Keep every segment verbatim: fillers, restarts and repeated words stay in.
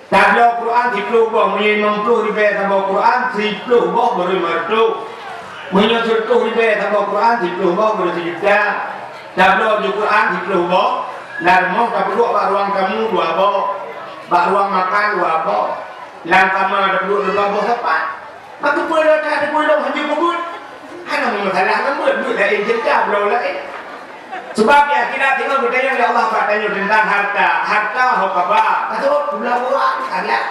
Tabloe Quran siplôh boh, meunyoe limong ploh ribèe saboh Quran, siplôh boh beu limong reutôh. Meunyoe sireutôh ribèe saboh Quran, siplôh boh beu sijuta. Tabloe ju Quran siplôh boh, lam rumoh tapeuduek bak ruang tamu dua boh, bak ruang makan dua boh, lam kama tapeuduek dua boh sapat. Maka peue lôn that peue lôn hanjeuet meubeuet. Hana masalah ngon beuet, beuet laén ceurita, bloe laén. Sabab di akhirat teungoh geutanyong lé Allah bak tanyoe teuntang harta. Harta ho kaba? Ka seuôt, bulan-bulan, ka gleh.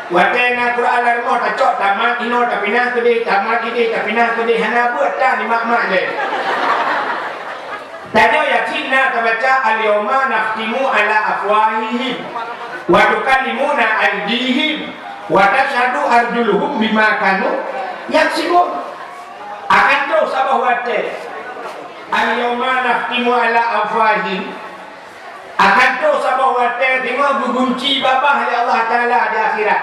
Watèe na Quran lam rumoh tacok, tamat inoe tapinah keudeh, tamat ideh tapinah keudeh, hana beuet tan di mak-mak lé. Tanyoe Yasin na tabaca, "Al-yauma nakhtimu ala afwahihim, wa tukallimuna aidihim, wa tasyhadu arjuluhum bima kanu yaksibun." Akan troh saboh watèe, "Al-yauma nakhtimu ala afwahihim," akan troh saboh watèe teungoh geugunci babah lé Allah Taala di akhirat.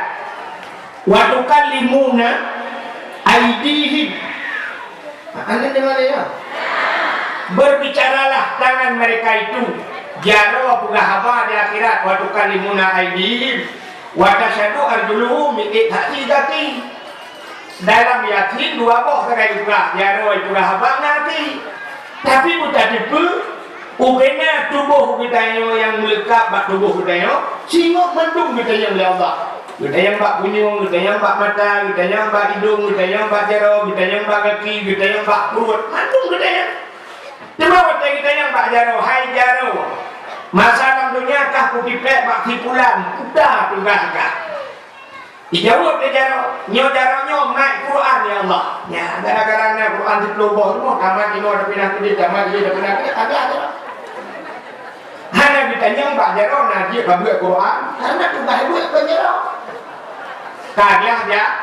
"Wa tukallimuna aidihim." Anda dengar ya? "Berbicaralah tangan mereka itu." Jaroe peugah haba di akhirat, "Wa tukallimuna aidihim, wa tasyhadu arjuluhum," miték saksi gaki. Dalam Yasin dua boh sagai peugah, jaroe peugah haba ngon até. Tapi beutateupeue, ubena tuboh geutanyoe nyang meuleukab bak tuboh geutanyoe, singoh mandum geutanyong lé Allah. Geutanyong bak punyueng, geutanyong bak mata, geutanyong bak idông, geutanyong bak jaroe, geutanyong bak gaki, geutanyong bak pruet, mandum geutanyong. Teuma watèe geutanyong bak jaroe, "Hai jaroe, masa lam donya kah kutipék bak si pulan, peue tugaih kah?" Jijaweueb lé jaroe, "Nyoe jaroe nyoe mat Quran, ya Allah." Nyan, gara-gara na Quran siplôh boh rumoh, tamat inoe tapinah keudeh, tamat ideh tapinah keudeh, ka gleh jaroe. Hana geutanyong bak jaroe na jeuet bak beuet Quran, karena tugaih beuet kon jaroe. Ka gleh ja-,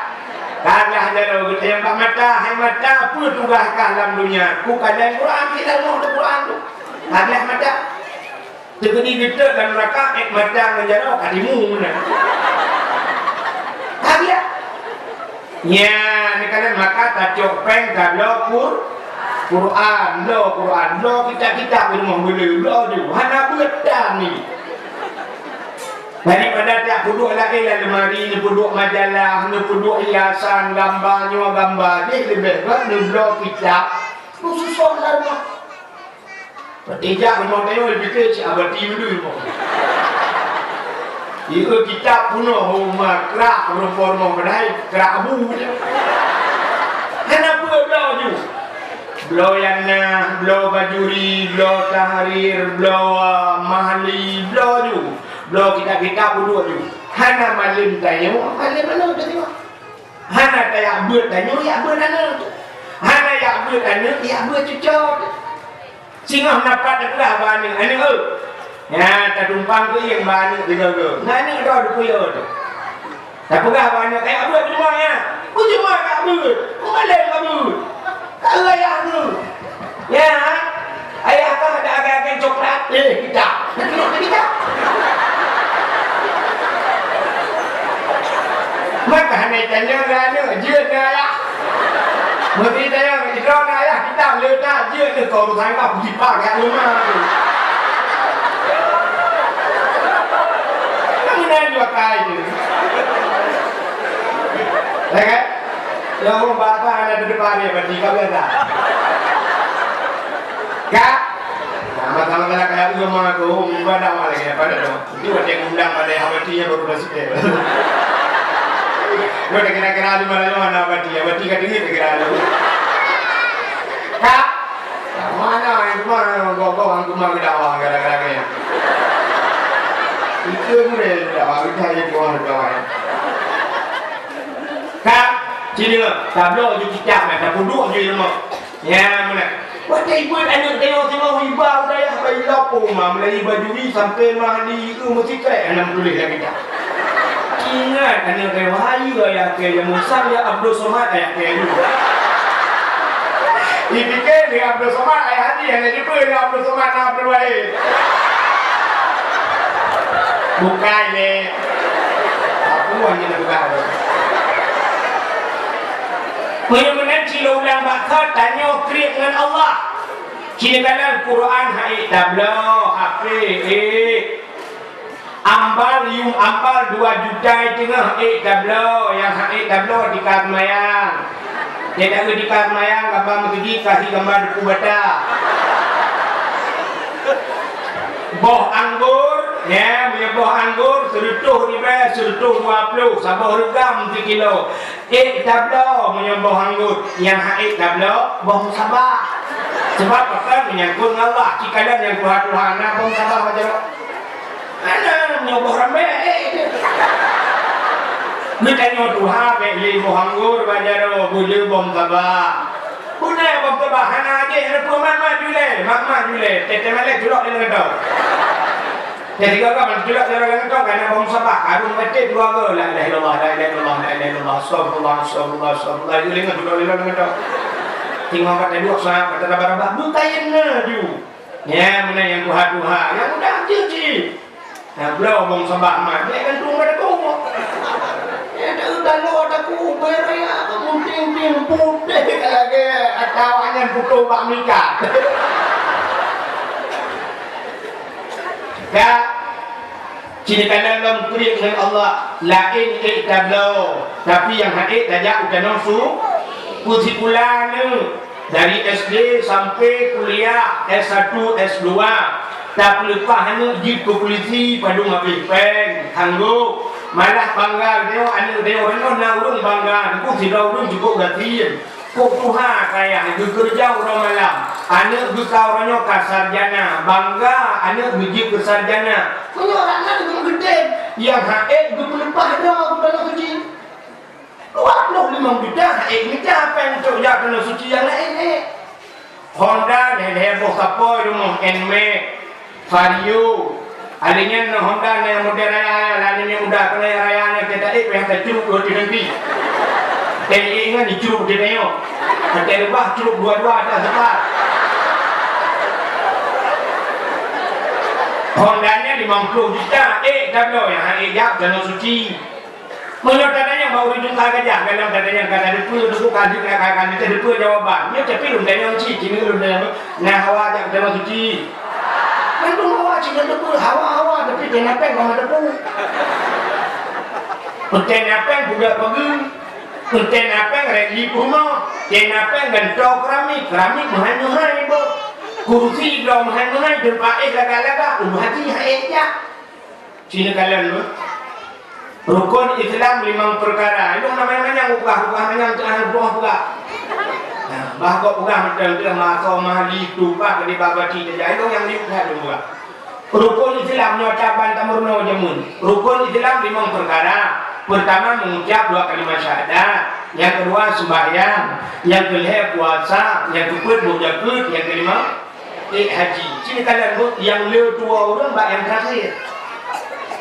ka gleh jaroe, geutanyong bak mata, "Hai mata, peue tugaih kah lam donya?" "Kukalon Quran, silalu Quran tu." Ka gleh mata. Teukeudi geutot lam neuraka, ék mata ngon jaroe ka timu meunan. Ka gleh. Nyan, neukalon maka tacok péng tabloe Qur-, Quran, bloe Quran, bloe kitab-kitab di rumoh, beu le, bloe ju. Hana beuet tan nyoe. Daripada tapeuduek laén lam lemari, neupeuduek majalah, neupeuduek hiasan, gamba nyoe, gamba jéh, leubeh gèt neubloe kitab, neususon lam rumoh. Watèe jak rumoh tanyoe, pike cit abati meudui rumoh. Ieu kitab peunoh, oh, ma, krak rumoh, rumoh padahai krak abu je. Hana peue bloe ju. Bloe Yana, bloe Bajuri, bloe Tahrir, bloe, ah, Mahli, bloe ju. Bloe kitab-kitab peuduek ju. Hana malem tanyoe, malem aneuk tanyoe. Hana tajak beuet tanyoe, jak beuet aneuk. Hana jak beuet aneuk, jak beuet cucoe. Singoh na pat tapeugah bak aneuk, "Aneuk, eu, nyan tatumpang keuieng bak aneuk tiga-tiga. Ngon aneuk droe dikeue teuh." Tapeugah bak aneuk, "Kajak beuet peujumoe nyan." "Peujumoe kajak beuet, peumalèe kajak beuet. Ka eu ayah keuh." "Nyan, ayah kah ada agen-agen coklat." "Eh, kitab. Nanti nak kitab." Maka hana tanyong lé aneuk, jeuet keu ayah. Meuseuti tanyong, "Droeneuh ayah kitab le that, jeuet keu urusan kah, kujipak kat leumah tu." Meunan jua kai tu. Ya kan? Yang orang bahasa ada di depan dia, berarti kau biasa. Kak? Nah, masalah-masalah kayak ulama tu, ibadah lagi, apa dah tu? Itu ada yang undang pada yang Habati yang baru dah sikit. Lu dah kira-kira lu mana, lu mana Habati? Habati kat diri kira lu. Kak? Mana yang cuma gogong yang cuma berdakwah gara-gara kaya. Itu mulai berdakwah, kita aja doang berdakwah. Kak, sini lah. Tabloe ju kitab, dah puduk ju ilmu. Ya, mana? Watèe ibuet aneuk teuh singoh iba u dayah, bak ilop u ma, mulai Bajuri sampai Mahdi, ieu meusikrek hana meutuléh lagèe nyan. Ingat aneuk teuh, wahai ayah kèe nyang Musa, ya Abdul Somad ayah kèe nyoe. Ipike ni Abdul Somad ayah Hadi, hana jumpa ni Abdul Somad na Abdul Wahid. Bukai lé. Apa hanya nak pegang tu? Meunyoe meunan, ci lôn ulang bak kah, tanyoe kriet ngon Allah. Ci neukalon Quran hai tabloe, hapé, eh. Ambal, yum ambal dua juta teungoh ék tabloe, nyang hana ék tabloe tika seumayang. Teuka tika seumayang, gamba meuseujid, kasih gamba depu bata. Boh anggor, ya, meunyoe boh anggor, seureutôh ribèe, seureutôh dua ploh, saboh reugam sikilo. Ék tabloe meunyoe boh anggor, nyang hana ék tabloe boh musabah. Sabab pakon, menyangkut ngon Allah, cikalon nyang tuha-tuha na boh musabah bak jaroe. Hana, meunyoe boh rambèe, ék. Geutanyoe tuha bèk lé boh anggor bak jaroe, beulé boh musabah. Beuna boh musabah, hana jih, hana peue, mat-mat julèe, mat-mat julèe, teuh-teuh malèe culok di lagoe. Nyang tiga ka meuculok jaroe lam kantong, kana boh musabah, karông baté dua goe, la ilaha illallah, la ilaha illallah, la ilaha illallah, astagfirullah, astagfirullah, astagfirullah, laju lengah dudoe lé lam kantong. Teungoh ka taduek, sa ka taraba-raba, beukayém na ju. Nyan meunan nyang tuha-tuha, nyang muda jeuet cit. Nah, bloe boh musabah mat, bèk gantung bak dagu. Nyang taeu taloe dagu, ubé raya, munting-ting, putéh ka lagèe ata awaknyan putôh bak meuikat. Ka, ci neukalon lom kriet ngon Allah, laén ék tabloe, tapi nyang hana ék tajak u tanoh su-, peusikula aneuk, dari S D sampai kuliah S satu, S dua, tapeuleupah aneuk jeuet keu pulisi, padum habéh péng, sanggob, malah bangga geutanyoe, aneuk geutanyoe, na ureueng bangga, teungku sidroe ureueng cukup gasien. Kok tuha kayah geukeureuja uroe malam, aneuk geuh ka uroe nyoe ka sarjana, bangga aneuk geuh jeuet keu sarjana. Meunyoe awaknyan geumeugeudeh, nyang hana ék geupeuleupah droe keu tanoh suci. Dua ploh limong juta hana ék mita péng untuk jak tanoh suci nyang laén ék. Honda lhèe-lhèe boh sapoi rumoh, Nmax. Vario. Akhé nyan na Honda na model raya, laén nyang muda keunan raya nyan, kita ék payah tacrup dua di negeri. Teuingat dicrup di tanyoe. Teuleubah crup dua-dua atas sepat. Honda nyan limong ploh juta, ék tabloe nyang hana ék jak tanoh suci. Meunyoe tatanyong bak ureueng Jumah Gajah, galom tatanyong ka tateupeue, teungku ka jeuet ka, ka, ka tateupeue jawaban. Nyoe tapi lôn tanyong cit, keuneuk lôn tanyong, na hawa jak tanoh suci? Mandum hawa cit lôn teupeue, hawa-hawa, tapi tena péng hana teupeue. Peue tena péng budak peugeueng, peue tena péng reli peurumoh, tena péng gantoe keramik, keramik meuhai-meuhai boh. Kurusi bloe meuhai-meuhai, teumpat éh lagak-lagak, ureueng haji hana ék jak. Ci neukalon beuh. Rukon Islam limong peukara. Ilong na manyang-manyang, ubah-ubah manyang teuh hana ubah peugah. Nah, bah kok peugah mantong teuh maso mahli tupa keudéh babati teujak. Ilong nyang liuk that lôn peugah. Rukon Islam nyoe caban tameurunoe jameun. Rukon Islam limong peukara. Peurtama, mengucap dua kalimat syahadat. Nyang keudua, sembahyang. Nyang keulhèe, puasa. Nyang keupeuet, boh jakeuet. Nyang keulima, ék haji. Ci neukalon beuh nyang le tuwoe ureueng bak nyang terakhir.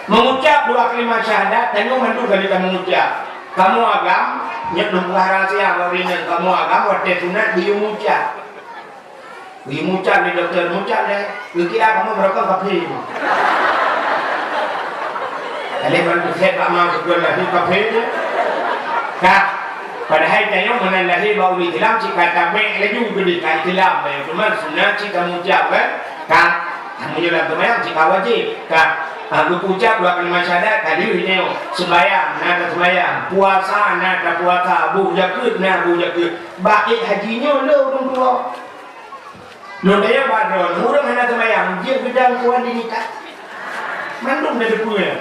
Mengucap dua kalimat syahadat, tanyoe mandum ka lheueh tameungucap. Kamoe agam, nyoe lôn peugah rahsia bak ureueng inong, kamoe agam watèe sunat geuyue mucap. Geuyue mucap lé dokto, mucap lé, geukira kamoe meurokok kafé. Alèh ban geuset bak ma geupeue lahé kafé nyan. Ka, padahai tanyoe meunan lahé bak ureueng Islam cit ka tabèk laju geudeh ka Islam, tanyoe cuma sunat cit tamucap kan. Ka, meunyoe lam seumayang cit ka wajéb. Ka, ha, geupeucap dua kalimat syahadat ka deuh nyoe. Seumayang, na taseumbayang. Puasa, na tapuasa. Boh jakeuet, na boh jakeuet. Bak ék haji nyoe le ureueng tuwoe. Lôn tanyong bak droeneuh, ureueng hana seumayang, jeuet geudong keu wali nikah? Mandum na teupeue nyan.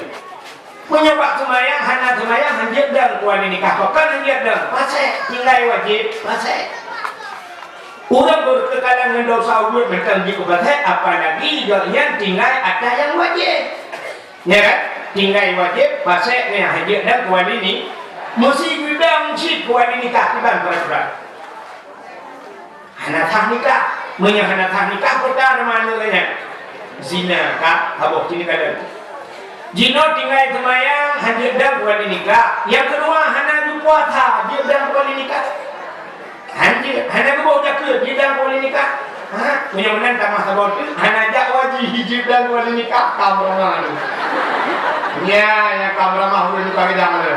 Meunyoe bak seumayang, hana seumayang, han jeuet dong keu wali nikah. Pakon han jeuet dong? Pasék, tinggai wajéb, pasék. Ureueng beukeukalan ngon desya ubeut mantong jeuet keu pasék, apalagi gobnyan tinggai atra nyang wajéb. Nya kan? Tinggai wajéb, pasék nyan han jeuet dong keu wali ni-, meusi geudong cit keu wali nikah kiban peuraturan. Hana sah nikah. Meunyoe hana sah nikah, peue ta nama aneuk nyan? Zina, ka, saboh ci neukalon. Jinoe tinggai seumayang, han jeuet dong keu wali nikah. Nyang keudua, hana geupuasa, jeuet dong keu wali nikah? Han jeuet. Hana geuboh jakeuet, jeuet dong keu wali nikah? Ha? Meunyoe meunan tamah saboh teuk, hana jak haji, jeuet dong keu wali nikah, ka meuramah tu. Nya, nyang ka meuramah ureueng nibak ridang tu.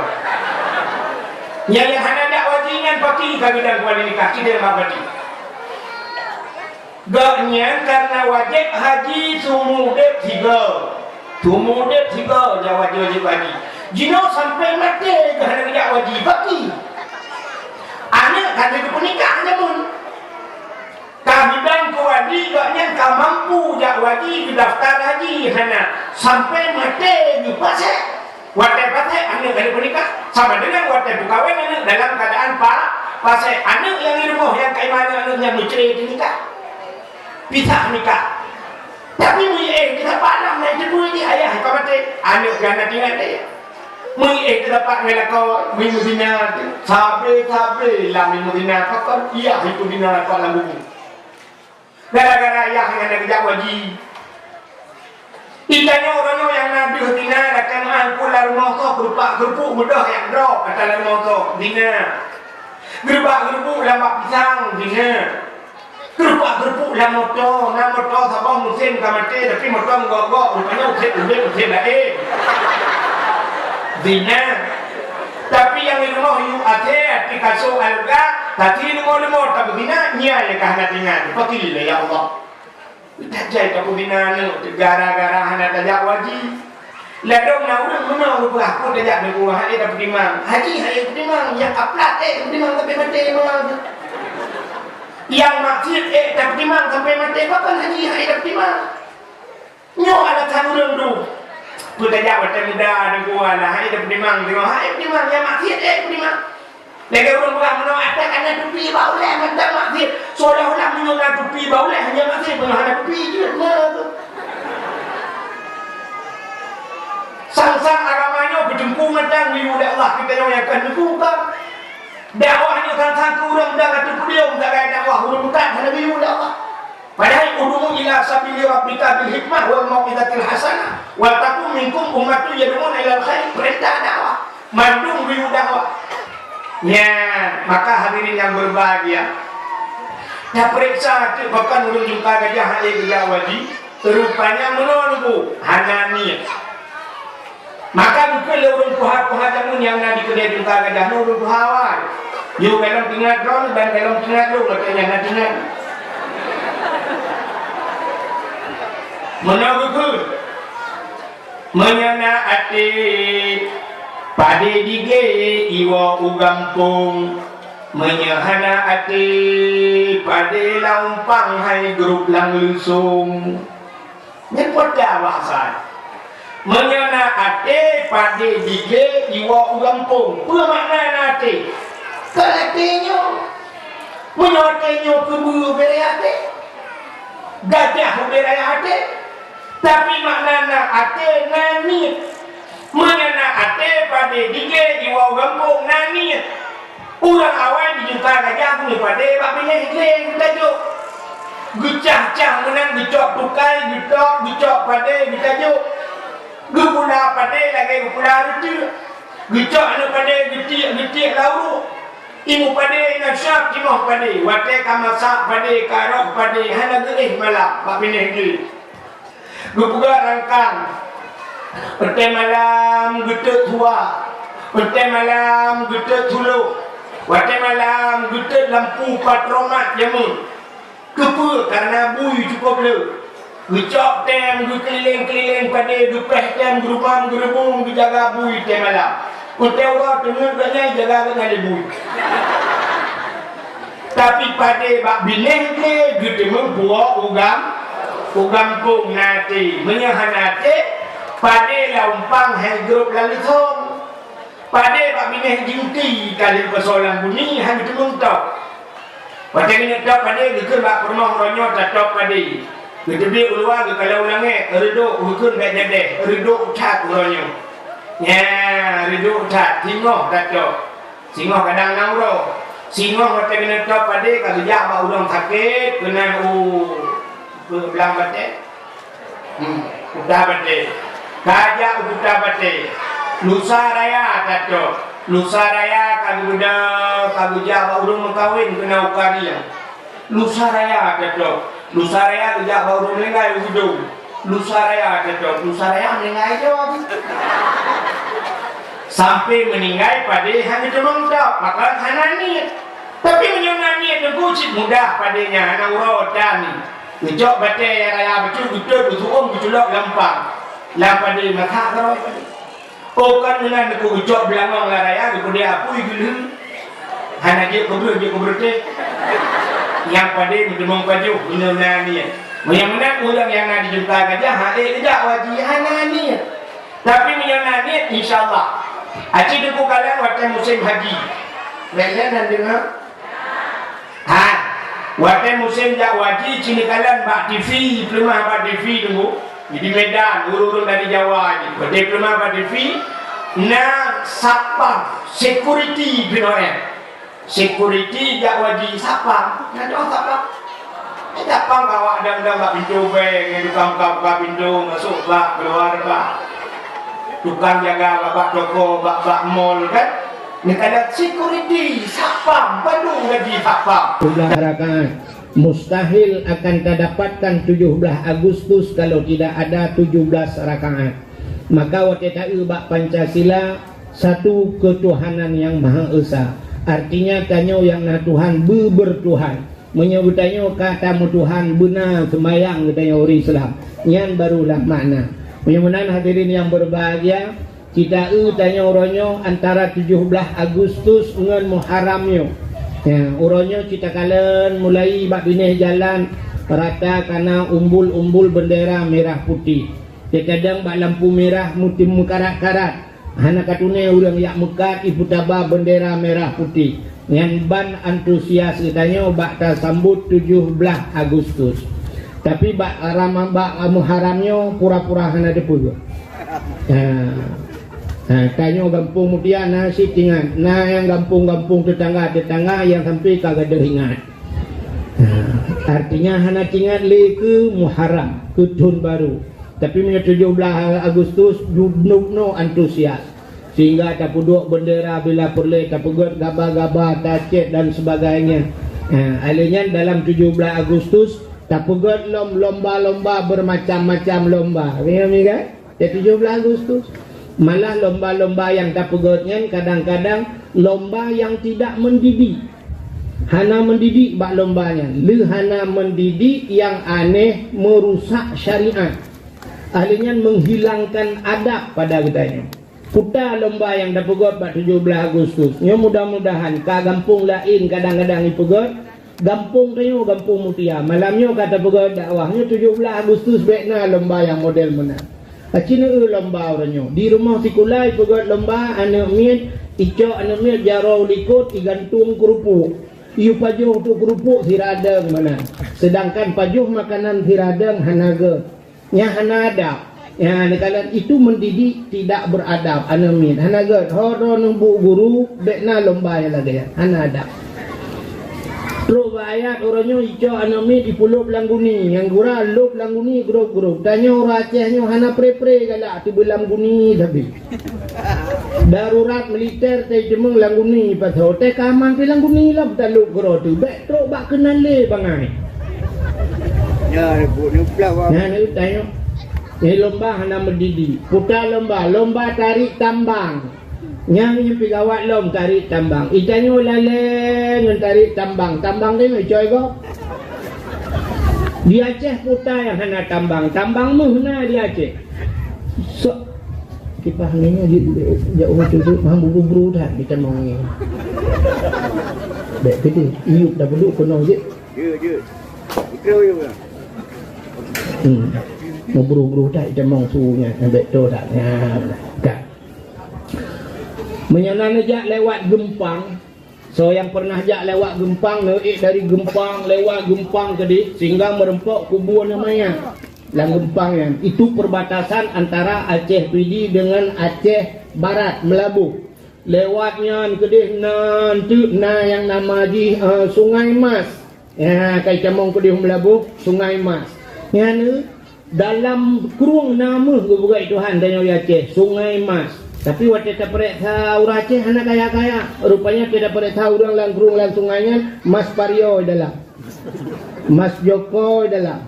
Nyang, nyang hana jak haji nyan paki ka geudong keu wali nikah, sidéh mak paki. Gobnyan karena wajéb haji seumeu udép sigoe. Teuma udeb sigoe jak haji, wajib haji. Jinoe sampai maté geuh hana geujak haji. Baki. Aneuk ka lheueh geupeunikah jameun. Ka hidang keu wali, gobnyan ka mampu jak haji, geudaftar haji, hana. Sampai maté geupasek. Watée pasek, aneuk ka lheueh peunikah. Sama dengan watée peukawen aneuk dalam keuadaan pa-, pasek. Aneuk nyang di rumoh nyang ka iman aneuk nyan meucre teunikah. Pisah nikah. Tapi meuiéh teusapat lam na jiteupeue jih ayah ka maté, aneuk ka na tinggai lé. Meuiéh teusapat ngon lakoe, meumeuzina teuh. Sabe-sabe lam meumeuzina pakon, yah ipeuzina pat lam bumoe. Gara-gara yah nyan na geujak haji. Itanyoe uroe nyoe nyang na deuh zina, rakan meu'ah pula rumoh soe, keurupak-keurupuk beudôh yak droe ata lam rumoh soe, zina. Geurupak-geurupuk lam bak pisang, zina. Keurupak-keurupuk lam moto, na moto saboh musém ka maté, tapi moto meugok-gok, rupanya usét udeb, usét laén. Zina. Tapi nyang di rumoh yue até, até kasô alga, tapi leumo-leumo tabeuzina, nyan nyang ka hana teuingat, pakri lé, ya Allah. Tajak tapeuzina aneuk, gara-gara hana tajak haji. Ladôm na ureueng meunoe geupeugah, "Peue tajak Teungku, han ék tapeutimang." Haji han ék tapeutimang, nyang aplat ék tapeutimang sampai maté meunan. Nyang maksiet ék tapeutimang sampai maté, pakon haji han ék tapeutimang? Nyoe alasan ureueng tu. Peue tajak watée muda Teungku, alah, han ék tapeutimang, han ék tapeutimang, nyang maksiet ék tapeutimang. Lagée ureueng peugah meunoe, "Até ka na tupi bak ulée mantong maksiet." Seolah-olah meunyoe na tupi bak ulée, hanya maksiet, meunyoe hana tupi jeuet na tu. Sang-sang agama nyoe beuteungku mantong, geuyue lé Allah, kita nyoe nyang ka neuku kan. Dakwah nyoe sang-sang keu ureueng dang ateueh podium, sagai dakwah ureueng meukat hana geuyue lé Allah. Padahai ud'u ila sabili rabbika bil hikmah wal mau'izatil hasanah, wal takun minkum ummatun yad'una ilal khair, peurintah dakwah. Mandum geuyue dakwah. Nyan, maka hadirin yang berbahagia, tapeuriksa teuk pakon ureueng jungka gajah han ék geujak haji, rupanya meunoe Teungku, hana niet. Maka bukon lé ureueng tuha-tuha jameun nyang na di keudée jungka gajah nyoe ureueng tuha awai. Yôh, golom teuingat droeneuh dan golom teuingat lôn, watée nyan na teuingat. Meunoe geukheun. Meunyoe na até, padé digé iwoe u gampông. Meunyoe hana até, padé lam umpang hai grôp lam leusông. Nyan peue bahasa? Meunyoe na até, padé digé iwoe u gampông. Peue makna na até? Kon até nyoe. Meunyoe até nyoe keubeue ubé raya até, gajah ubé raya até. Tapi makna na até na niet. Meunyoe na até, padé digé iwoe u gampông na niet. Ureueng awai di jungka gajah geuneuk padé bak binéh glé geutajok. Geucah-cah meunan, geucok tukai, geutok, geucok padé geutajok. Geupula padé lagée geupula reuteuek. Geucok aneuk padé geutiek, geutiek lam uruek. Imeum padé inan siab timoh padé. Watée ka masak padé, ka rôh padé, hana geuéh malam bak binéh glé. Geupeugah rangkang, watée malam geutot suwa, watée malam geutot sulôh, watée malam geutot lampu patromak jameun. Keupeue? Karena bui cukup le. Geucok tem geukeulileng-keulileng padé, geupéh tem geurubam geureubong geujaga bui tem malam. Watée uroe teungeut gobnyan jaga gobnyan lé bui. Tapi padé bak binéh glé geuteumeung puwoe u gam-, u gampông na até. Meunyoe hana até, padé lam umpang hai grôp lam leusông. Padé bak binéh jingti ka lheueh peusoe lam bumi han geuteumeung top. Watée geuneuk top padé geukheun bak peurumoh, "Uroe nyoe tatop padé." Geuteubiet u luwa geukalon u langét, reudok geukheun bék jadéh, reudok that uroe nyoe. Nyan, reudok that, singoh tatop. Singoh kadang na uroe. Singoh watée keuneuk top padé ka geujak bak ureuëng sakét keunan u blang batée. Hmm, Kuta Batée. Ka jak u Kuta Batée. Lusa raya tatop. Lusa raya ka geubeudôh, ka geujak bak ureuëng meukawen keunan u Karieng. Lusa raya tatop. Lusa raya geujak bak ureuëng meuninggai u Geudong. Lusa raya tatop. Lusa raya meuninggai jaweueb. Sampai meuninggai padé han geuteumeung top, maka hana niet. Tapi meunyoe na niet, teungku, cit mudah padé nyan, hana uroe tan. Geucok batée nyang raya bacut, geutot, geusu'om, geuculok lam umpang. Lam padé masak keudroe. Oh, kan meunan neukeucok beulangong lam raya, geupeudeh apui geulheueh. Hana jeuet keu breueh, jeuet keu beureutéh. Nyang padé meuteumong pajoh, meunyoe na niet. Meunyoe meunan ureueng nyang na di Juta Gajah, ha ék geujak u haji, hana niet. Tapi meunyoe na niet, insya Allah. Aci Teungku kalon watèe musém haji. Lé-lé nan deungoe? Ha, watèe musém jak u haji, ci neukalon bak T V, peuleumah bak T V Teungku. Di Medan, ureueng-ureueng dari Jawa nyan. Watèe peuleumah bak T V, na satpam, security keunoe. Security jak u haji satpam. Na dua satpam. Satpam ka awak dang-dang bak pintoe bank, tukang buka-buka pintoe, masôk bak, keuluar bak. Tukang jaga bak, bak toko, bak, bak mall kan. Neukalon security, satpam, bandum gaji satpam. Tujuh belas rakaat. Mustahil akan tadapatkan tujuh belas Agustus kalau tidak ada tujuh belas rakaat. Maka watèe taeu bak Pancasila, satu ketuhanan yang Maha Esa. Artinya, tanyoe nyang na Tuhan, beuber Tuhan. Meunyoe geutanyoe ka tameutuhan beuna seumayang geutanyoe ureueng Islam, nyan barulah makna. Meunyoe meunan, hadirin yang berbahagia, ci taeu tanyoe uroe nyoe antara tujoh blaih Agustus ngon Muharram nyoe. Ya, uroe nyoe ci takalon mulai bak binéh jalan rata kana umbul-umbul bendera merah putih. Kadang bak lampu merah meuti-, meukarat-karat. Hana katuné ureueng jak meukat ipeutaba bendera merah putih. Nyan ban antusias geutanyoe bak tasambot tujoh blaih Agustus. Tapi bak Ram-, bak Muharram nyoe pura-pura hana teupeue. Ha. Ha, tanyoe Gampông Mutia na cit ingat. Na nyang gampông-gampông tetangga-tetangga nyang sampai ka gadôh ingat. Ha, artinya hana teuingat lé keu Muharram, keu thôn baru. Tapi meunyoe tujoh blaih Agustus, ju-, nyoe antusias. Sehingga tapeuduek bendera bila peureulée, tapeugét gaba-gaba, tacét dan sebagainya. Ha, alèh nyan dalam tujoh blaih Agustus, tapeugét lom lomba-lomba bermacam-macam lomba. Ingat, ingat? Di tujoh blaih Agustus. Malah lomba-lomba nyang tapeugét nyan kadang-kadang lomba nyang tidak mendidik. Hana mendidik bak lomba nyan. Le hana mendidik nyang aneh, merusak syariat. Ahli nyan menghilangkan adab pada geutanyoe. Peue ta lomba nyang tapeugét bak tujoh blaih Agustus. Nyoe mudah-mudahan ka gampông laén kadang-kadang ipeugét, gampông tanyoe, Gampông Mutia. Malam nyoe ka tapeugét dakwah. Nyoe tujoh blaih Agustus bèk na lomba nyang model meunan. Aci neueu lomba uroe nyoe. Di rumoh sikula ipeugét lomba, aneuk miet, icok aneuk miet jaroe u likot, igantung keurupuk. Iyue pajoh tu keurupuk sira deueng meunan. Sedangkan pajoh makanan sira deueng hana gét. Nyan hana adab. Nyan, neukalon itu mendidik tidak beradab aneuk miet. Hana gét. Ho droeneuh bu guru, bèk na lomba nyang lagèe nyan. Hana adab. Trok bak ayat uroe nyoe icok aneuk miet ipulop lam guni. Nyang gura lop lam guni grôp-grôp. Tanyoe ureueng Aceh nyoe hana pre-pre galak teubiet lam guni sabe. Darurat militer tai teumeung lam guni pasoe, tai ka aman pi lam guni lom talop keudroe teuh, bèk trok bak keunan lé bangai. Ya, buet nyoe plah, Bang. Nyan, nyan, tanyoe. Nyan lomba hana mendidik. Peue ta lomba, lomba tarik tambang. Nyan nyang pi gawat lom tarik tambang. Itanyoe lalée ngon tarik tambang. Tambang teuh icok gob. Di Aceh peue ta nyang hana tambang. Tambang méuh na di Aceh. Sok kipas angén nyoe jeuet jak uroe tu, tu, mang bubru-bru that jitamong angén. Bèk keudeh, iyup dah peuduek keunoe jeuet. Jeuet, jeuet. Beutôi, ya, ya. Hmm. Bubru-bru that jitamong su nyan, bèk to that. Nyan, ka. Meunyoe na neujak lewat geumpang, Soe nyang peureunah jak lewat geumpang, neuék dari geumpang, lewat geumpang keudeh, sehingga meureumpok kubu aneuk manyak lam geumpang nyan. Itu perbatasan antara Aceh Pidie dengan Aceh Barat, Meulaboh. Lewat nyan keudeh na eunteuk na nyang nama jih, eh, Sungai Mas. Ya, ka jitamong keudeh u Meulaboh, Sungai Mas. Nyan, eh, Dalam krueng na méuh geupeugah Tuhan tanyoe di Aceh, Sungai Mas. Tapi watèe tapareksa ureueng Aceh hana kaya-kaya. Rupanya watèe tapareksa ureueng lam krueng lam sungai nyan, mas pario di dalam. Mas joko di dalam.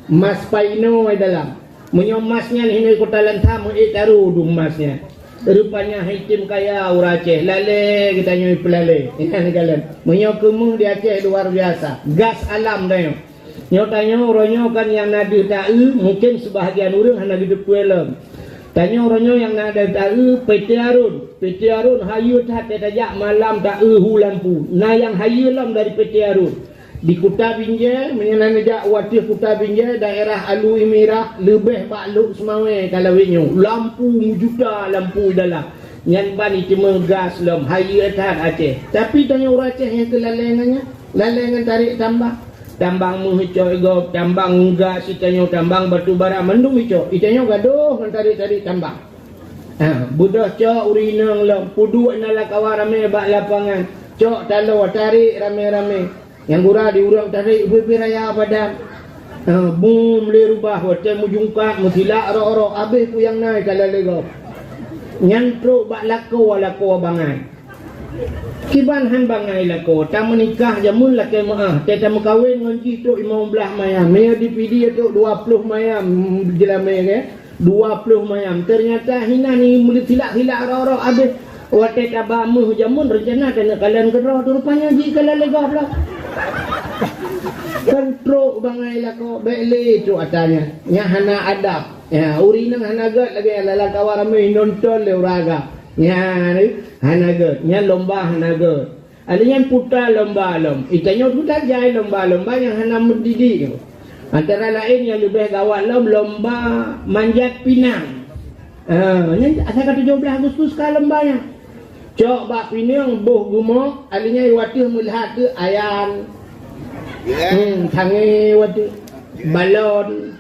Mas paino di dalam. Meunyoe mas nyan hinoe kota Lansa, meuék taru dum mas nyan. Rupanya hai tem kaya ureueng Aceh, lalée geutanyoe peulalée. Ingat neukalon. Meunyoe keu méuh di Aceh luar biasa. Gas alam tanyoe. Nyoe tanyoe uroe nyoe kan nyang na deuh taeu, mungken seubahagian ureuëng hana geuteupeue lom. Tanyoe uroe nyoe nyang na deuh taeu, P T Harun. P T Harun hayeue that, tajak malam taeu hu lampu. Na nyang hayeue lom dari P T Harun. Di Kuta Binjai, meunyoe na neujak u ateueh Kuta Binjai, daerah Alue Mirah, leubeh bak Lhokseumawe ka lawét nyoe. Lampu meujuta lampu dalam. Nyan ban jiteumé gas lom, hayeue that Aceh. Tapi tanyoe ureuëng Aceh nyang keu lalée ngon nyan, lalée ngon tarek tambang. Tambang meuh icok gob, tambang gas itanyoe, tambang batu bara mandum icok. Itanyoe gadôh ngon tarek-tarek tambang. Ha, beudôh cok ureuëng inong lom, peuduek na lakawa ramé bak lapangan. Cok taloe, tarek ramé-ramé. Nyang gura di ureuëng tarek ubé-ubé raya padam. Ha, bum lé rubah, watée meujungkat, meusilak rok-rok, abéh peue nyang na ka lalée gob. Nyan trok bak lakoe, lakoe bangai. Kiban han bangai lakoe, tameunikah jameun lakée meuáh, tée tameukawen ngon jih trok limong blaih mayam. Meunyoe di Pidie trok dua ploh mayam jeulamée, ke? Dua ploh mayam. Teunyata hinan ni meuleutilak-tilak rok-rok abéh. Watée taba meuh jameun, reuncana taneuk kalon keudroe, tu rupanya jih ka lalée gob lom. Kan trok bangai lakoe, bék lé trok ata nyan. Nyan hana adab. Ya, ureuëng inong hana gét lagée lala kawa ramé nonton lé ureuëng agam. Nyan hana gét, nyan lomba hana gét. Ada nyan puta lomba lom. Itanyoe puta jai lomba-lomba nyang hana meudidik. Antara laén nyang leubeh gawat lom lomba manjat pinang. Ha, nyan asai ka tujoh blaih Agustus ka lomba nyan. Cok bak pinang boh gumok, ada nyan wateuh meulihat tu ayan. Hmm, tangé wateuh. Balon.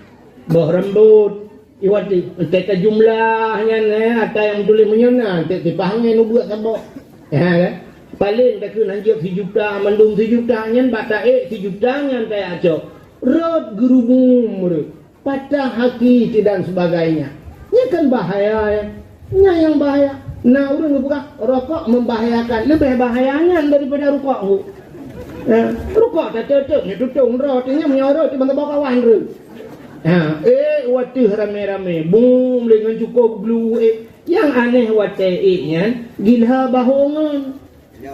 Boh rambot, iwati, entah ka jumlah nyan, eh, ata nyang tuléh meunyoe na, entah tipah angén ubeuk saboh. Ya, kan? Paléng takheun hanjeuet sijuta, mandum sijuta nyan bak taék sijuta nyan tajak cok. Rot geurubum rot, patah haki dan sebagainya. Nyan kan bahaya, ya. Nyan nyang bahaya. Na ureuëng geupeugah, rokok membahayakan. Leubeh bahaya nyan daripada rukok, Bu. Ya, rukok tateuteup, nyan tutong rot, nyan meunyoe rot, tiba-tiba kawan rot. Ha, ék wateuh ramé-ramé, bum lé ngon cukôp glu ék. Nyang aneh watée ék nyan, gilha bahongon.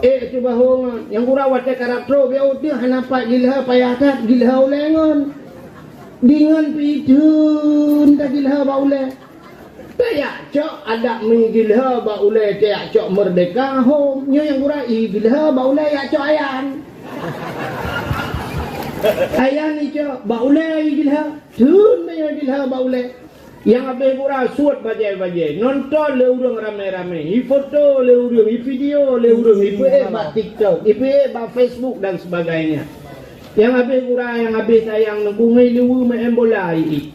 Ék teuh bahongon. Nyang gura watée karab trok, bieu teuh hana pat gilha payah that, gilha ulée ngon. Deungon pih theun tagilha bak ulée. Tajak cok adak mi gilha bak ulée, tajak cok merdeka hom. Nyoe nyang gura i gilha bak ulée, jak cok ayan. Ayan icok bak ulée i gilha. Theun nyoe gilha bak ulée. Nyang habéh gura suet bajée-bajée. Nonton lé ureuëng ramé-ramé. Ifoto lé ureuëng, ivideo lé ureuëng, ipeuék bak TikTok, ipeuék bak Facebook dan sebagainya. Nyang habéh gura, nyang habéh sayang ngon i liweue meu'en bola i.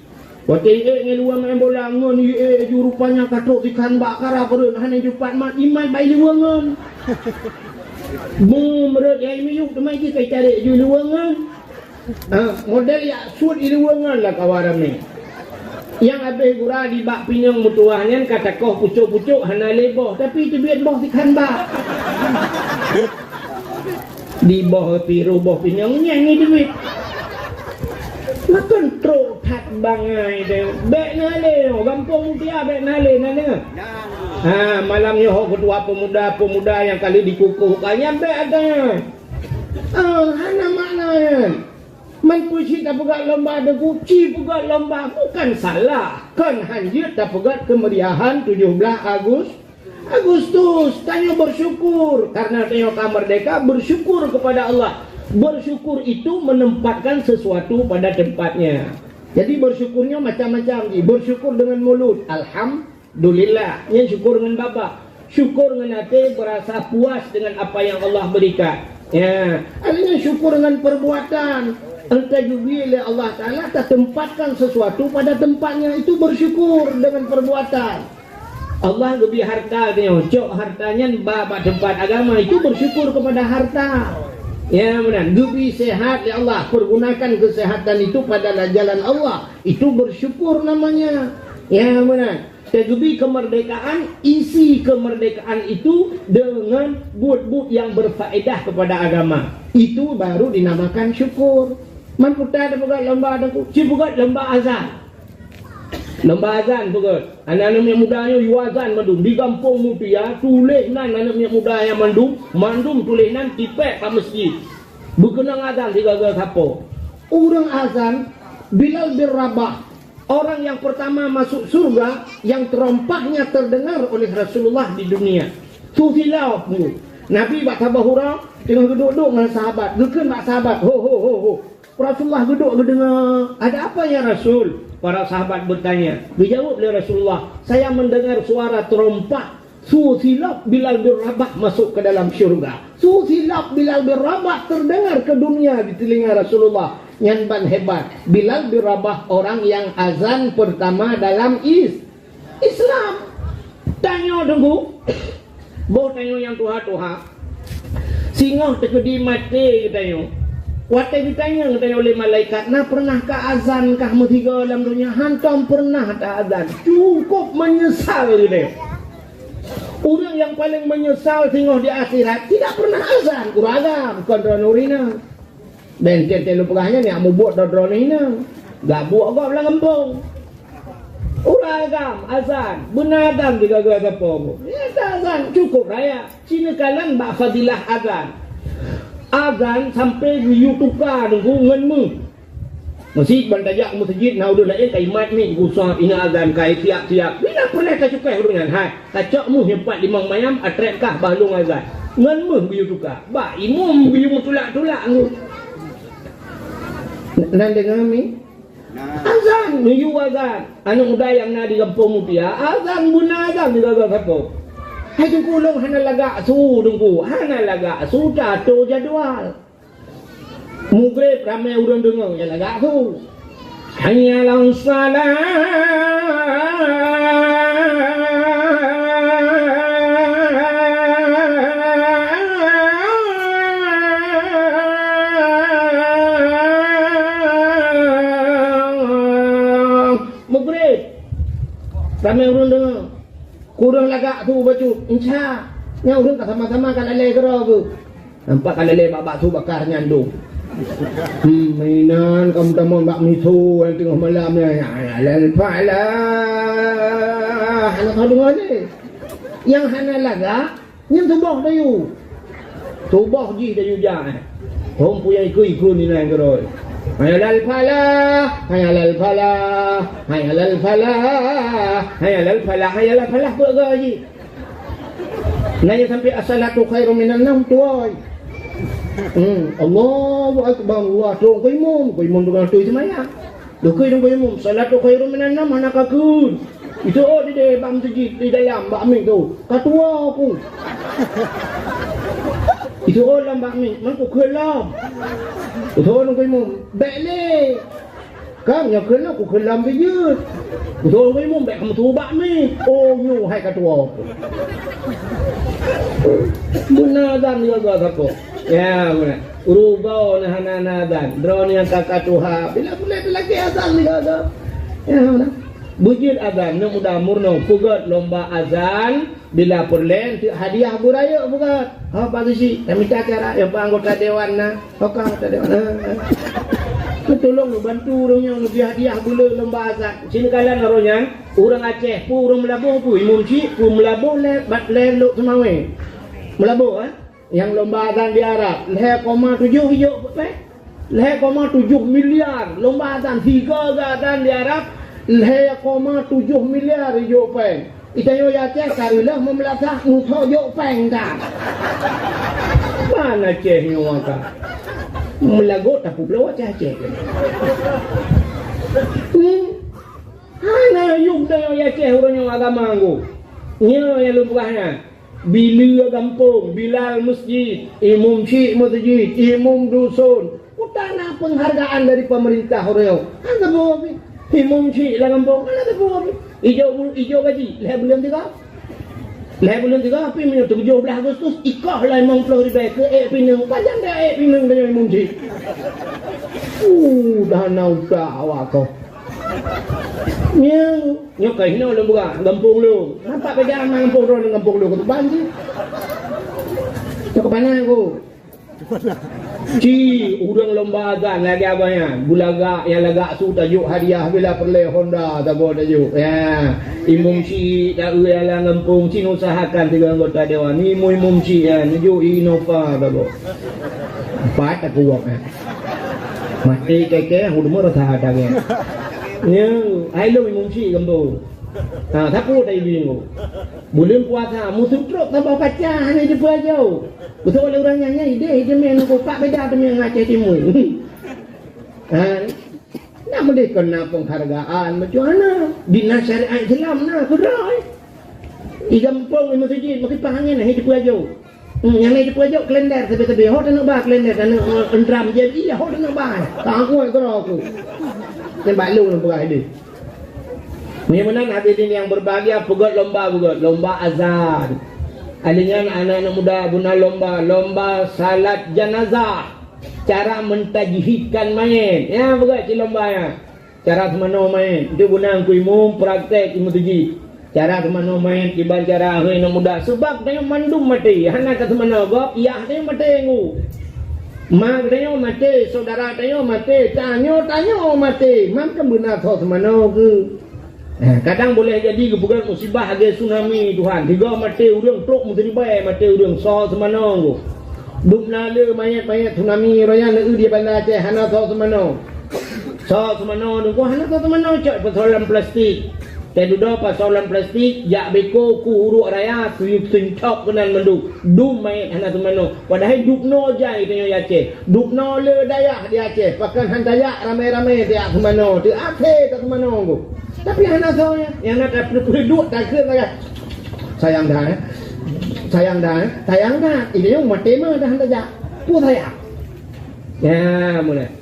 Watée iék ngon i liweue meu'en bola ngon iék ju rupanya ka trok ikan bak karab rot hana jupat mat imat bak i liweue ngon. Bum rot nyang miyueb teuma jih ka itarek ju i liweue ngon. Ha, model jak suet i liweue ngon lah kawa ramé. Nyang habéh gura di bak pinyong meutuwah nyan ka takoh pucok-pucok hana lé boh, tapi teubiet boh sikan bak. Di boh pih rôh boh pinyong nyan ngi duit. Makon trok that bangai deh. Bék na lé, gampông mutia bék na lé, na deungoe. Ha, malam nyoe ho ketua pemuda-pemuda nyang ka lheueh dikukuh ka nyan bék ada. Ah, hana makna nyan. Man peue cit tapeugét lomba deungon ci peugét lomba bukan salah, kon hanjeuet tapeugét keumeriahan tujoh blaih Agus-, Agustus. Tanyoe bersyukur karena tanyoe ka merdeka, bersyukur kepada Allah. Bersyukur itu menempatkan sesuatu pada tempatnya. Jadi bersyukurnya macam-macam ji. Bersyukur dengan mulut, alhamdulillah. Nyan syukur ngon babah. Syukur ngon até berasa puas dengan apa yang Allah berikan. Ya, artinya syukur dengan perbuatan. Entah juga oleh Allah Taala tatempatkan sesuatu pada tempatnya, itu bersyukur dengan perbuatan. Allah geubri harta nyoe, cok harta nyan ba bak tempat agama, itu bersyukur kepada harta. Ya, meunan. Geubri sehat ya Allah, pergunakan kesehatan itu pada jalan Allah, itu bersyukur namanya. Ya, meunan. Teugeubri kemerdekaan, isi kemerdekaan itu dengan buet-buet yang berfaedah kepada agama. Itu baru dinamakan syukur. Man peue tapeugét lomba deungon ci peugét lomba azan. Lomba azan peugét. Aneuk-aneuk muda nyoe yue azan mandum di gampông mutia, tuléh nan aneuk muda nyan mandum, mandum tuléh nan tipék bak meuseujid. Beukeunong azan sigaga sapo. Ureuëng azan, Bilal bin Rabah, orang yang pertama masuk surga yang terompahnya terdengar oleh Rasulullah di dunia. Su silop nyoe. Nabi bak Abu Hurairah teungoh geuduek-duek ngon sahabat. Geukheun bak sahabat, "Ho, ho, ho, ho." Rasulullah geuduek geudeungoe. "Ada apa ya Rasul?" Para sahabat bertanya. Dijawab oleh Rasulullah, "Saya mendengar suara terompah su silop Bilal bin Rabah masuk ke dalam syurga." Su silop Bilal bin Rabah terdengar ke dunia di telinga Rasulullah. Nyan ban hebat. Bilal bin Rabah orang yang azan pertama dalam is-, Islam. Tanyoe Teungku, boh tanyoe nyang tuha-tuha, singoh teukeudi maté geutanyoe. Watée geutanyong geutanyoe lé malaikat, "Na pernah ka azan kah meusigoe lam donya?" Hantom pernah ta azan. Cukup menyesal geutanyoe. Ureuëng nyang paleng menyesal singoh di akhirat tidak pernah azan. Ureuëng agam, kon droeneuh ureuëng inong. Ben tieb-tieb lôn peugah nyan, nyang mubuet droe-droe nyan. Gabuek gob lam gampông. Ureuëng agam azan, beuna azan di gaga gampông. Ya, azan cukup raya. Ci neukalon bak fadilah azan. Azan sampai geuyue tuka Teungku ngon méuh. Meusit ban tajak meuseujid na ureuëng laén ka imat miet gusab ina azan kai siap-siap. Bila peureulée tacukai ureuëng nyan hai. Kacok méuh nyoe pat limong mayam, atrek kah bah lôn azan. Ngon méuh geuyue tuka. Bah imum geuyue meutulak-tulak ngon. Nan deungoe mi? Azan, geuyue azan. Aneuk muda nyang na di gampông Mutia, azan beuna azan di gaga gampông. Hai Teungku, lôn hana lagak su Teungku, hana lagak su, tato jadwal. Mugreb ramé ureuëng deungoe nyang lagak su. Hayya 'alas shalah. Mugreb. Ramé ureuëng deungoe. Kureueng lagak su bacut, insya. Nyan ureuëng ka sama-sama ka lalée keudroe geuh. Nampak ka lalée bak bakso bakar nyan dum. Hmm, inan ka meutamong bak miso nyang teungoh malam nyan. Hayya 'alal falah. Hana ka deungoe lé. Nyang hana lagak, nyan tuboh dayuh. Tuboh jih dayuh jak, eh. Hom puyang ikeu-ikeu nilai keudroe. Hayya 'alal falah, hayya 'alal falah, hayya 'alal falah, hayya 'alal falah, hayya 'alal falah, peuet goe jih. Na nyang sampai as-salatu khairum minan naum tuwoe. Hmm, Allahu akbar, Allah, trok keu imum, keu imum deungon tui seumayang. Dukui deungon imum, salatu khairum minan naum hana ka kheun. Itu oh di deh bak meuseujid di dalam bak miet tu. Ka tuwoe ku. Itu oh lam bak miet, man ku kheun lom. Itu oh deungon imum, bèk lé. Kan nyoe keunoe kukheun lam bijeuet. Beutôi wéh mum bèk kamoe tuwoe bak mi. Oh nyoe hai ka tuwoe. Beuna azan jaga sapo. Ya beuna. Rugoe na hana na azan. Droeneuh nyang ka ka tuha. Bila buleuen lagèe azan jaga. Ya beuna. Beujeuet azan nyoe muda meurunoe peugöt lomba azan. Bila peureulèe, eunteuk hadiah beurayeuk beugat. Ho, Pak Geuchik, tamita cara, ya, Pak anggota dewan na. Ho, ka anggota dewan na. Neutulông, neubantu ureueng nyoe, neubri hadiah buleuen lomba azan. Sineukala na roh nyan, ureueng Aceh, peue ureueng Meulaboh, peue Imum Chik, peue Meulaboh lé, bat lé lok Seumawé. Meulaboh, eh? Nyang lomba azan di Arab, lhèe koma tujoh ijok péng. Lhèe koma tujoh miliar lomba azan, sigoe geuh azan di Arab, lhèe koma tujoh miliar ijok péng. Geutanyoe di Aceh ka reuloh meumeulasah, musoh jok péng ka. Ban Aceh nyoe ka. Meulagot tapeuplôh Aceh-Aceh. Hmm. Hana yum tanyoe di Aceh uroe nyoe agama nggu. Nyoe nyang lôn peugah nyan. Bileue gampông, bilal meuseujid, imum chik meuseujid, imum duson. Peue na peunghargaan dari peumeurintah uroe nyoe? Hana sapeue pih. Imum chik lam gampông, hana sapeue pih. Ijok bu-, ijok gaji, lhèe buleuen tiga. Lhèe buleuen tiga, pih meunyoe tujoh blaih Agustus, ikoh limong ploh ribèe keu ék pineung. Pajan dak ék pineung tanyoe imum chik? Uh, dah na utak awak kah. Nyang, nyoe ka hinoe lôn peugah, gampông lôn. Nampak beda na gampông droe ngon gampông lôn, keutuban jih. Nyoe keupanan ku. Ci, ureueng lomba azan lagèe abang nyan. Beulagak, nyang lagak su tajok hadiah, bila peureulèe Honda sagoe tajok. Ya, imum chik, taeu dalam gampông, ci neusahakan tiga anggota dewan. Ni imum, imum chik nyan, neujok Innova sagoe. Pat takuwok nyan. Maté kèe-kèe, huduma rasa ada kan. Ya, ai lom imum syik gambo. Ha, sapu tai bingung. Buleuen puasa, musim trok tambah kaca, hana jipeuajoe. Beutôi lé urang nyan, nyan idéh, idéh meunan, pak beda teumé ngon Aceh Timu. Ha, nak meudeh kon na penghargaan, macam mana? Di na syariat Islam na, kudroe. Di gampông, di meuseujid, meukipan angén, hana jipeuajoe. Hmm, nyang laén jipeujok kalender sabe-sabe. Ho taneuk ba kalender, taneuk, eh, entram je, iya, ho taneuk ba. Tak aku, aku, aku. Nyan bak lôn peugah deh. Nyoe meunan hadirin yang berbahagia, peugöt lomba, peugöt lomba azan. Alinyan aneuk-aneuk muda guna lomba, lomba salat janazah. Cara mentajhidkan mayit. Ya, peugöt cit lomba nyan. Cara seumanoe mayét, nyoe beuna Teungku Imum praktek di meuseujid. Cara seumanoe mayét kiban cara hai aneuk muda, sabab tanyoe mandum maté, hana ka seumanoe gob, yah tanyoe maté ngu. Ma tanyoe maté, syedara tanyoe maté, tanyoe, tanyoe maté, man kan beuna soe seumanoe keu. Eh, kadang boleh jadi geupeugah musibah lagèe tsunami Tuhan, tiga maté ureueng, trok meusiribèe maté ureueng, soe seumanoe ngu. Dum na le mayét-mayét tsunami roh nyan neueu di Banda Aceh, hana soe seumanoe. Soe seumanoe nunggu hana soe seumanoe, cok pasoe lam plastik. Teududoe pasoe lam plastik, jak beko ku uruek raya, kuyueb seuncok keunan mandum. Dum mayét hana seumanoe. Padahai dubnoe jai tanyoe di Aceh. Dubnoe le dayah di Aceh. Pakon han tajak ramé-ramé tajak seumanoe. Teuakhé tajak seumanoe ngu. Tapi hana soe nyan. Nyang na tapeue-peue duek takheun lagèe. Sayang dah, eh. Sayang dah, eh. Sayang dah. Ini nyang maté mah dah han tajak. Peue sayang? Ya, mulai.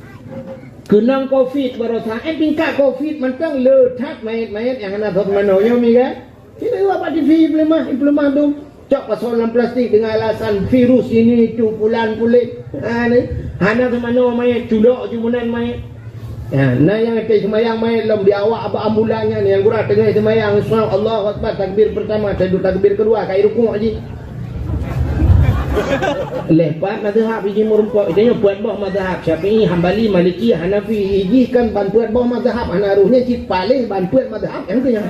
Keunong covid baroesa, eh, tingkat covid mantong le that mayét-mayét nyang hana soe seumanoe nyoe mi kan? Kita buat bak T V, ipeuleumah, ipeuleumah dum. Cok pasoe lam plastik dengan alasan virus ini, itu, pulan, pulit. Ha, ni. Hana seumanoe mayét, culok ju meunan mayét. Ha, na nyang teuh seumayang mayét lom di awak bak ambulan nyan, nyang gura teungoh seumayang, Allahu Akbar, takbir pertama, takbir kedua, kai rukuk ji. Leh pat mazhab iji meurumpok, itu nyoe peuet boh mazhab, Syafi'i, Hambali, Maliki, Hanafi, iji kan ban peuet boh mazhab, hana roh nyan cit paléh ban peuet mazhab nyang tu nyan.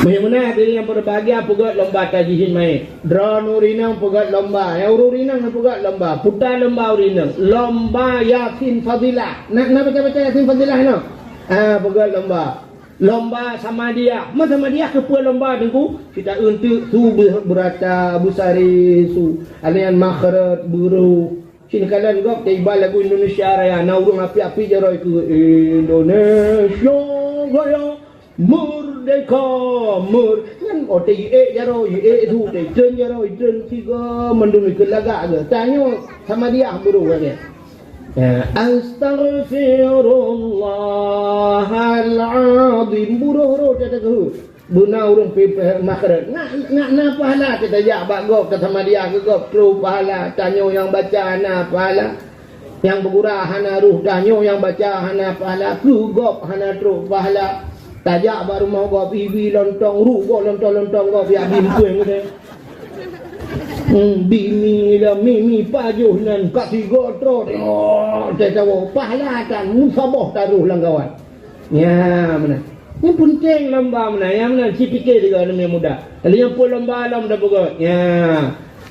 Meunyoe meunan hadirin yang berbahagia, peugöt lomba tajhid mayét. Droeneuh ureueng inong peugöt lomba, nyang ureueng inong peugöt lomba, puta lomba ureueng inong, lomba Yasin Fadilah. Na, na baca-baca Yasin Fadilah nyoe? Ah, peugöt lomba. Lomba Samadiyah. Ma Samadiyah keupeue lomba Teungku? Kita eunteuk su beu-, beurata, beusaré su. Alian makhraj, beuroh. Sinoe kalon gob teuiba lagu Indonesia Raya. Na ureueng api-api jaroe keu Indonesia Raya. Merdeka, mer-, nyan oh teuiék jaroe, iék su, teuitreun jaroe, itreun sigoe, mandum ikheun lagak geuh. Tanyoe Samadiyah beuroh lagèe. Ya, astaghfirullahalazim. Beuroh-roh teuteukeuh. Beuna ureueng pi-, pi-, makhraj. Ngat, ngat na pahala teutajak bak gob, teusamadiyah keu gob, troh pahala. Tanyoe nyang baca na pahala. Nyang beugura hana roh, tanyoe nyang baca hana pahala. Keu gob hana troh pahala. Tajak bak rumoh gob, ibi lontong, roh gob lontong-lontong gob, ya bimpueng geude. Hmm, bimi la mimi pajoh nan, ka sigoe trok, oh, teuh tawoe, pahala tan, musaboh taroh lam gawat. Nya, meunan. Nyang peunteng lomba meunan, nyang meunan, ci pike sigoe aneuk muda. Lalu nyang peuet lomba lom tapeugöt. Nya.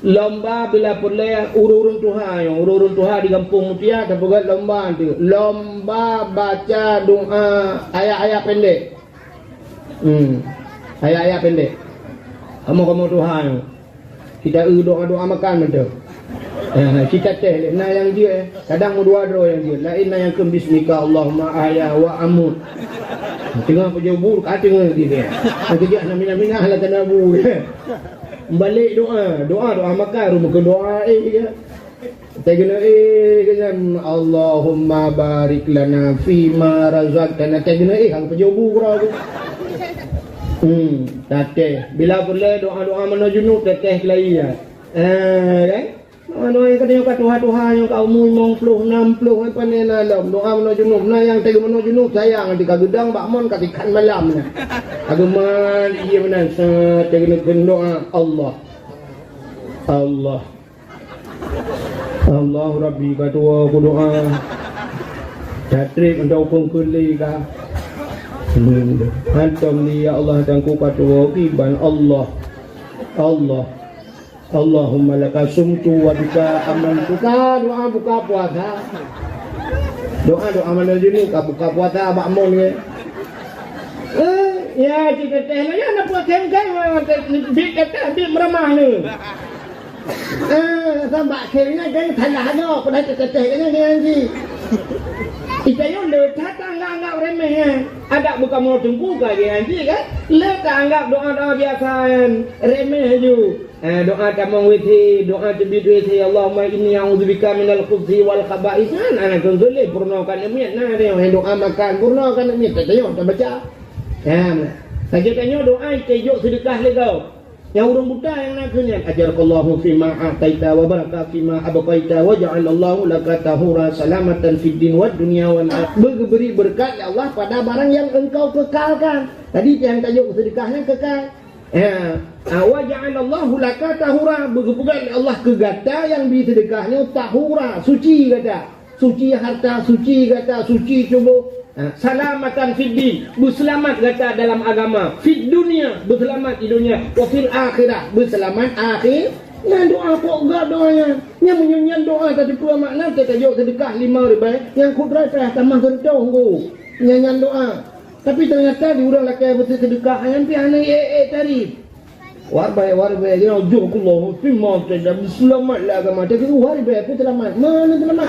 Lomba bila peureulèe ureueng-ureueng tuha nyoe, ureueng-ureueng tuha di Gampông Mutia tapeugöt lomba tu. Lomba baca doa ayat-ayat pendek. Hmm. Ayat-ayat pendek. Kamoe-kamoe tuha nyoe. Kita eu doa-doa makan beutôi. Eh, kita teh lé. Na nyang jeuet, eh. Kadang meudua droe nyang jeuet. Laén na nyang kheun bismika Allahumma ahya wa amut. Teungoh pajoh bu, ka teungoh di dia. Keujeuet na minah-minah lah kena bu. Balek doa, doa, doa makan, rumoh keu doa, eh, ya. Teuh keuneuk, eh, keu nyan, Allahumma barik lana fima razaqtana. Teuh keuneuk, eh, hang pajoh bu keudroe tu. Hmm, tateh. Bila peureulèe doa-doa manoe junub, tateh keulayi, ya. Eh, kan? Doa-doa nyang ka tuha-tuha, nyang ka umu limong ploh, nam ploh, eh, pane na lom. Doa manoe junub. Na nyang teuh manoe junub, sayang, di ka geudong bak mon ka tikhan malam nyan. Ageuman, iya meunan, set, teuh keuneuk doa. Allah. Allah. Allahu Rabbi, ka tuwoe kudoa. Tatrép mantong hukôm keu lé ka. Hantom lé, ya Allah, teungku ka tuwoe kiban Allah. Allah. Allahumma laka sumtu wa bika amantu. Ka doa buka puasa. Doa-doa mana jeuneuh ka buka puasa bak mon nyan. Eh, ya, cit teuteh lah, ya, na puasa kan, bit teuteh, bit meuramah ni. Eh, sabab akhirnya kan salah nyoe, pernah teuteh kan ngaji. Kita yang le that anggap-anggap remeh, ya. Ada bukan mau tunggu ka ngaji kan? Le tak anggap doa-doa biasa kan remeh ju. Eh, doa tamong W C, doa teubiet W C, "Allahumma inni a'udzubika minal khubuthi wal khaba'ith." Kan aneuk keuneuk lé peurunoe ka aneuk miet, nah, dia doa makan peurunoe ka aneuk miet, tak tayong tak baca. Ya, nah. Saja tanyoe doa, ijok seudeukah lé gob. Nyang ureueng buta nyang na keunan, "Ajarakallahu fima a'taita wa baraka fima abqaita wa ja'alallahu laka tahura salamatan fid din wad dunya wal akhirah." Beu geubri beureukat lé Allah pada barang nyang engkau kekalkan. Tadi nyang tajok seudeukah nyan kekal. Ya. Ah, wa ja'alallahu laka tahura, beugeupeugot lé Allah keu gata nyang bri seudeukah nyoe tahura, suci gata. Suci harta, suci gata, suci tuboh. Ah, salamatan fid din, beuseulamat gata dalam agama. Fid dunya, beuseulamat di dunia. Wa fil akhirah, beuseulamat akhé-, nyan doa pokok doa nyan. Nyan meunyoe nyan doa tateupeue makna, tajok seudeukah limong ribèe, nyang kudrat payah tamah geureutoh, Teungku. Nyan, nyan doa. Tapi teunyata di ureueng lakèe beuseudeukah nyan pih hana ék-ék tarif. Warbai, warbai, ya, jazakallahu khairan, seulamat lah agama. Tapi warbai pun seulamat. Mana seulamat?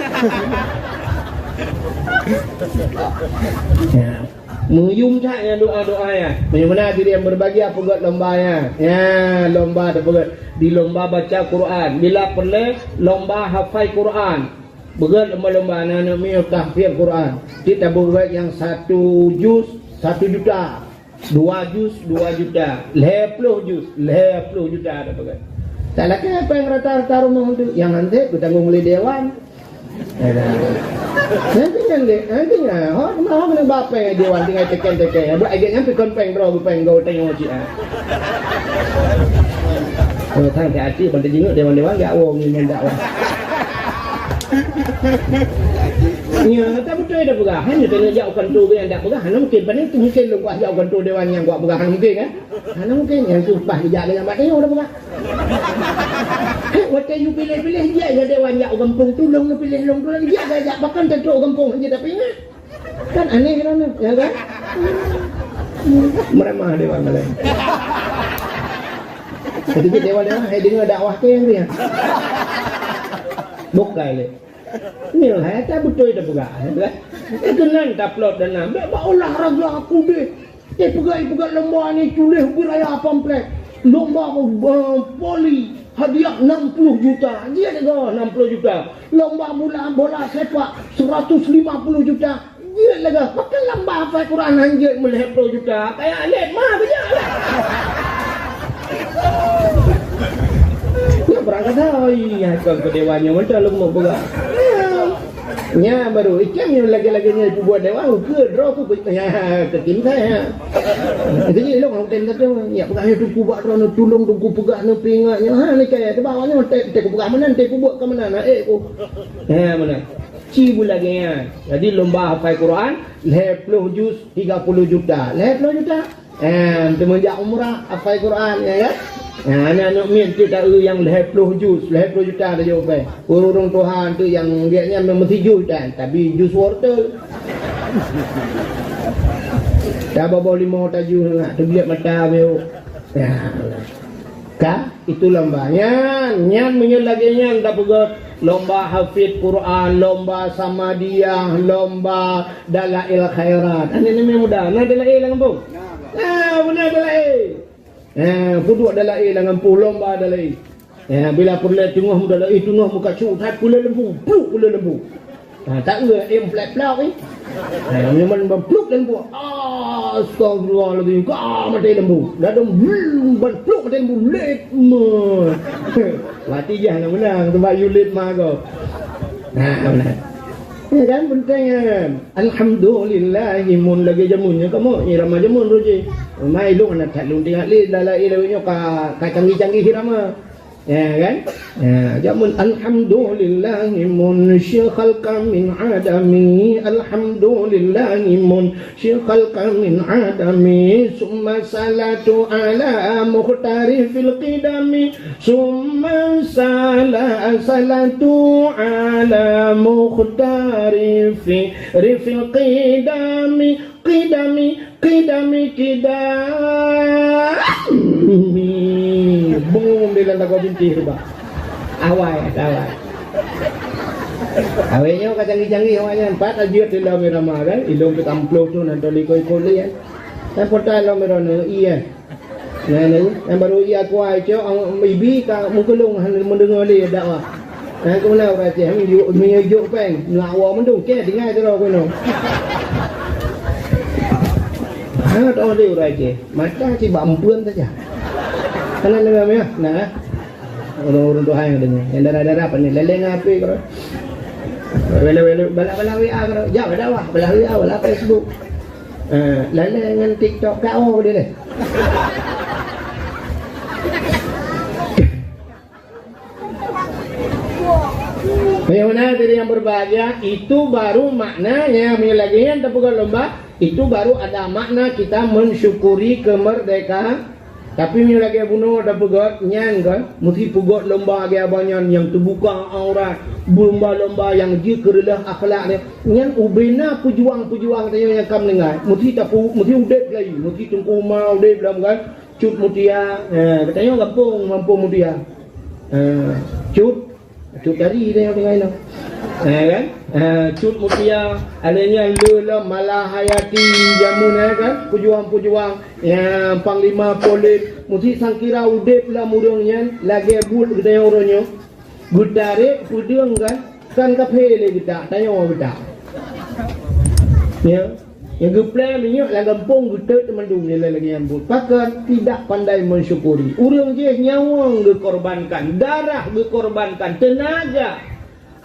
Ya. Meuyum that nyan doa-doa nyan. Meunyoe meunan diri nyang berbagi, peugöt lomba nyan. Ya, lomba tapeugöt. Di lomba baca Quran. Bila peureulèe, lomba hafai Quran. Peugöt lomba-lomba aneuk-aneuk miet tahfiz Quran. Cit tapeugöt nyang satu juz, satu juta. Dua juz, dua juta. Lhèe ploh juz, lhèe ploh juta tapeugöt. Tak lakèe péng rata-rata rumoh tu. Nyang hanté geutanggong lé dewan. Ya kan? Nanti nyan deh, nanti nyan. Ho, cuma ho keuneuk ba péng dewan tinggai teken-teken. Buat agak nyan pi kon péng droe, péng goe tengok cit, ah. Oh, tang hati-hati, ban teujingeuk dewan-dewan jak woe ngon dakwah. Nyan, tak beutôi dah peugah. Hana keuneuk jak u kanto nyang dak peugah. Hana mungkin, pane tu mungkin lôn kuah jak u kanto dewan nyang kuah peugah. Hana mungkin, kan? Hana mungkin. Nyang tu paih jak lé nyang bak tanyoe dah peugah. Hei, watèe you piléh-piléh, jak jak dewan jak u gampông tu, lôn neupiléh lôn tu, jak jak, jak pakon tantu u gampông, hana tapeuingat. Kan aneh kan, ya kan? Meuramah dewan laén. Jadi dewan-dewan, hai deungoe dakwah tu nyang dia. Bukai lé. Nyoe hai ata beutôi tapeugah, ya kan? Keunan taplot dana, bèk bak olahraga aku deh. Eh, peugah, eh, peugah lomba ni tuléh beuraya pamflet. Lomba, eh, voli, hadiah enam puluh juta. Jeuet lagèe enam puluh juta. Lomba bola, bola sepak, seratus lima puluh juta. Jeuet lagèe. Pakon lomba hafai Quran hanjeuet meulhèe ploh juta. Kaya lét ma keujak lah. Nyan beurangkat hai, ya, kon keu dewan nyoe mantong lôn mau peugah. Nyan baru, ikan nyoe lagèe-lagèe nyoe peubuet dewan, ukeue droe ku pe-, ya, keutim saya. Jadi, ilong hong tem satu, ya, peugah nyoe Teungku bak droe, tulông Teungku peugah, neupeuingat nyoe. Ha, ni kaya, teuba awak nyoe, te, te kupeugah meunan, te kubuet ka meunan, na, eh, ku. Ya, meunan. Ci bu lagèe nyan. Jadi, lomba hafai Quran, lhèe ploh juz, tiga puluh juta. Lhèe ploh juta? Eh, untuk meunjak umrah, hafai Quran, ya kan? Nah, aneuk-aneuk miet tu taeu nyang lhèe ploh juz, lhèe ploh juta tajok pai. Ureueng tuha tu nyang gèt nyan memang sijuh tan, tapi juz wortel. Dah boh lima tajuh nak teubiet mata biu. Ya. Ka? Itu lomba. Nyan, nyan meunyoe lagèe nyan tapeugöt lomba hafiz Quran, lomba samadiyah, lomba dalail khairat. Aneuk-aneuk muda, na dalail lam gampông? Na, beuna dalail. Eh, peuduek dalail lam gampông, lomba dalail. Eh, bila peureulèe teungoh mudalail, teungoh meukacu, that peuleumbu, pluk peuleumbu. Ha, tak ngeue, eh, plek-plek, eh. Ha, memang ban pluk lembu. Astagfirullahaladzim, ka maté lembu. Dah dong, hmm, ban pluk maté lembu, lét me. Mati jah nak menang, sebab you lét ma go. Ha, benar. Ya kan, penting kan. Alhamdulillah, imun lagi jamun nya kamu, irama jamun roji. Mai lung anak tak lung tinggal lé, lalai lawinyo ka, ka canggih-canggih irama. Ya kan? Ya, jamun alhamdulillahi munsyi khalqan min adami. Alhamdulillahi munsyi khalqan min adami. Summa salatu ala mukhtari fil qidami. Summa sala-, salatu ala mukhtari fi, rifil qidami. Qidami, qidami, qidami. Bung di lantai kau binti tu, bah. Awai, awai. Awai nyoe ka canggih-canggih awak nyan. Pat ajeut di dalam irama kan. Ilong ke tamploh tu nanti likoi-likoi kan. Dan kota dalam irama iya. Nah, nah, yang baru iya kuai cok, ibi ka mengkulung han mendengar lé dakwah. Nah, kemana orang Aceh? Menyujuk, menyujuk peng, nak awak mendung. Ke, tinggal je lah kono. Ha, tak ada orang Aceh. Mata cibak empuan saja. Kanan dengan meh. Nah. Ureueng-ureueng tuha nyang deungoe. Nyang dara-dara apa ni? Leleng apa kau? Wala-wala, bala-bala W A kau. Jauh dakwah, bala W A, bala Facebook. Eh, lalai ngan TikTok kau dia deh. Meunyoe hadirin yang berbahagia, itu baru maknanya meunyoe lagèe nyan tapeugah lomba, itu baru ada makna kita mensyukuri kemerdekaan. Tapi meunyoe lagèe bunoe tapeugah nyan kan, meusti peugah lomba lagèe abang nyan nyang teubuka aurat, lomba-lomba nyang jeuet keu reuloh akhlak nyan. Nyan ubena peujuang-peujuang tanyoe nyang ka meuninggai. Meusti tapu-, meusti udép lagi, meusti Teungku Umar udép lom kan. Cut Mutia, eh, geutanyoe gampông, gampông Mutia. Eh, Cut, Cut Tari tanyoe tinggai nyoe. Eh, kan? Eh, Cut Mutia, ada nyan le lom Malahayati jameun, eh, kan? Peujuang-peujuang, ya, Panglima Polip, meusti sangkira udép lom ureueng nyan lagèe buet geutanyoe uroe nyoe. Geutarek peudeueng kan, kan kaphé lé geutak, tanyoe geutak. Ya. Nyang geuplè minyeuk lam gampông geutot mandum nilai lagèe nyan buet. Pakon? Tidak pandai mensyukuri. Ureueng jih nyawöng geukorbankan, darah geukorbankan, tenaga,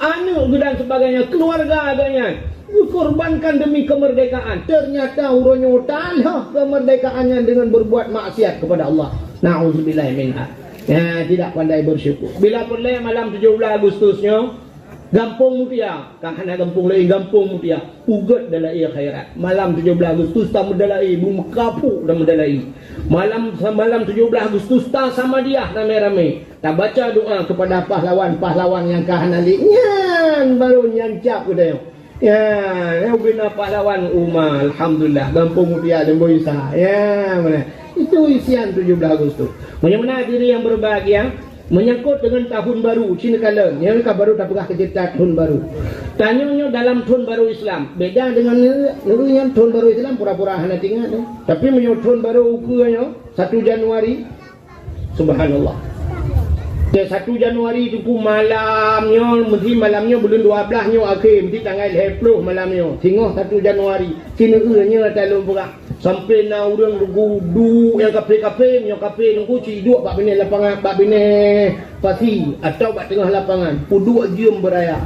aneuk geuh dan sebagainya, keluarga geuh nyan geukorbankan demi kemerdekaan. Ternyata uroe nyoe talah kemerdekaan nyan dengan berbuat maksiat kepada Allah. Nauzubillah minha. Ya, tidak pandai bersyukur. Bila peureulèe malam tujoh belas Agustus nyoe, Gampông Mutia, ka hana gampông laén, Gampông Mutia, peugöt dalai khairat. Malam tujoh belas Agustus tameudalai, beumeukapu tameudalai. Malam, malam tujoh belas Agustus tasamadiah ramé-ramé. Tabaca doa kepada pahlawan-pahlawan nyang ka hana lé. Nyan baru nyan cap geutanyoe. Ya, ya, ubena pahlawan Uma, alhamdulillah, Gampông Mutia, Lembu Isa. Ya, mana? Itu isian tujoh belas Agustus. Meunyoe meunan hadirin yang berbahagia, Menyangkot deungon tahun baru, ci neukalon, nyan ka baru tapeugah keu ceurita tahun baru. Tanyoe nyoe dalam tahun baru Islam, beda deungon neu-, neugui nyan tahun baru Islam pura-pura hana teuingat deh. Tapi meunyoe tahun baru ukeue nyoe, satu Januari, subhanallah. Di satu Januari Teungku malam nyoe, meusti malam nyoe buleuen dua belas nyoe akhé, meusti tanggai lhèe ploh malam nyoe. Singoh satu Januari, ci neueu nyoe ata lôn peugah. Sampoe na ureueng geuduek nyang kafé-kafé, meunyoe kafé Teungku, ci duek bak binéh lapangan, bak binéh pasi, atawa bak teungoh lapangan, peuduek jeuem beuraya.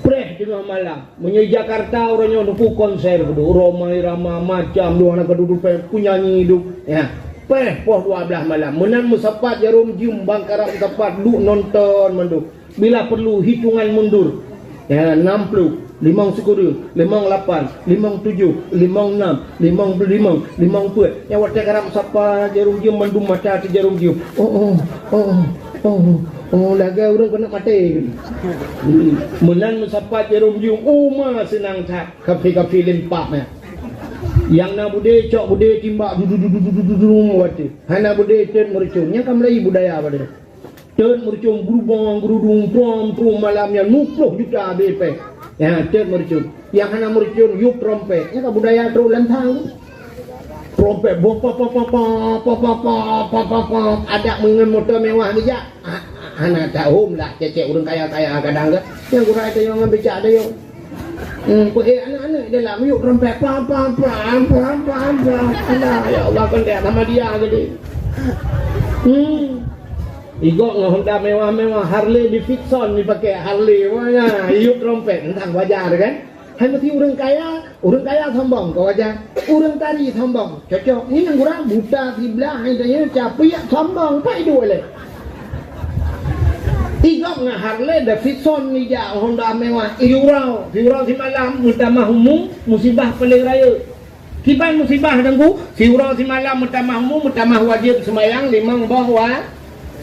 Preh teungoh malam. Meunyoe Jakarta uroe nyoe Teungku konser peuduek, Rhoma Irama macam dua aneuk keududuk peh, peunyanyi duek. Ya. Preh poh dua belas malam. Meunan meusapat jaroe jeuem bang karab meusapat duek nonton mandum. Bila perlu, hitungan mundur. Ya, enam puluh, limong sikureueng, limong lapan, limong tujoh, limong nam, limong limong, limong peuet. Nyang watèe karab sapa jaroe jeuem mandum mata teuh jaroe jeuem. Oh, oh, oh, oh, oh, oh, lagèe ureueng keuneuk maté. Hmm. Meunan meusapat jaroe jeuem, uma seunang that. Kafé-kafé limpah nyan. Nyang na budé, cok budé, timbak, du, du, du, watèe. Hana budé, teuet meurucong. Nyan ka meulayeue budaya pada. Teuet meurucong, geurubong, geurudong, prom, prom, malam nyan, lhèe ploh juta habéh pèng. Ya, teuet meurucong. Nyang hana meurucong, yup trompet. Nyan ka budaya trok lantang tu. Trompet, boh, pa, pa, pa. Adak meungon moto mewah geujak. Ha, ha, hana tahom lah, cék-cék ureueng kaya-kaya kadang ke. Nyang gura tayong ngon becak tayong. Hmm, peuék aneuk-aneuk dalam yup trompet, pam, pam, pam. Alah, ya Allah, kon dek sama dia tadi. Hmm. Igok ngon Honda mewah-mewah, Harley Davidson dipakai, Harley, wah, ya, yup trompet, entah wajar kan? Hai meusti ureueng kaya, ureueng kaya sombong, ka wajar. Ureueng tari sombong, cocok. Nyan nyang gura buta siblah, hai tanya, capiak sombong, pai duek lé. Igom ngon Harley Davidson ija Honda mewah, iuroe, siuroe simalam meutamah umu, musibah paleng rayeuk. Kiban musibah Teungku, siuroe simalam meutamah umu, meutamah wajéb seumayang limong boh wa-,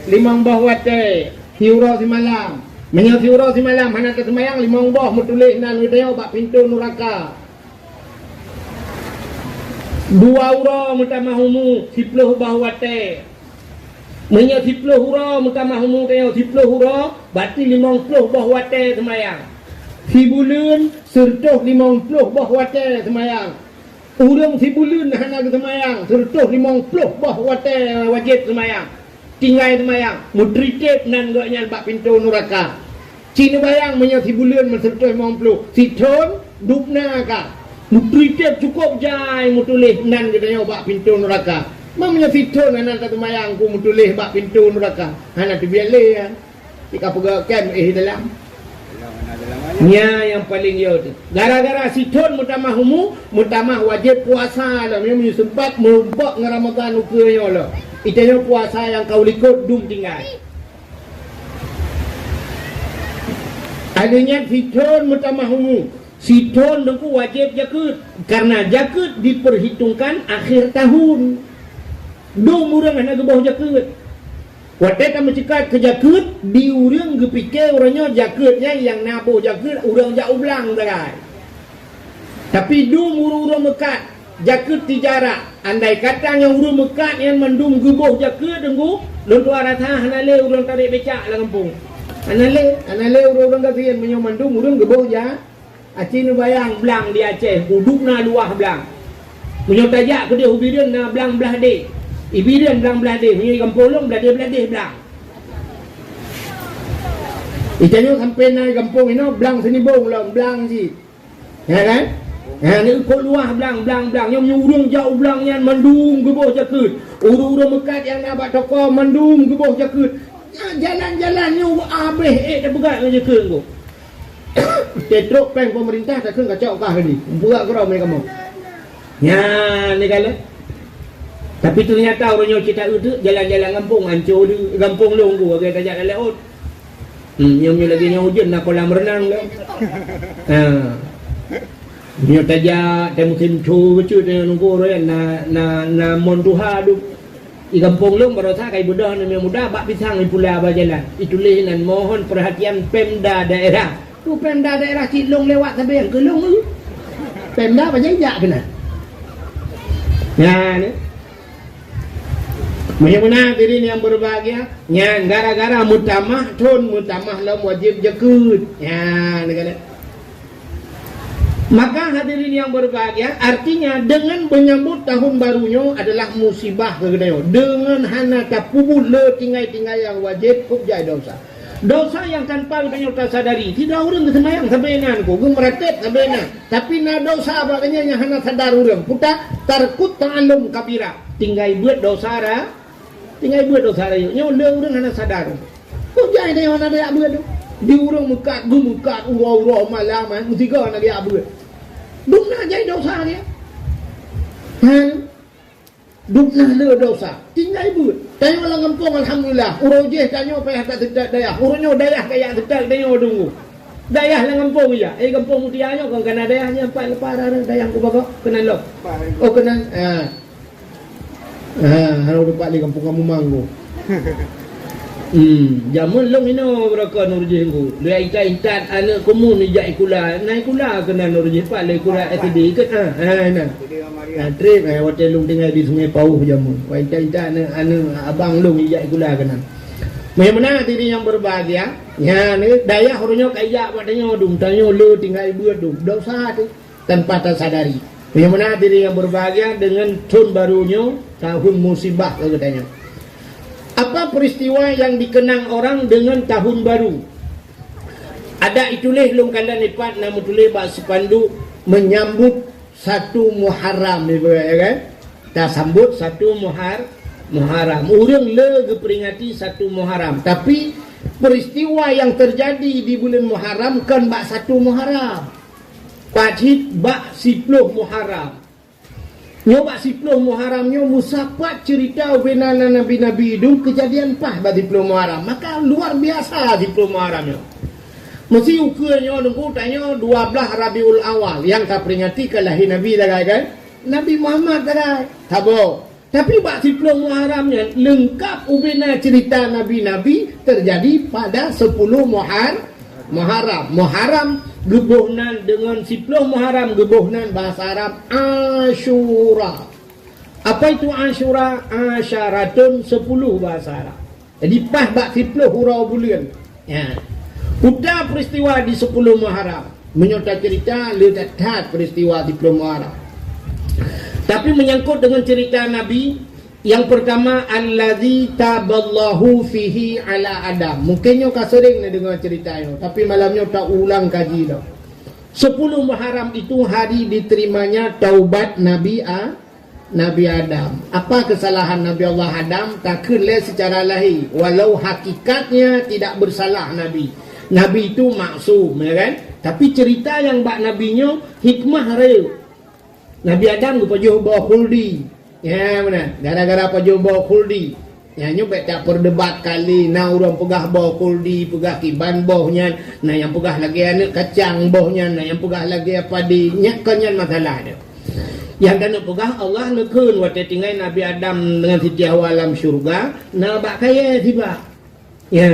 limong boh watée. Siuroe simalam. Meunyoe siuroe simalam hana teuseumayang, limong boh meutuléh nan geutanyoe bak pintoe nuraka. Dua uroe meutamah umu, siploh boh watée. Meunyoe siploh uroe meutamah umu tanyoe, siploh uroe, berarti limong ploh boh watée seumayang. Sibuleuen, seureutôh limong ploh boh watée seumayang. Ureuëng sibuleuen hana geuseumayang, seureutôh limong ploh boh watée wajéb seumayang. Tinggai seumayang, meuteuritieb nan gobnyan bak pintoe nuraka. Ci neubayang meunyoe sibuleuen meuseureutoh limong ploh, sithon dubna ka. Meuteuritieb cukôp jai meutuléh nan geutanyoe bak pintoe nuraka. Ma meunyoe sithon hana taseumayang ku meutuléh bak pintoe nuraka, hana teubiet lé nyan. Di ka peugah kem éh dalam. Nya nyang paleng yo teuh. Gara-gara sithon meutamah umu, meutamah wajéb puasa lom. Nyoe meunyoe seumpat meurumpok ngon Ramadhan ukeue nyoe lom. Itanyoe puasa nyang ka u likot dum tinggai. Alheuh nyan sithon meutamah umu, sithon Teungku wajéb jakeuet, karena jakeuet diperhitungkan akhir tahun. Dum ureuëng hana geuboh jakeuet. Watée tameuceukat keu jakeuet, di ureuëng geupike uroe nyoe jakeuet nyan nyang na boh jakeuet ureuëng jak u blang sagai. Tapi dum ureuëng-ureuëng meukat, jakeuet tijarah. Andai kata nyang ureuëng meukat nyan mandum geuboh jakeuet Teungku, lôn tuan rasa hana lé ureuëng tarek becak lam gampông. Hana lé, hana lé ureuëng-ureuëng gasien meunyoe mandum ureuëng geuboh ja-, aci neubayang blang di Aceh, udub na luwah blang. Meunyoe tajak keudeh u Bireuen na blang blah deh. I Bireuen blang blah deh, meunyoe i gampông lôn blah deh-blah deh blang. Itanyoe sampoe na i gampông inoe blang sinibong lom, blang cit. Ya kan? Ha, ni eukot luwah blang, blang, blang. Nyoe meunyoe ureuëng jak u blang nyan mandum geuboh jakeuet. Ureuëng-ureuëng meukat nyang na bak toko mandum geuboh jakeuet. Nyan jalan-jalan nyoe habéh ék tapeugah ngon jakeuet Teungku. Teutrok péng peumeurintah takheun kacok kah tadi. Peurak keudroe mé kamoe. Nyan ni kalon. Tapi ternyata ureuëng nyoe cit taeu teuk jalan-jalan gampông ancô di gampông lôn ku lagée tajak lam laôt. Hmm, nyoe, nyoe lagée nyoe ujeuen na kolam renang lom. Ha. Nyoe tajak, tai musim cu bacut nyoe nunggu royan na, na, na mon tuha dum. I gampông lôn baroesa kai beudoh aneuk muda bak pisang i pula bak jalan. Ituléh nan mohon perhatian Pemda daerah. Tu Pemda daerah cit lôn lewat sabe nyang keu lôn eu. Pemda pajan jak keunan. Nyan. Meunyoe meunan hadirin yang berbahagia, nyan gara-gara meutamah thon meutamah lom wajéb jakeuet. Nyan keunan. Maka hadirin yang berbahagia, artinya dengan menyambut tahun baru nyoe adalah musibah keu geutanyoe. Dengan hana tapeubuet le tinggai-tinggai nyang wajéb, kok jai desya. Desya nyang tanpa geutanyoe tasadari. Sidroe ureuëng geuseumayang sabe nan ko, geumeuratéb sabe nan. Tapi na desya bak geuhnyan nyang hana sadar ureuëng. Peue ta-, tarkut ta'allum kabira. Tinggai beuet desya ra-, tinggai beuet desya rayeuk. Nyoe le ureuëng hana sadar. Peue jai tanyoe hana tajak beuet tu? Di ureuëng meukat, geumeukat, uroe-uroe malam, eh, meusigoe hana tajak beuet. Dum na jai desya dia. Ha? Dum na le desya. Tinggai beuet. Tanyoe lam gampông, alhamdulillah. Uroe jéh tanyoe payah taseutôt dayah. Uroe nyoe dayah kajak seutôt tanyoe deungoe. Dayah lam gampông ija. Eh, gampông Mutia nyoe kon kana dayah nyan, pat leupah rara dayah ku bagok keunan lom. Oh, keunan. Ah. Ah, harôh teumpat lé gampông kamoe mang ku. Hmm, jameun lôn inoe beurokon ureuëng jéh ku. Lé intat-intat aneuk kumun ijak sikula. Na sikula keunan ureuëng jéh, pat lé sikula S D kan? Ah, ah, na. Nah, trép, eh, watée lôn tinggai di Sungai Pauh jameun. Wah, intat-intat aneuk, aneuk abang lôn ijak sikula keunan. Meunyoe meunan hadirin yang berbahagia, nyan, eh, dayah uroe nyoe kajak bak tanyoe dum, tanyoe le tinggai beuet dum. Desya teuh. Tanpa tasadari. Meunyoe meunan hadirin yang berbahagia, dengan thon baru nyoe, tahun musibah keu geutanyoe. Apa peristiwa yang dikenang orang dengan tahun baru? Adak ituléh lôn kalon ipat na meutuléh bak spanduk menyambut satu Muharram, ibu ya kan? Tasambut satu Muhar-, Muharram. Ureuëng le geuperingati satu Muharram. Tapi peristiwa yang terjadi di bulan Muharram kon bak satu Muharram. Pajit bak siploh Muharram. Nyoe bak siploh Muharram nyoe meusapat ceurita ubena nabi-nabi idong keujadian paih bak siploh Muharram. Maka luar biasa siploh Muharram nyoe. Meusi ukeue nyoe nunggu tanyoe dua blaih Rabiul Awal nyang taperingati keu lahé Nabi sagai kan? Nabi Muhammad sagai. Saboh. Tapi bak siploh Muharram nyan leungkap ubena ceurita nabi-nabi teujadi pada sepuluh Muhar-, Muharram. Muharram geuboh nan deungon siploh Muharram geuboh nan bahasa Arab Asyura. Apa itu Asyura? Asyaratun, sepuluh bahasa Arab. Jadi paih bak siploh uroe buleuen. Ya. Uta peristiwa di sepuluh Muharram. Meunyoe taceurita le that-that peristiwa siploh Muharram. Tapi menyangkut dengan cerita Nabi, yang pertama, allazi taballahu fihi ala Adam. Mungkin nyoe ka sering neudeungoe cerita nyoe, tapi malam nyoe taulang kaji lom. Sepuluh Muharram itu hari diterimanya taubat Nabi A-, Nabi Adam. Apa kesalahan Nabi Allah Adam? Takheun lé secara lahé, walau hakikatnya tidak bersalah Nabi. Nabi itu maksum, ya kan? Tapi cerita yang bak Nabi nyoe hikmah rayeuk. Nabi Adam geupajoh boh khuldi. Ya, beuna. Gara-gara pajoh boh khuldi. Ya, nyoe bèk taperdebat kali, na ureuëng peugah boh khuldi, peugah kiban boh nyan, na nyang peugah lagèe aneuk kacang boh nyan, na nyang peugah lagèe padé. Nyak kon nyan masalah nyoe. Nyang taneuk peugah Allah neukheun watèe tinggai Nabi Adam deungon Siti Hawa lam syeuruga, na bak kayèe sibak. Ya,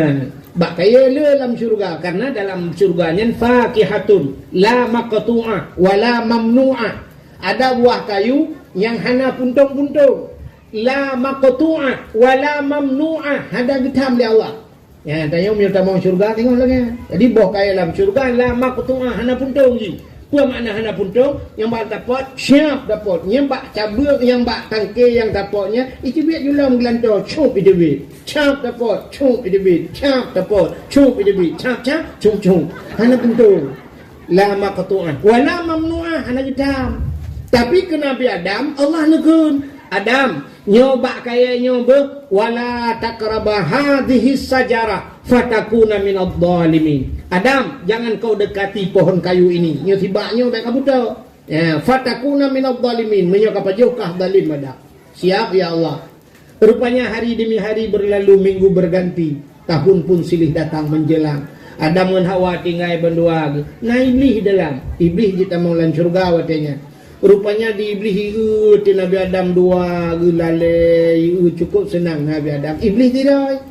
bak kayèe le lam syeuruga, karena dalam syeuruga nyan fakihatun la maqtu'ah wa la mamnu'ah. Ada buah kayu nyang hana puntông-puntông. La maqtu'ah wa la mamnu'ah, hana geutham lé Allah. Ya, tanyoe meunyoe tamong syeuruga, teungoh lagèe nyan. Jadi boh kayèe lam syeuruga la maqtu'ah, hana puntông jih. Peue makna hana puntông? Nyang bak tapot, siap dapot. Nyang bak cabeueng, nyang bak tangke nyang tapot nyan, iteubiet julom geulantoe, cup iteubiet. Cap dapot, cup iteubiet. Cap dapot, cup iteubiet. Cap, cap, cup, cup. Hana puntông. La maqtu'ah. Wa la mamnu'ah, hana geutham. Tapi keu Nabi Adam, Allah neukheun, "Adam, nyoe bak kayèe nyoe beuh, wala taqraba hadhihi syajarah, fatakuna minadh dhalimin." "Adam, jangan kau dekati pohon kayu ini." Nyoe sibak nyoe bèk kabuto. Ya, fatakuna minadh dhalimin. Meunyoe kapajoh kah dhalim Adam. Siap, ya Allah. Rupanya hari demi hari berlalu, minggu berganti, tahun pun silih datang menjelang. Adam ngon Hawa tinggai bandua geuh. Na Iblih dalam. Iblih jitamong lam syeuruga watèe nyan. Rupanya di Iblih ieu teu Nabi Adam dua geulalé, ieu cukup seunang Nabi Adam. Iblih tiroi.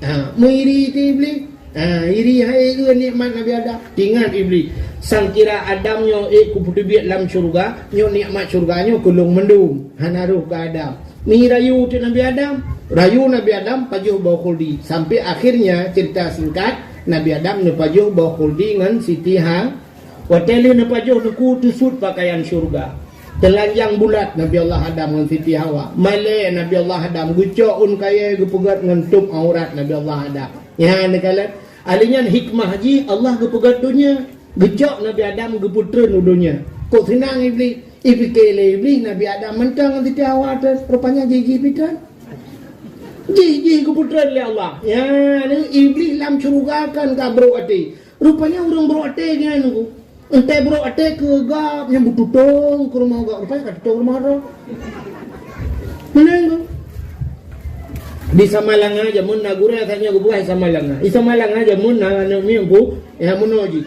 Ha, meuiri teu Iblih. Ha, iri hai eu nikmat Nabi Adam. Ingat Iblih, sangkira Adam nyoe ék kupeuteubiet lam syeuruga, nyoe nikmat syeuruga nyoe keu lôn mandum. Hana rhoh keu Adam. Mi rayu teu Nabi Adam. Rayu Nabi Adam pajoh boh khuldi. Sampai akhirnya cerita singkat, Nabi Adam neupajoh boh khuldi ngon Siti Ha-, Watèe lheueh neupajoh Teungku, teusut pakaian syeuruga. Teulanjang bulat Nabi Allah Adam ngon Siti Hawa. Malèe Nabi Allah Adam geucok ôn kayèe geupeugöt ngon tôb aurat Nabi Allah Adam. Nyan neukalon. Ahli nyan hikmah jih Allah geupeugöt donya. Geucok Nabi Adam geupeutreun u donya. Kok seunang Iblih? Ipike lé Iblih Nabi Adam mantong ngon Siti Hawa treun. Rupanya jih-jih pih treun. Jih-jih geupeutreun lé Allah. Nyan Iblih lam syeuruga kan ka brok até. Rupanya ureuëng brok até nyan Teungku. Entah brok até keu gab nyang beututong keu rumoh gab. Rupanya ka tutong rumoh droe. Meunan Teungku. Di Samalanga jameun na gurèe asai nyoe geupeugah Samalanga. Di Samalanga jameun na aneuk miet Teungku, nyang meunoe jih.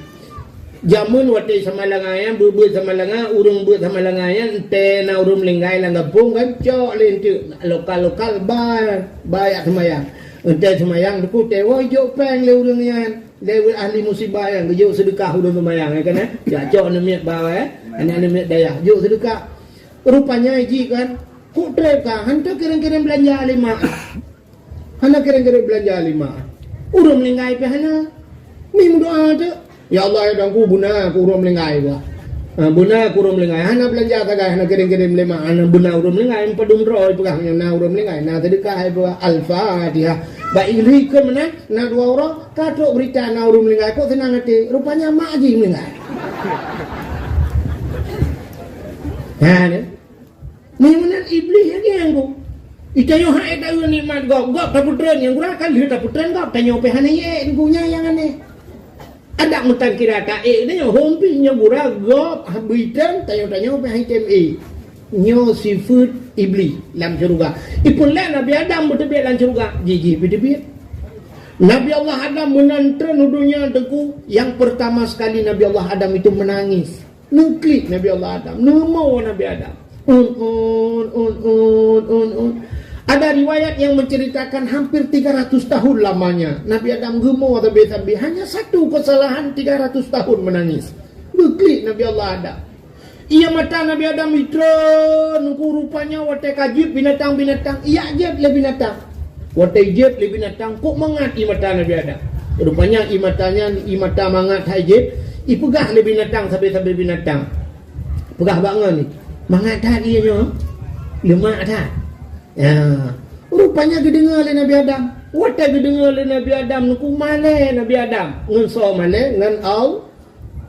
Jameun watèe Samalanga nyan, beuet-beuet Samalanga, ureuëng beuet Samalanga nyan, entah na ureuëng meuninggai lam gampông kan, cok lé enteuk lokal-lokal ba, ba jak seumayang. Entah seumayang Teungku, teuwoe jok péng lé ureuëng nyan. Lé ahli musibah nyan geujok seudeukah ureuëng seumayang, ya kan, eh? Jak cok aneuk miet bawai, eh? Aneuk-aneuk miet dayah, jok seudeukah. Rupanya jih kan, kok trép ka, hantom kirém-kirém beulanja lé mak. Hana kirém-kirém beulanja lé mak. Ureuëng meuninggai pih hana. Meudoa teuk, "Ya Allah, ya Tuhanku, beuna keu ureuëng meuninggai bah." Ha, beuna keu ureuëng meuninggai. Hana beulanja sagai, hana kirém-kirém lé mak, hana beuna ureuëng meuninggai, padum droe peugah nyan na ureuëng meuninggai, na seudeukah, ai peugah Al-Fatihah. Bak Iblih keu meunan, na dua uroe, ka trok beurita na ureuëng meuninggai, kok seunang até. Rupanya mak jih meuninggai. Ha, ni. Meunan Iblih lagèe nyan Teungku. Itanyoe han ék taeu nikmat gob, gob tapeutreun, nyang gura ka lheueh tapeutreun gob, tanyoe pih hana ék Teungku, nyan nyang aneh. Adak meutan kira ka ék nyoe, hom pih nyang gura gob habéh treun, tanyoe-tanyoe pih han tem ék. Nyoe sifeuet Iblih lam syeuruga. Ipeureulée Nabi Adam beuteubiet lam syeuruga, jih-jih beuteubiet. Nabi Allah Adam meunan treun u donya, Teungku, nyang pertama sekali Nabi Allah Adam itu menangis. Neuklik Nabi Allah Adam, neumo Nabi Adam. Un, un, un, un, un, un. Ada riwayat yang menceritakan hampir tiga ratus tahun lamanya Nabi Adam geumo sabe-sabe. Hanya satu kesalahan, tiga ratus tahun menangis. Neuklik Nabi Allah Adam. Ié mata Nabi Adam itreun, Teungku, rupanya watée ka jieb binatang-binatang, ijak jieb lé binatang. Watée jieb lé binatang, kok mangat ié mata Nabi Adam. Rupanya ié mata nyan, ié mata mangat hai jieb, ipeugah lé binatang sabe-sabe binatang. Peugah bak ngon ni, mangat that ié nyoe, leumak that. Ya. Rupanya geudeungoe lé Nabi Adam. Watée geudeungoe lé Nabi Adam, Teungku, malée Nabi Adam. Ngon soe malée? Ngon Al-,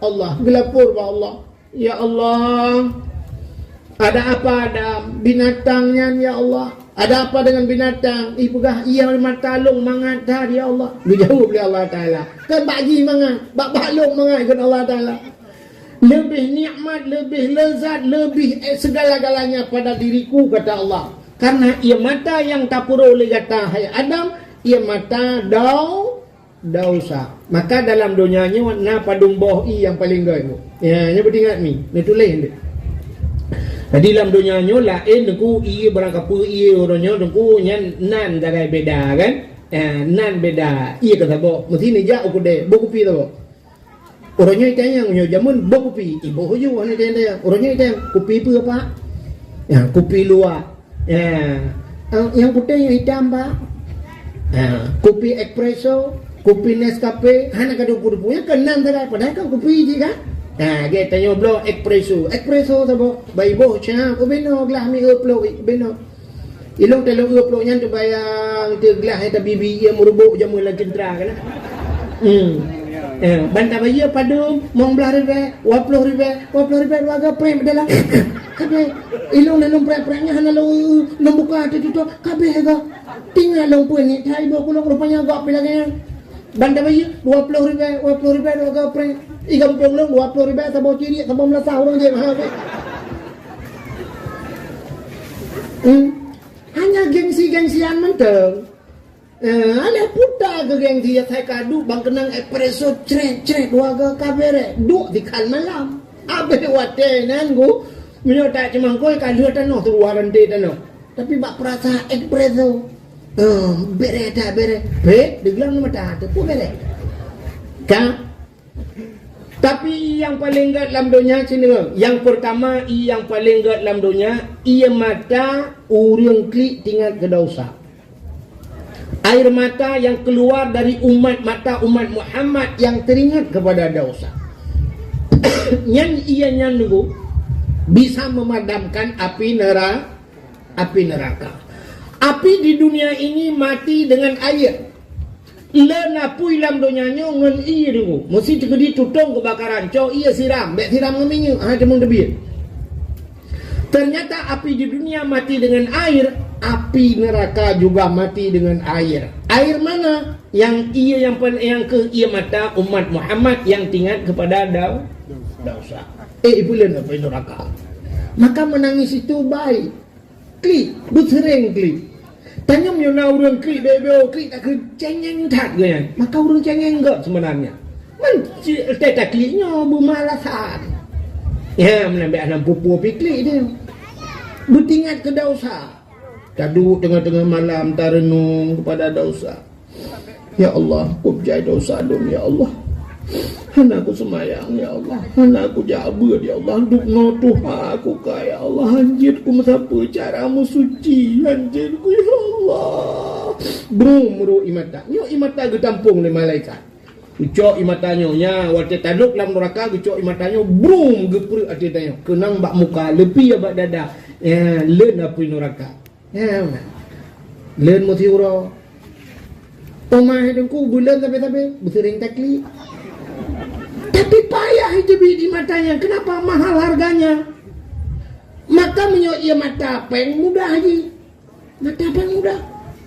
Allah. Geulapor bak Allah. Ya Allah, ada apa ada binatang nyan, ya Allah? Ada apa dengan binatang? Ipeugah, ié mata lôn mangat that, ya Allah. Geujaweueb lé Allah Taala, kan bak jih mangat, bak, bak lôn mangat, kheun Allah Taala. Leubeh nikmat, leubeh lezat, leubeh, eh, segala-galanya pada diriku, kata Allah. Karena ié mata nyang tapeurô lé gata, hai Adam, ié mata dau-, Desya. Maka dalam donya nyoe na padum boh ié nyang paleng gét. Ya, nyoe beuingat mi, neutuléh deh. Jadi lam donya nyoe laén, Teungku, ié barang kapeue ié uroe nyoe, Teungku, nyan nan sagai beda kan? Ya, nan beda. Ié ka saboh, meusti neujak u keudè, boh kupi saboh. Uroe nyoe itanyong, nyoe jameun boh kupi, iboh ujoe hana itanyong. Uroe nyoe itanyong, kupi peue, Pak? Ya, kupi luwak. Ya. Eh, nyang putéh, nyang itam, Pak? Ya, kupi espresso, kupi Nescafe, hana ka dupu-dupu. Nyang keunan sagai, padahai kan kupi jih kan? Ya, gét tanyoe bloe espresso. Espresso saboh, bak iboh cah, ubenoe glah mi eu ploh, ubenoe. Ilong talong eu ploh nyan teubayang teu glah nyang tabi-bi ié meurubok jameun lam ceuntra kan? Hmm. Eh, ban tabayeue padum, limong blaih ribèe, dua ploh ribèe, dua ploh ribèe dua goe prem dalam. Kabeh. Ilong lôn prem-prem nyan hana lôn eu, lôn buka teututoe, kabeh goe. Tinggai lôn peuet nit, hai boh kulong rupanya gob pi lagèe nyan. Ban tabayeue dua ploh ribèe, dua ploh ribèe dua goe prem. I gampông lôn dua ploh ribèe saboh ciriek, saboh meulasah ureueng jép ha. Hmm. Hanya gengsi-gengsian mantong. Eh, aneuk puta keu gengsi, ya, sai ka duek bang keunong espresso, cret, cret, dua goe ka bèrèh. Duek sikhan malam. Abéh watèe nyan, Teungku, meunyoe tak ceumangkôi ka lheueh tanoh, seuluwa ranté tanoh. Tapi bak peurasa espresso. Eh, bèrèh that, bèrèh. Phet, diglam mata, teupeu bèrèh. Ka Tapi ié nyang paleng gét lam donya, ci deungoe. Nyang peurtama, ié nyang paleng gét lam donya, ié mata ureueng klik teuingat keu desya. Air mata yang keluar dari umat, mata umat Muhammad yang teringat kepada desya. Nyan ié nyan, Teungku, bisa memadamkan api nera-, api neraka. Api di dunia ini mati dengan air. Le apui lam donya nyoe ngon ié, Teungku. Meusi teukeudi tutong keubakaran, cok ié siram, bèk siram ngon minyeuk, ha, teuma teubiet. Ternyata api di dunia mati dengan air, api neraka juga mati dengan air. Air mana? Nyang ié nyang pen-, nyang keu ié mata umat Muhammad nyang teuingat kepada dau-, desya. Eh, ipeuleueh api neraka. Maka menangis itu baik. Klik, beuseuréng klik. Tanyoe meunyoe na ureueng klik, bèk-bèk klik, takheun cengeng that geuh nyan. Maka ureueng cengeng gét seubeunarnya. Man, ci-, teuh taklik nyoe beumalasan. Ya, meunan bèk hana pue-pue pih klik dia. Beuteuingat keu desya. Taduek teungoh-teungoh malam tareunong kepada desya. Ya Allah, kupeujai desya lôn, ya Allah. Hana kuseumayang, ya Allah. Hana kujak beuet, ya Allah. Dubnoe tuha ku ka, ya Allah. Hanjeuet kumeusapeue cara meusuci, hanjeuet ku, ya Allah. Brum, meurok ié mata. Nyoe ié mata geutampong lé malaikat. Geucok ié mata nyoe, nya, watèe tadôk lam nuraka, geucok ié mata nyoe, brum, geupreuek ateueh tanyoe. Keunong bak muka, leupie bak dada. Ya, lôn apui nuraka. Ya, lôn meusiuroe. Teuma hai Teungku, buleuen sabe-sabe, beuseuréng taklik. Tapi payah jiteubiet di mata nyan, kenapa mahal harganya? Maka meunyoe ié mata péng mudah jih. Mata péng mudah.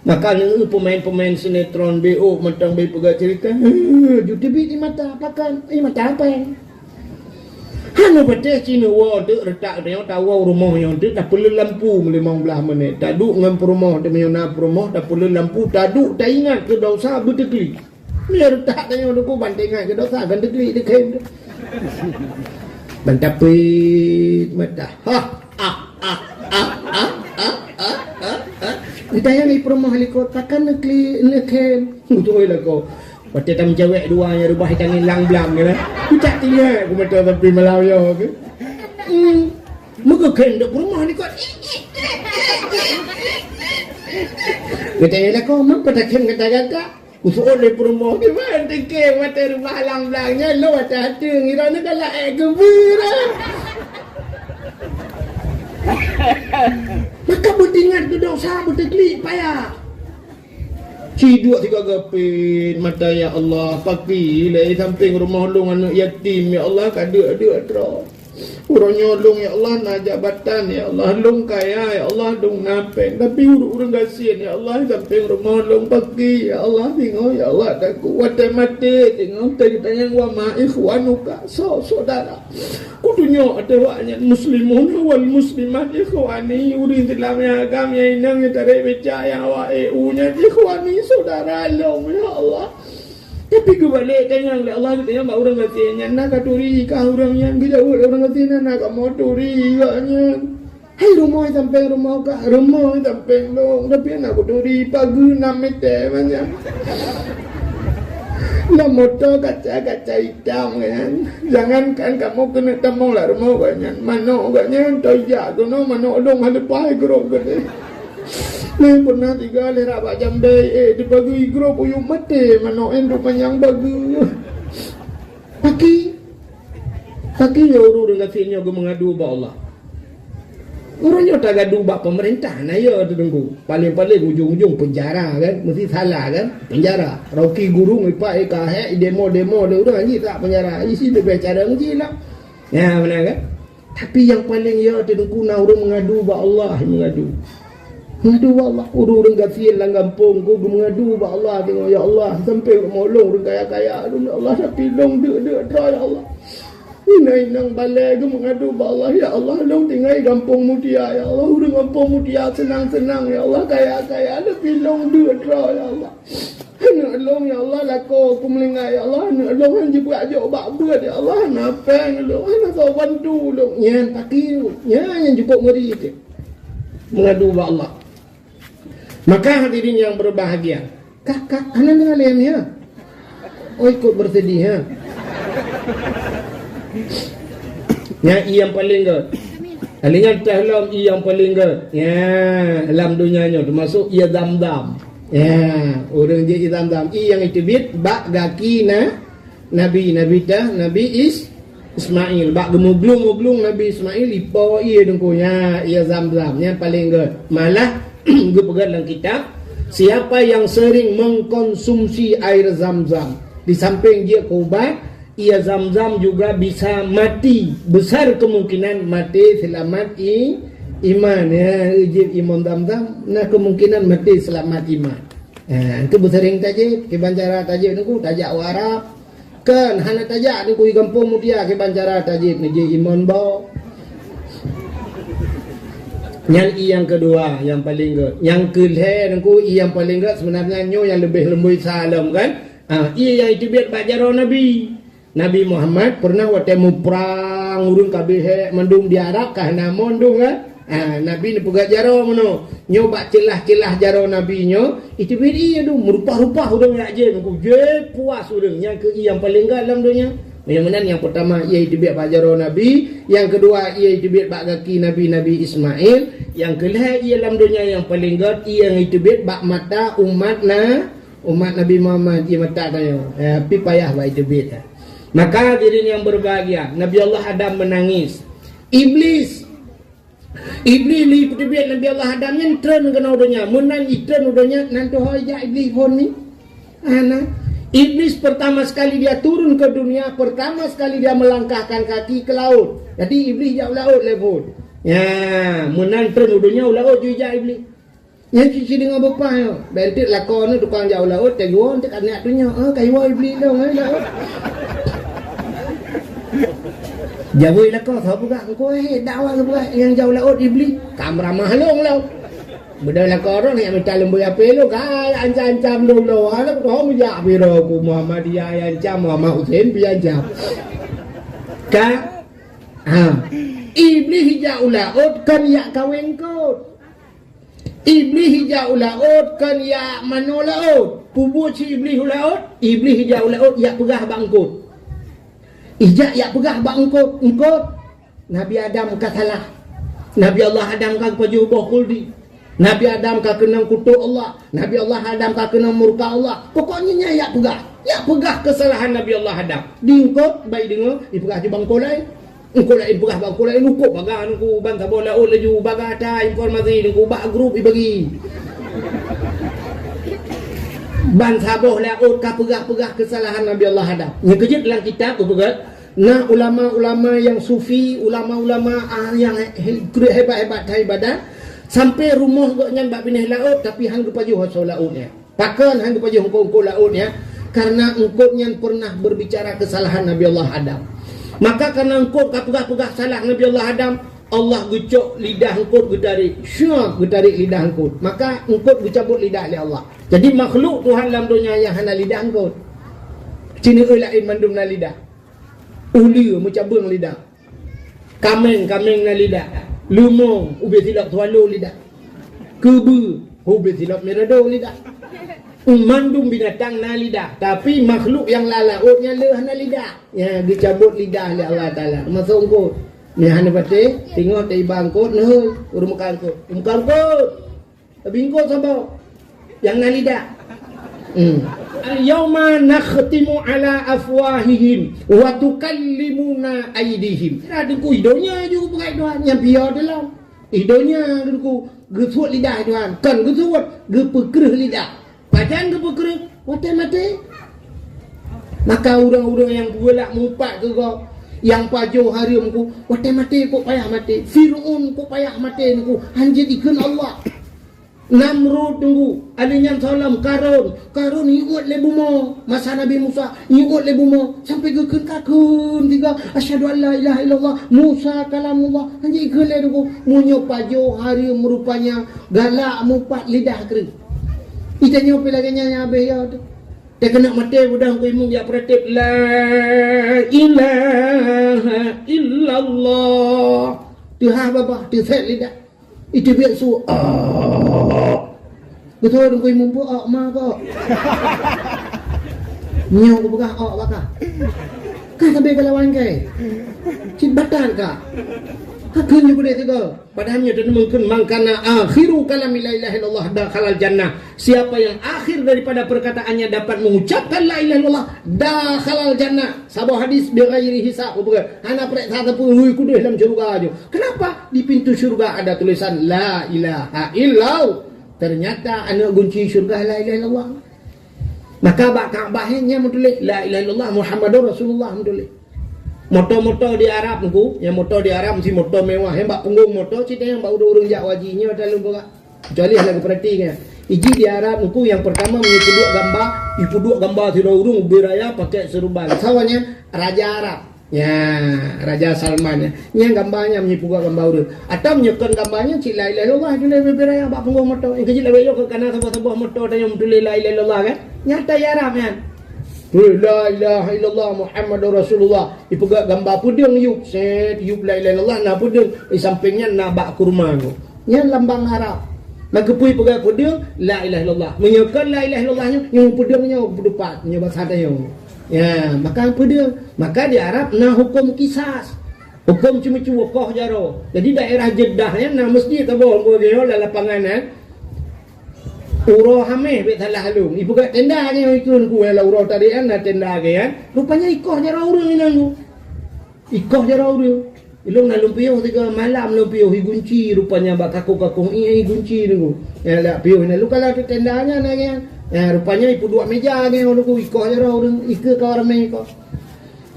Maka neu peumain-peumain sinetron B O mantong beupeugah cerita, juteubiet di mata, pakon? Ié mata péng. Hana patéh cit neuwoe teuk reutak tanyoe tawoe rumoh nyoe teuk tapeuleueh lampu meulimong blaih menit. Taduek ngon peurumoh, teuma na peurumoh tapeuleueh lampu, taduek taingat keu desya beuteuklik. Meunyoe reutak tanyoe teuk ban taingat keu desya, ban teuklik dikhem teuk. Ban tapét mata. Ha, ah, ah, ah, ah, ah, ah, ah. Geutanyoe di peurumoh likot, pakon neuklik, neukhem. Beutôi lakoe. Watèe tameucawèk dua nyang reubah tangieng lang blang nyan, eh. Kucak tinggai ku mata sampai malam nyoe ke. Hmm. Meugeukhem dok peurumoh likot. Geutanyoe lakoe, meupa takhem gata-gata. Kuseuôt lé peurumoh, kiban teuke watèe reubah lang blang nyan, lôn watèe ateue ngira neukalak èk geubeuet. Maka beutingat keu desya beuteuklik payah. Ci duek sigoe geupét mata, "Ya Allah, pakri lé sampéng rumoh lôn aneuk yatim, ya Allah, ka deuk-deuk droe. Uroe nyoe lôn, ya Allah, na jabatan, ya Allah, lôn kaya, ya Allah, lôn na pèng, tapi ureueng-ureueng gasien, ya Allah, sampéng rumoh lôn pakri, ya Allah, singoh, ya Allah, takot watèe maté, singoh, tanyong, wa ma ikhwanuka, soe syedara." Kutunyok ateueh awaknyan muslimun wal muslimat, ikhwani, ureueng Islam nyang agam, nyang inong, nyang tarek becak, nyang awak E U nyan, ikhwani, syedara lôn, ya Allah. Tapi geubalek tanyong lé Allah, geutanyong bak ureueng gasien nyan, "Na katuri kah ureueng nyan?" Geujaweueb lé ureueng gasien nyan, "Na kamoe turi gobnyan." "Hai rumoh sampéng rumoh kah?" "Rumoh sampéng lôn, tapi hana kuturi, pageue nam mètè manyang. Lam moto kaca-kaca itam nyan. Jangankan kamoe keuneuk tamong lam rumoh gobnyan, manok gobnyan, toh jak keunoe manok lôn hana leupah grob geude. Lôn pernah tinggai lé rak bak jambèe, eh, di pageue grob uyueb maté manok nyan, duek manyang pageue." Pakri, pakri nyoe ureueng gasien nyoe geumeungadu bak Allah. Ureueng nyoe tagadu bak peumeurintah, na ya teudeungku. Paléng-paléng ujong-ujong peunjara kan, meusti salah kan, peunjara. Roki gurong ipak i kahek, idemo-demo lé ureueng, jih tak peunjara. Isi leubeh cara jih lah. Ya, beuna kan? Tapi nyang paléng ya teudeungku na ureueng meungadu bak Allah, meungadu. Meungadu bak Allah, ureueng-ureueng gasien lam gampông ku geumeungadu bak Allah, tengok, "Ya Allah, sampéng rumoh lôn ureueng kaya-kaya lôn, ya Allah, tapi lôn deuk-deuk droe, ya Allah. Inong-inong balèe geumeungadu bak Allah, ya Allah, lôn tinggai gampông Mutia, ya Allah, ureueng gampông Mutia seunang-seunang, ya Allah, kaya-kaya, tapi lôn deuk droe, ya Allah." Aneuk lôn, ya Allah, lakoe ku meuninggai, ya Allah, aneuk lôn han jipeuajok bak beuet, ya Allah, hana pèng lôn, hana soe bantu lôn. Nyan pakri, nyan nyang cukup ngeri teuh. Meungadu bak Allah. Maka hadirin yang berbahagia, kah, kah, hana deungö lé nyan, ya? Oh, ikut bersedih, ha? Nyan ie nyang paléng göt. Alinyan teuh lom ie nyang paléng göt. Ya, lam donya nyoe teumasuk ie Zam-Zam. Ya, ureueng jih ie Zam-Zam. Ie nyang iteubiet bak gaki na, Nabi, Nabi teuh, Nabi Is-, Ismail. Bak geumeuglung-glung Nabi Ismail, ipo ie deungku nyan, ie Zam-Zam. Nyan paléng göt. Malah, geupeugah lam kitab, siapa yang sering mengkonsumsi air Zam-Zam, di samping jeuet keu ubat, Ie Zam-Zam juga bisa mati, besar kemungkinan mati selamat i-, iman. Ya, jieb ie Zam-Zam, na kemungkinan mati selamat iman. Ha, itu beuseuring tajieb, kiban cara tajieb nyoe, tajak u Arab. Kan, hana tajak nyoe i gampông Mutia, kiban cara tajieb, neujieb ie Imon Bo. Nyan ie nyang keudua, nyang paleng gèt. Nyang keulhèe nyoe, ie nyang paleng gèt, sebenarnya nyoe nyang leubeh leumboi sa lom, kan? Ha, ie nyang iteubiet bak jaroe Nabi. Nabi Muhammad peureunah watèe muprang ureueng ka beuhèk mandum di Arab ka hana mon dum kan? Ha, Nabi neupeugah jaroe meunoe. Nyoe bak ceulah-ceulah jaroe Nabi nyoe, iteubiet ie dum, meurupah-rupah ureueng jak jieb, jieb puas ureueng. Nyan keuh ie nyang paleng gèt lam donya. Meunyoe meunan nyang peurtama ie iteubiet bak jaroe Nabi, nyang keudua ie iteubiet bak gaki Nabi, Nabi Ismail, nyang keulhèe ie lam donya nyang paleng gèt, ie nyang iteubiet bak mata umat na Umat Nabi Muhammad ie mata tanyoe, eh, pi payah bak iteubiet, eh. Maka hadirin yang berbahagia, Nabi Allah Adam menangis. Iblis, Iblis lé peuteubiet Nabi Allah Adam nyan treun keunoe donya. Meunan itreun u donya, nan tuho ijak Iblis phôn ni. Ana. Iblis pertama sekali dia turun ke dunia, pertama sekali dia melangkahkan kaki ke laut. Jadi Iblis jak u laut lé phôn. Ya, meunan treun u donya u laut ju ijak Iblis. Nyan cit-cit deungon beupah nyoe. Bèk enteuk lakoe nyoe tukang jak u laôt, teugoe enteuk ka neujak tunyok, "Ah, ka iwoe Iblih lôn, eh, laôt." Jaweueb lakoe, soe peugah, engkau, eh, dakwah soe peugah, nyang jak u laôt Iblih. Ka meuramah lôn lom. Beudôh lakoe droe, nyang mita leumbôi apé lôn, ka ancam-ancam lôn lom. Alah, kau meujak piro ku Muhammadiyah nyang ancam, Muhammad Hussein pih ancam. Ka? Ha. Iblih jak u laôt kon jak kawén eungkôt. Iblih jak u laôt kon jak manoe laôt. Peubuet si Iblih u laôt, Iblih jak u laôt jak peugah bak eungkôt. Ijak jak peugah bak eungkôt, eungkôt, Nabi Adam ka salah. Nabi Allah Adam ka geupajoh boh khuldi. Nabi Adam ka keunong kutok Allah. Nabi Allah Adam ka keunong murka Allah. Pokoknya nyan jak peugah. Jak peugah keusalahan Nabi Allah Adam. Di eungkôt, bai deungoe, ipeugah ju bak eungkôt laén. Eungkôt laén peugah bak eungkôt laén, eungkôt bagah nungku ban saboh laôt laju bagah that informasi nungku bak grup ibagi. Ban saboh laôt ka peugah-peugah keusalahan Nabi Allah Adam. Nyoe keujeuet lam kitab geupeugah, na ulama-ulama nyang sufi, ulama-ulama, ah, nyang he-, he-, hebat-hebat that ibadat, sampai rumoh gobnyan bak binéh laôt, tapi han geupajoh asoe laôt nyan. Pakon han geupajoh eungkôt-eungkôt laôt nyan? Karena eungkôt nyan pernah berbicara kesalahan Nabi Allah Adam. Maka karena eungkôt ka peugah-peugah salah Nabi Allah Adam, Allah geucok lidah eungkôt geutarek, syuak geutarek lidah eungkôt. Maka eungkôt geucabot lidah lé Allah. Jadi makhluk Tuhan lam donya nyang hana lidah eungkôt. Cina laén mandum na lidah. Uleue meucabeueng lidah. Kaméng, kaméng na lidah. Leumô, ubé silop swallow lidah. Keubeue, ubé silop mirado lidah. Mandum binatang na lidah, tapi makhluk nyang lam laôt nyan le hana lidah. Nyan geucabot lidah lé Allah Taala. Masôk eungkôt. Nyan hana patéh, singoh teuiba eungkôt, neuhôi, ureuëng muka eungkôt. Muka eungkôt. Bingkot saboh. Nyang na lidah. Hmm. "Al-yauma nakhtimu ala afwahihim wa tukallimuna aidihim." Dah teungku, i donya ju geupeugah Tuhan, nyang piôh dalam. I donya teungku, geusuet lidah Tuhan. Kon geusuet, geupeukreuh lidah. Pajan geupeukreuh? Watée maté. Maka ureuëng-ureuëng nyang beulak mupat keu gob, nyang pajoh hareuem ku, watée maté kok payah maté. Fir'aun kok payah maté teungku, hanjeuet ikheun Allah. Namrud teungku, alèh nyan salam Karun. Karun iuet lé bumoe. Masa Nabi Musa, iuet lé bumoe. Sampai geukheun ka kheun tiga, "Asyhadu an la ilaha illallah, Musa kalamullah." Hanjeuet ikheun lé teungku. Meunyoe pajoh hareuem rupanya galak mupat lidah kreueh. Ita nyoe pih lagée nyan nyang habéh ya tu. Teukeunok maté udah ku imum ya peuratéb, "La ilaha illallah." Teuhah babah, teusét lidah. Itu biak su. Ah. Beutôi dong kui mumpuk awak ma kok. Nyoe kupeugah awak baka. Ka sabe kalawan kai. Cit batal ka. Ka kheun ju geude sigo. Padahai nyoe teuneumeukeun, "Man kana akhiru kalami la ilaha illallah dakhalal jannah." Siapa yang akhir daripada perkataannya dapat mengucapkan la ilaha illallah, dakhalal jannah. Saboh hadis bi ghairi hisab, kupeugah. Hana peuriksa sapeue, ui kudeh lam syeuruga ju. Kenapa? Di pintu syurga ada tulisan, "La ilaha illallah." Ternyata aneuk gunci syurga la ilaha illallah. Maka bak Ka'bah nyan meutuléh, "La ilaha illallah Muhammadur Rasulullah," meutuléh. Moto-moto di Arab nyoe, nyang moto di Arab meusti moto mewah, nyang bak punggong moto, cit nyang bak udeb ureueng jak haji nyoe dalam beurah. Kecuali hana geupeurati nyan. Iji di Arab nyoe nyang pertama meunyoe peuduek gamba, ipeuduek gamba sidroe ureueng ubé raya pakai seuruban. Sawa nyan raja Arab. Ya, Raja Salman nyan. Nyan gamba nyan meunyoe peubuet gamba ureueng. Atau meunyoe kon gamba nyan cit la ilaha illallah, tuléh bibir ayah bak punggong moto. Nyang keuji lawét nyoe kon kana saboh-saboh moto tanyoe meutuléh la ilaha illallah kan? Nyata ya Arab nyan. Tuléh la ilaha illallah Muhammadur Rasulullah. Ipeugah gamba peudeueng yup, set yup la ilaha illallah na peudeueng, di sampéng nyan na bak kurma nyoe. Nyan lambang Arab. Maka peue ipeugah peudeueng la ilaha illallah. Meunyoe kon la ilaha illallah nyoe, nyang peudeueng nyoe peudupat, nyoe basa tanyoe. Ya, maka peudeueng. Maka di Arab na huköm kisas. Huköm ceumeucue koh jaroe. Jadi daerah Jeddah nyan na meuseujid saboh, nyoe lam lapangan nyan. Uroe Hameh bèk salah lôn. Ipeugah tenda nyan ikheun ku, lam uroe tadi nyan na tenda nyan. Rupanya ikoh jaroe ureueng inan tu. Ikoh jaroe ureueng. Ilôn na lôn piôh tiga malam lôn piôh igunci rupanya bak kakoh-kakoh ié igunci nunggu. Ya, lak piôh inan. Lôn kala tu tenda nyan na nyan. Ya, rupanya ipeuduek meja nyan nunggu ikoh jaroe ureueng, ikeue ka ramé ikoh.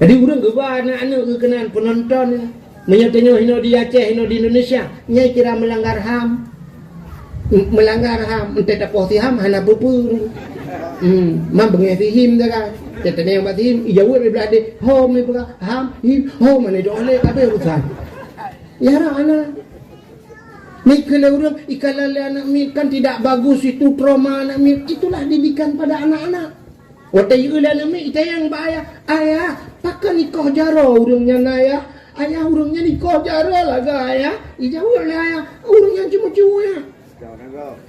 Jadi ureueng geuba aneuk-aneuk geuh keunan peunonton nyan. Meunyoe tanyoe hinoe di Aceh, hinoe di Indonesia, nyan kira meulanggar ham. M-, meulanggar ham, entah tapoh si ham, hana peue-peue. Hmm, man beungéh sihim dah kan. Teuteunang bak sihim, ijaweueb di blah deh. Hom, ipeugah, ham, him, hom, mana doh lé, habéh urusan. Ya, anak-anak. Ni keu lé ureueng, ikalon lé anak miet kan tidak bagus itu, trauma anak miet. Itulah didikan pada anak-anak. Watèe ieu lé aneuk miet, itanyong bak ayah, "Ayah, pakon ikoh jaroe ureueng nyan, Ayah? Ayah, ureueng nyan ikoh jaroe lagèe, Ayah." Ijaweueb lé ayah, "Ureueng nyan ceumeucue, Ayah.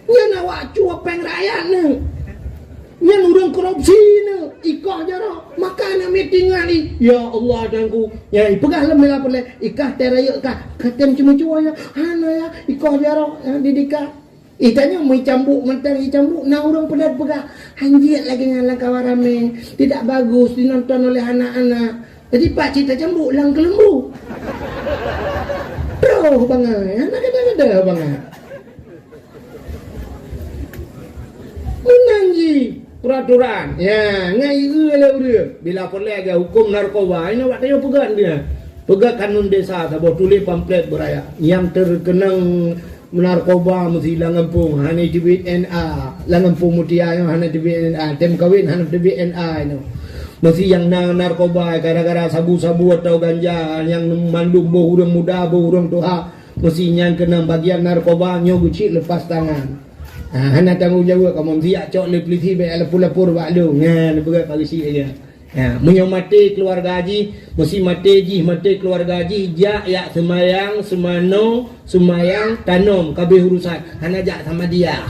Nyan awak cue péng rakyat nyan. Nyan ureueng korupsi nyan, ikoh jaroe." Maka aneuk miet teuingat, "Ya Allah, Tuhanku." Nyan ipeugah lom bila peureulèe, "Ikah teuh rayeuk kah, ka tem ceumeucue, Ayah?" "Hana, Yah, ikoh jaroe nyang didikan." Itanyong meucambuk mantong, icambuk, na ureueng peureulèe peugah, "Hanjeuet lagèe nyan lam kawan ramè, tidak bagus dinonton oleh anak-anak." Jadi pat cit tacambuk lam keuleumbu. Troh bangai, hana gada-gada bangai. Meunan jih peraturan. Ya, ngai eu lé ureueng. Bila peureulèe lagèe hukôm narkoba, inoe bak tanyoe peugah dia. Peugah kanun desa saboh, tuléh pamflet beuraya. Nyang teukeunong narkoba meusi lam gampông hana teubiet N A. Lam gampông Mutia nyoe hana teubiet N A. Tem kawin hana teubiet N A nyoe. Meusi nyang na narkoba gara-gara sabu-sabu atau ganja nyang mandum boh ureueng muda, boh ureueng tuha. Meusi nyan keunong bagian narkoba nyoe geucit lepas tangan. Ha, hana tanggong jaweueb kamoe meusi jak cok lé pulisi bèk lapor-lapor bak lôn. Nyan beugét bak geucit aja. Ha, meunyoe maté keuluwarga jih, meusi maté jih, maté keuluwarga jih, jak, jak seumayang, seumanoe, seumayang, tanom, ka abéh urusan. Hana jak samadiyah.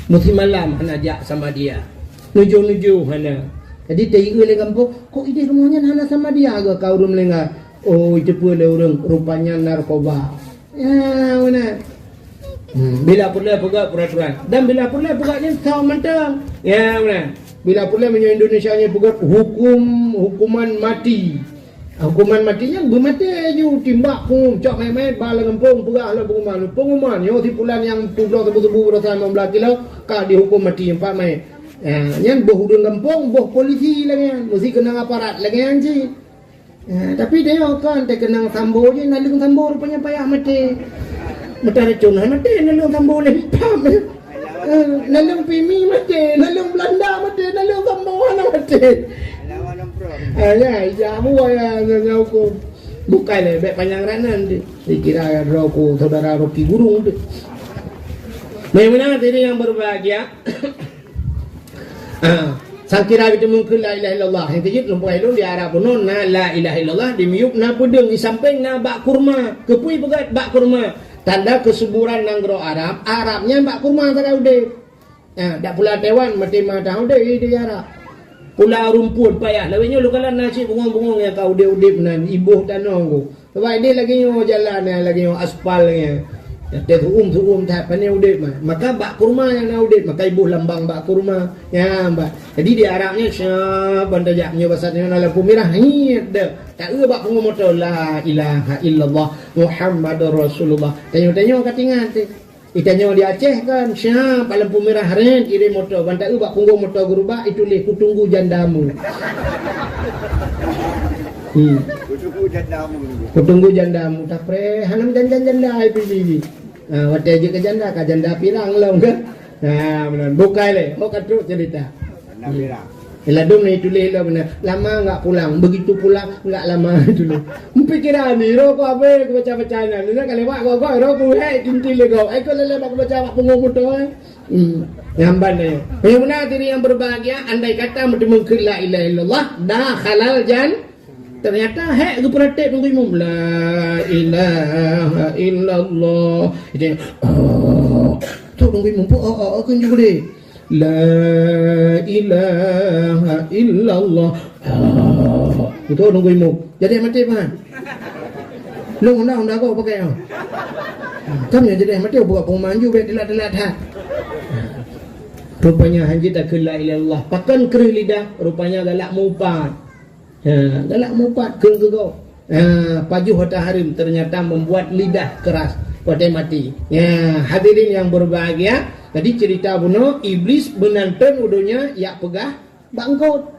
Meusi malam hana jak samadiyah. Nujoh-nujoh hana. Jadi teu-eu lé gampông, "Kok idéh rumoh nyan hana samadiyah geuh ka ureueng meuninggai?" Oh, iteupeue lé ureueng, rupanya narkoba. Ya, beuna. Hmm, bila peureulèe peugah peraturan. Dan bila peureulèe peugah nyan, soe mantong. Ya, beuna. Bila peureulèe meunyoe Indonesia nyan peugah hukum, hukuman mati. Hukuman mati nyan beumaté ju, timbak peuet, cok mèt-mèt, ba lam gampông, peugah lom pengumuman. Pengumuman, nyoe si pulan nyang tujoh sibu-sibu beurasa limong blah kilo, ka dihukum mati empat mèt. Ya, nyan boh ureueng gampông, boh polisi lagèe nyan, meusi keunong aparat lagèe nyan cit. Eh, tapi tanyoe kon teukeunong Sambo jih, naleueng Sambo rupanya payah maté. Meutaracon hai maté, naleueng Sambo lé pam. Eh, naleueng Pimi maté, naleueng Belanda maté, naleueng Sambo hana maté. Ah, ya, ya, buah ya, ya, ya, hukum. Bukai lé, bèk panyang ranan tu. Dikira droe ku saudara Rocky Gurung tu. Nah, yang mana hadirin yang berbahagia? Ah, sangkira geuteumeukeun la ilaha illallah. Nyang keujeuet lumpoi lôn di Arab bunoe na la ilaha illallah, di miyueb na peudeueng, di sampéng na bak kurma. Keupeue peugah bak kurma? Tanda keusuburan nanggroe Arab, Arab nyan bak kurma sagai udeb. Ah, dak pula Taiwan, maté mata udeb di Arab. Pula rumpun payah. Lawét nyoe lôn kalon na cit bungong-bungong nyang ka udeb-udeb nan, iboh tanoh ku. Sabab idéh lagèe nyoe jalan nyan, lagèe nyoe aspal nyan. Watèe su'um-su'um that, pane udeb mah. Maka bak kurma nyang na udeb, maka iboh lambang bak kurma. Nyan bak. Jadi di Arab nyan, siap ban tajak nyoe basa nyoe na lampu mirah, ngiet deh. Taeu bak punggong moto, "La ilaha illallah Muhammadur Rasulullah." Tanyoe-tanyoe ka teuingat teuh. Itanyoe di Aceh kan, siap bak lampu mirah ren, kirém moto, ban taeu bak punggong moto geurubak, ituléh, "Kutunggu jandamu." Hmm. Kutunggu jandamu. Kutunggu jandamu, tapreh, hana meujanjan janda, I P G. Ha, watèe jeuet keu janda, ka janda pirang lom kan? Ha, meunan. Bukai lé, oh ka trok cerita. Janda pirang. Ladôm na ituléh lom na, "Lama enggak pulang?" Begitu pulang, enggak lama ituléh. Meupikiran ni, roh ku abéh ku baca-baca nyan. Nyan ka lewat gok-gok, roh ku hek tintin lé gok. Eh, ku lé-lé bak ku baca bak punggong moto, eh. Hmm. Nyan ban nyoe. Yang beuna diri yang berbahagia, andai kata meuteumeukeun la ilaha illallah, dakhalal jan-, ternyata hek geupeuratéb nunggu imum. La ilaha illallah. Itu, oh, tu nunggu imum. Oh, oh, oh, kan juga deh. La ilaha illallah. Beutôi nunggu imum. Jadi maté, Pak. Lôn undang-undang kau pakai, oh. Kan ya jadi maté buat pengumuman ju, biar telat-telat, ha. Rupanya hanjeuet takheun la ilaha illallah. Pakon kreueh lidah, rupanya galak mupat. Ha, galak mupat keu geugoe. Ha, pajoh hareuem ternyata membuat lidah keras watèe maté. Ya, hadirin yang berbahagia, jadi cerita bunoe Iblis meunan thon u donya jak peugah bak eungkôt.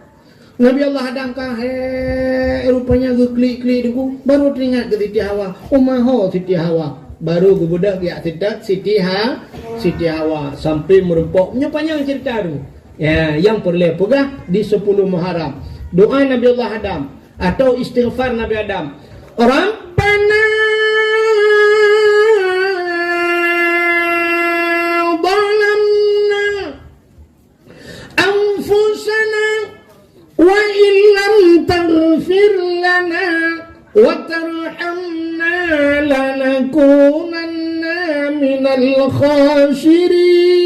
Nabi Allah Adam ka hek, rupanya geuklik-klik deungon, baru teuingat keu Siti Hawa. Uma ho Siti Hawa. Baru geubeudôh jak seutôt Siti Ha-, Siti Hawa sampai meureumpok. Nyoe panyang cerita tu. Ya, nyang peureulée peugah di sepuluh Muharram. Doa Nabi Allah Adam atau istighfar Nabi Adam. Rabbana zalamna anfusana wa illam taghfir lana wa tarhamna lanakunanna minal khasirin.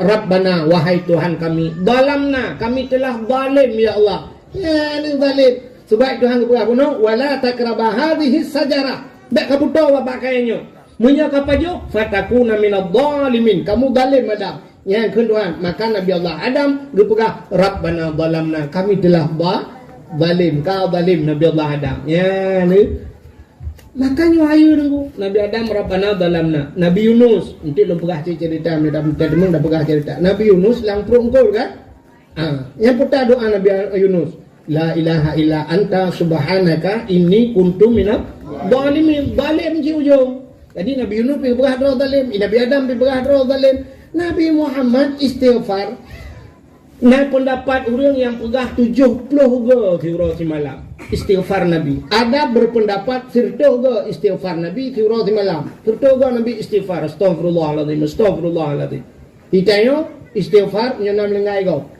Rabbana, wahai Tuhan kami, zalamna, kami telah zalim, ya Allah. Ya, ni zalim. Sebab Tuhan geupeugah bunoe, "Wala taqraba hadhihi syajarah." Bék kaputoe babah kayée nyoe. Meunyoe kapajoh, fatakuna minadh dhalimin. Kamu zalim, Adam. Nyan kheun Tuhan. Maka Nabi Allah Adam geupeugah, "Rabbana zalamna." Kami telah ba-, zalim. Ka zalim Nabi Allah Adam. Nyan. Maka nyoe hayeue Teungku. Nabi Adam, "Rabbana zalamna." Nabi Yunus, enteuk lôn peugah cit ceurita, meunyoe dak teumeung dak peugah ceurita. Nabi Yunus lam pruet eungkôt kan? Ah, nyang peugah doa Nabi Yunus, "La ilaha illa anta subhanaka inni kuntu minadh dhalimin." Zalim cit ujong. Jadi Nabi Yunus pi peugah droe zalim, Nabi Adam pi peugah droe zalim. Nabi Muhammad istighfar. Na peundapat ureuëng nyang peugah tujoh ploh goe siuroe simalam istighfar Nabi. Ada berpendapat siratoh goe istighfar Nabi siuroe simalam. Siratoh goe Nabi istighfar, "Astaghfirullahalazim, astaghfirullahalazim." Di tanyoe istighfar nyoe na meulinggai gob.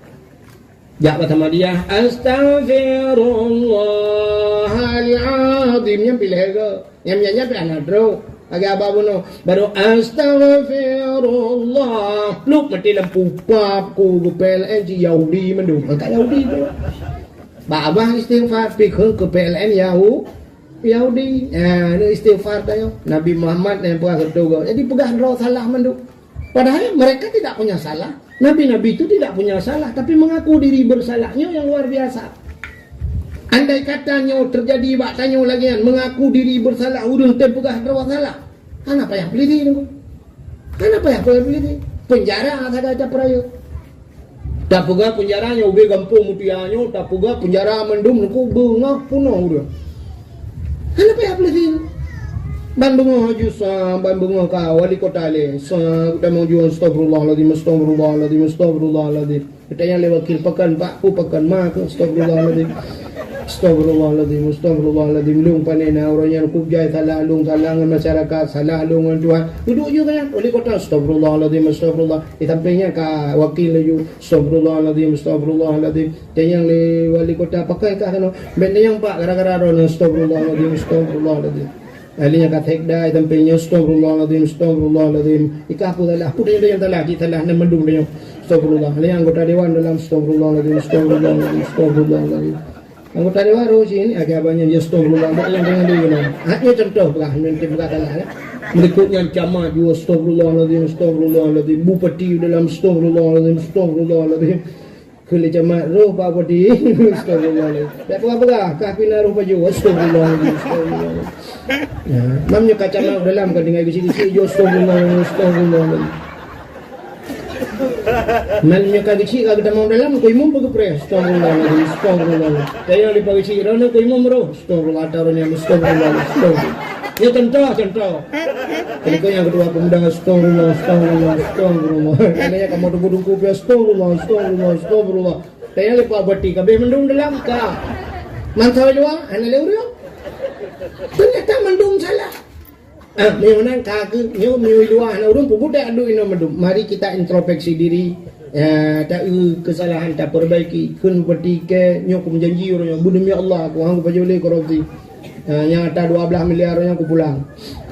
Jak bak Samadiyah, "Astaghfirullahalazim," nyan piléh goe. Nyam-nyam nyan pih hana trok. Lagée haba bunoe, baru, "Astaghfirullah." Plup maté lampu pap, ku geu P L N cit Yahudi mandum. Angkat Yahudi tu. Bak abah istighfar, pi kheun keu P L N Yahu-, Yahudi. Ah, ni istighfar tanyoe. Nabi Muhammad nyang peugah keu tu. Jadi peugah droe salah mandum. Padahal mereka tidak punya salah. Nabi-nabi itu tidak punya salah, tapi mengaku diri bersalahnya yang luar biasa. Andai kata nyoe terjadi bak tanyoe lagée nyan, mengaku diri bersalah, ureuëng teupeugah droe salah. Hana payah peuliti Teungku. Hana payah peuliti. Penjara sagai tapeurayeuk. Tapeugah penjara nyoe ubé gampông Mutia nyoe, tapeugah penjara mandum Teungku beungah peunoh ureuëng. Hana payah peuliti. Ban beungoh aju sa, ban beungoh ka wali kota lé. Sa, geutamong juang, "Astagfirullahaladzim, astagfirullahaladzim, astagfirullahaladzim." Geutanyong lé wakil, "Pakon, Pak, peue pakon?" "Ma keuh, astagfirullahaladzim. Astagfirullahaladzim, astagfirullahaladzim. Lôn pané na uroe nyan kujai salah lôn, salah ngon masyarakat, salah lôn ngon Tuhan." Dudoe ju keu nyan, wali kota, "Astagfirullahaladzim, astagfirullah." Di sampéng nyan ka wakil laju, "Astagfirullahaladzim, astagfirullahaladzim." Tanyong lé wali kota, "Pakon kah keunoe?" "Bék tanyong, Pak, gara-gara droeneuh." "Astagfirullahaladzim, astagfirullahaladzim." Ahli nyang ka sekda, di sampéng nyan, "Astagfirullahaladzim, astagfirullahaladzim." Ikah peue salah, peue tanyong-tanyong salah, cit salah, na mandum tanyong, "Astagfirullah." Lé anggota dewan dalam, "Astagfirullahaladzim, astagfirullahaladzim, astagfirullahaladzim." Anggota dewan roh sini, agak banyak, ya, "Astagfirullah." Banyak yang dengar dia bilang. Ha, ni contoh, peugah, nanti peugah salah, ya. Berikutnya camat juga, "Astagfirullahaladzim, astagfirullahaladzim." Bupati dalam, "Astagfirullahaladzim, astagfirullahaladzim." Keu lé camat roh bak bodi. Astagfirullahaladzim. Tak peugah-peugah, kah pina roh baju. Astagfirullahaladzim, astagfirullahaladzim. Ya, mam nyoe ka camat dalam ka tinggai geuchik-geuchik, "Astagfirullahaladzim, astagfirullahaladzim." Mam nyoe ka geuchik ka geutamong dalam, keu imum beugeupreh. "Astagfirullahaladzim, astagfirullahaladzim." Tanyong lé pageuchik, "Droeneuh keu imum roh?" "Astagfirullah, ata uroeneuh, astagfirullahaladzim, astagfirullah." Ya, contoh, contoh. Jadi kau nyang keudua pemuda, "Astagfirullah, astagfirullah, astagfirullah." Ada nyang kamoe tunggu-tunggu pih, "Astagfirullah, astagfirullah, astagfirullah." Tanyong lé pageuchik, "Ka abéh mandum dalam?" "Ka." "Mantong i luwa?" "Hana lé ureuëng." Ternyata mandum salah. Ah, meunyoe meunan ka keuh, nyoe meunyoe i luwa hana ureuëng, peubuet adoe inoe mandum. Mari kita introspeksi diri. Ya, taeu kesalahan, taperbaiki. Kheun bupati keu nyoe, kumeujanji uroe nyoe, "Beudemi Allah, aku hana kupajoh lé korupsi." Ah, nyang ata dua belas miliar nyan kupulang.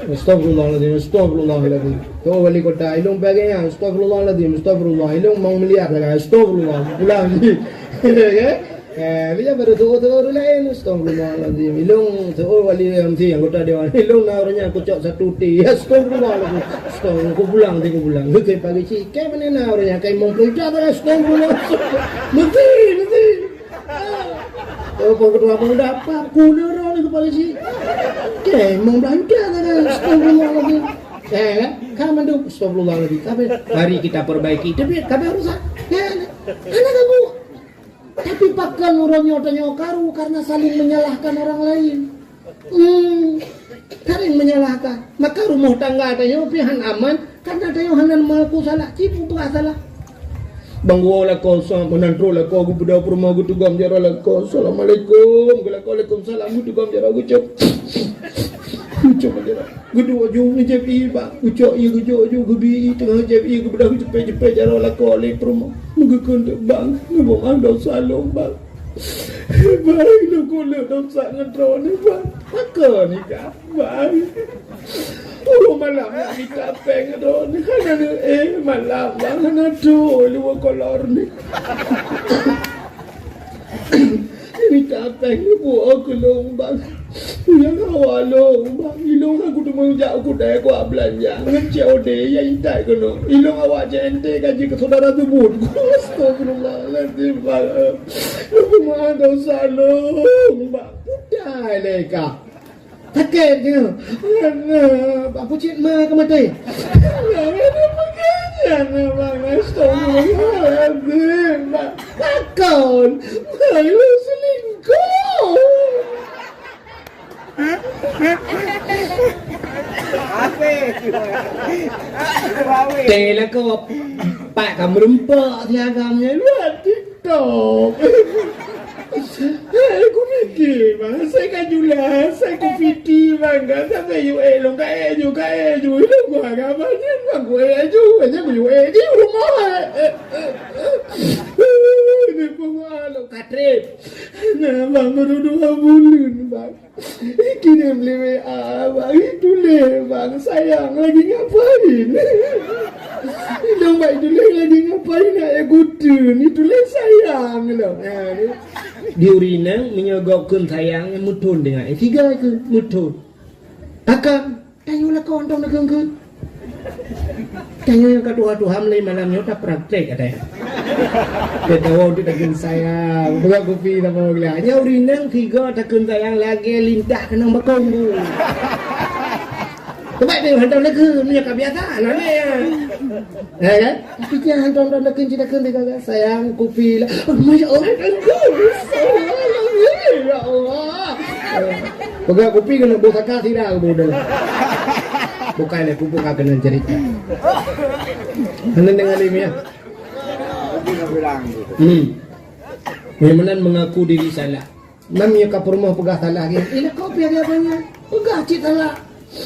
Astagfirullahaladzim, astagfirullahaladzim. Teu'oh wali kota, "Ilong pagai nyan, astagfirullahaladzim, astagfirullah. Ilong limong miliar sagai, astagfirullah." Kupulang jih. Ya kan? Eh, bila baru teu'oh-teu'oh ureuëng laén, "Astagfirullahaladzim." Ilong teu'oh wali M C, anggota dewan. "Ilong na uroe nyan kucok satu T." "Astagfirullahaladzim." "Astagfirullah." Kupulang, kupulang. Keu pageuchik, "Keu meunan na uroe nyan, keu limong ploh juta." "Astagfirullah." Meusti, meusti. Oh, Pak Ketua Pemuda, apa? Kula roh ni kepala si. Oke, membelanjakan, astagfirullahaladzim. Eh, kan? Kan mandum, astagfirullahaladzim. Tapi mari kita perbaiki. Tapi, tapi rusak. Ya, hana ganggu. Tapi pakon uroe nyoe tanyoe karu karena saling menyalahkan orang lain. Hmm. Saling menyalahkan. Maka rumoh tangga tanyoe pih hana aman, karena tanyoe hana meuaku salah, cit mupeugah salah. Bang geuwoe lakoe sa, meunan trok lakoe geubeudôh peurumoh geuteugom jaroe lakoe. "Assalamualaikum." Geulakoe, "Waalaikumsalam." Geuteugom jaroe geucok. Geucok jaroe. Geuduek ju ngeujieb ié bang. Geucok ié geujok ju geubi ié teungoh jieb ié geubeudôh geuceupet-ceupet jaroe lakoe lé peurumoh. Meugeukheun teuk bang, neubeumaih dosa lôn bang. Bang, lôn kulét dosa ngon droeneuh bang. Pakon nikah? Bang, uroe malam nyan mita péng droeneuh hana neuéh malam bang, hana tho luwa kolor ni. Mita péng neubuok keu lôn bang. Nyang hawa lôn bang, ilôn hana kuteumé jak u keutai kuat beulanja ngon C O D nyang itat keunoe. Ilôn awak C N T ka jeuet keu syedara teubun. Astagfirullahalazim bang. Lôn meu'ah dosa lôn bang. Peutai lé kah. Sakét nyoe. Alah, bak pucit ma ka maté. Alah, ada peugah nyan, Bang. Astagfirullahalazim, Bang. Pakon? Bang, lu selingkuh. Teh lah kau, pak kamu rempok si agam nyan. Lu hati Top. Hai, kupike, bang, asai ka jeulaih, asai kupiti, bang, ka sampai U A lôn, ka ék ju, ka ék ju. Ilôn gua agama nyan, bang, ku ék ju, aja ku U A di rumoh. Ini pun lôn ka trép. Nah, bang, baru dua bulan, bang. Ikirém lé W A, bang, ituléh, bang, sayang lagi ngapain? Idong bak ituléh lagi ngapain, nak ya guten, ituléh sayang lom. Ha, ni. Di ureueng inong, meunyoe gob kheun sayang, meuthon deungon. Eh, tiga kheun, meuthon. Takkan, tanyoe lakoe mantong takheun-kheun. Tanyoe nyang ka tuha-tuha mulai malam nyoe tapraktek, katanya. Dia tahu tu takheun sayang, buka kupi sama gila. Hanya ureueng inong tiga takheun sayang lagèe lintah keunong bakong tu. Sebab dia hantam takheun, dia ka biasa, aneh ya. Ya kan? Tapi dia hantam-hantam takheun, dia takheun, dia kata, "Sayang, kupi lah." Oh, masya Allah, takheun. Ya Allah. Peugah kupi keuneuk boh saka sira keu boh dalam. Bukai lé pupuk ka keunan cerita. Hana deungoe lé, ya. Hmm. Nyang meunan mengaku diri salah. Nam nyang ka peurumoh peugah salah lagi. Ilah kau piah dia banyak. Peugah cit salah.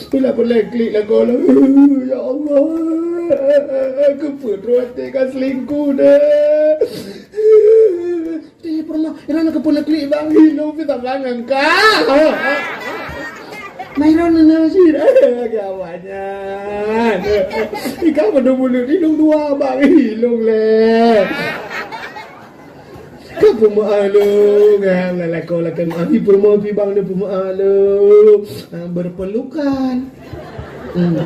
Bila peureulèe klik lagu lah. Ya Allah. Keupeue droe até ka selingkuh deh. Teuh pernah, Iron keupeue neuklik bang, ilôn pih saban ngon ka. Nah, Iron neuneuh cit, eh, lagèe awak nyan. Ikau padum buleuen, ilôn dua bang, ilôn lé. Ka peumeu'ah lôn, eh, lalako lakèe meu'ah, ih, peurumoh pih bang, lôn peumeu'ah lôn. Ah, berpelukan. Hmm.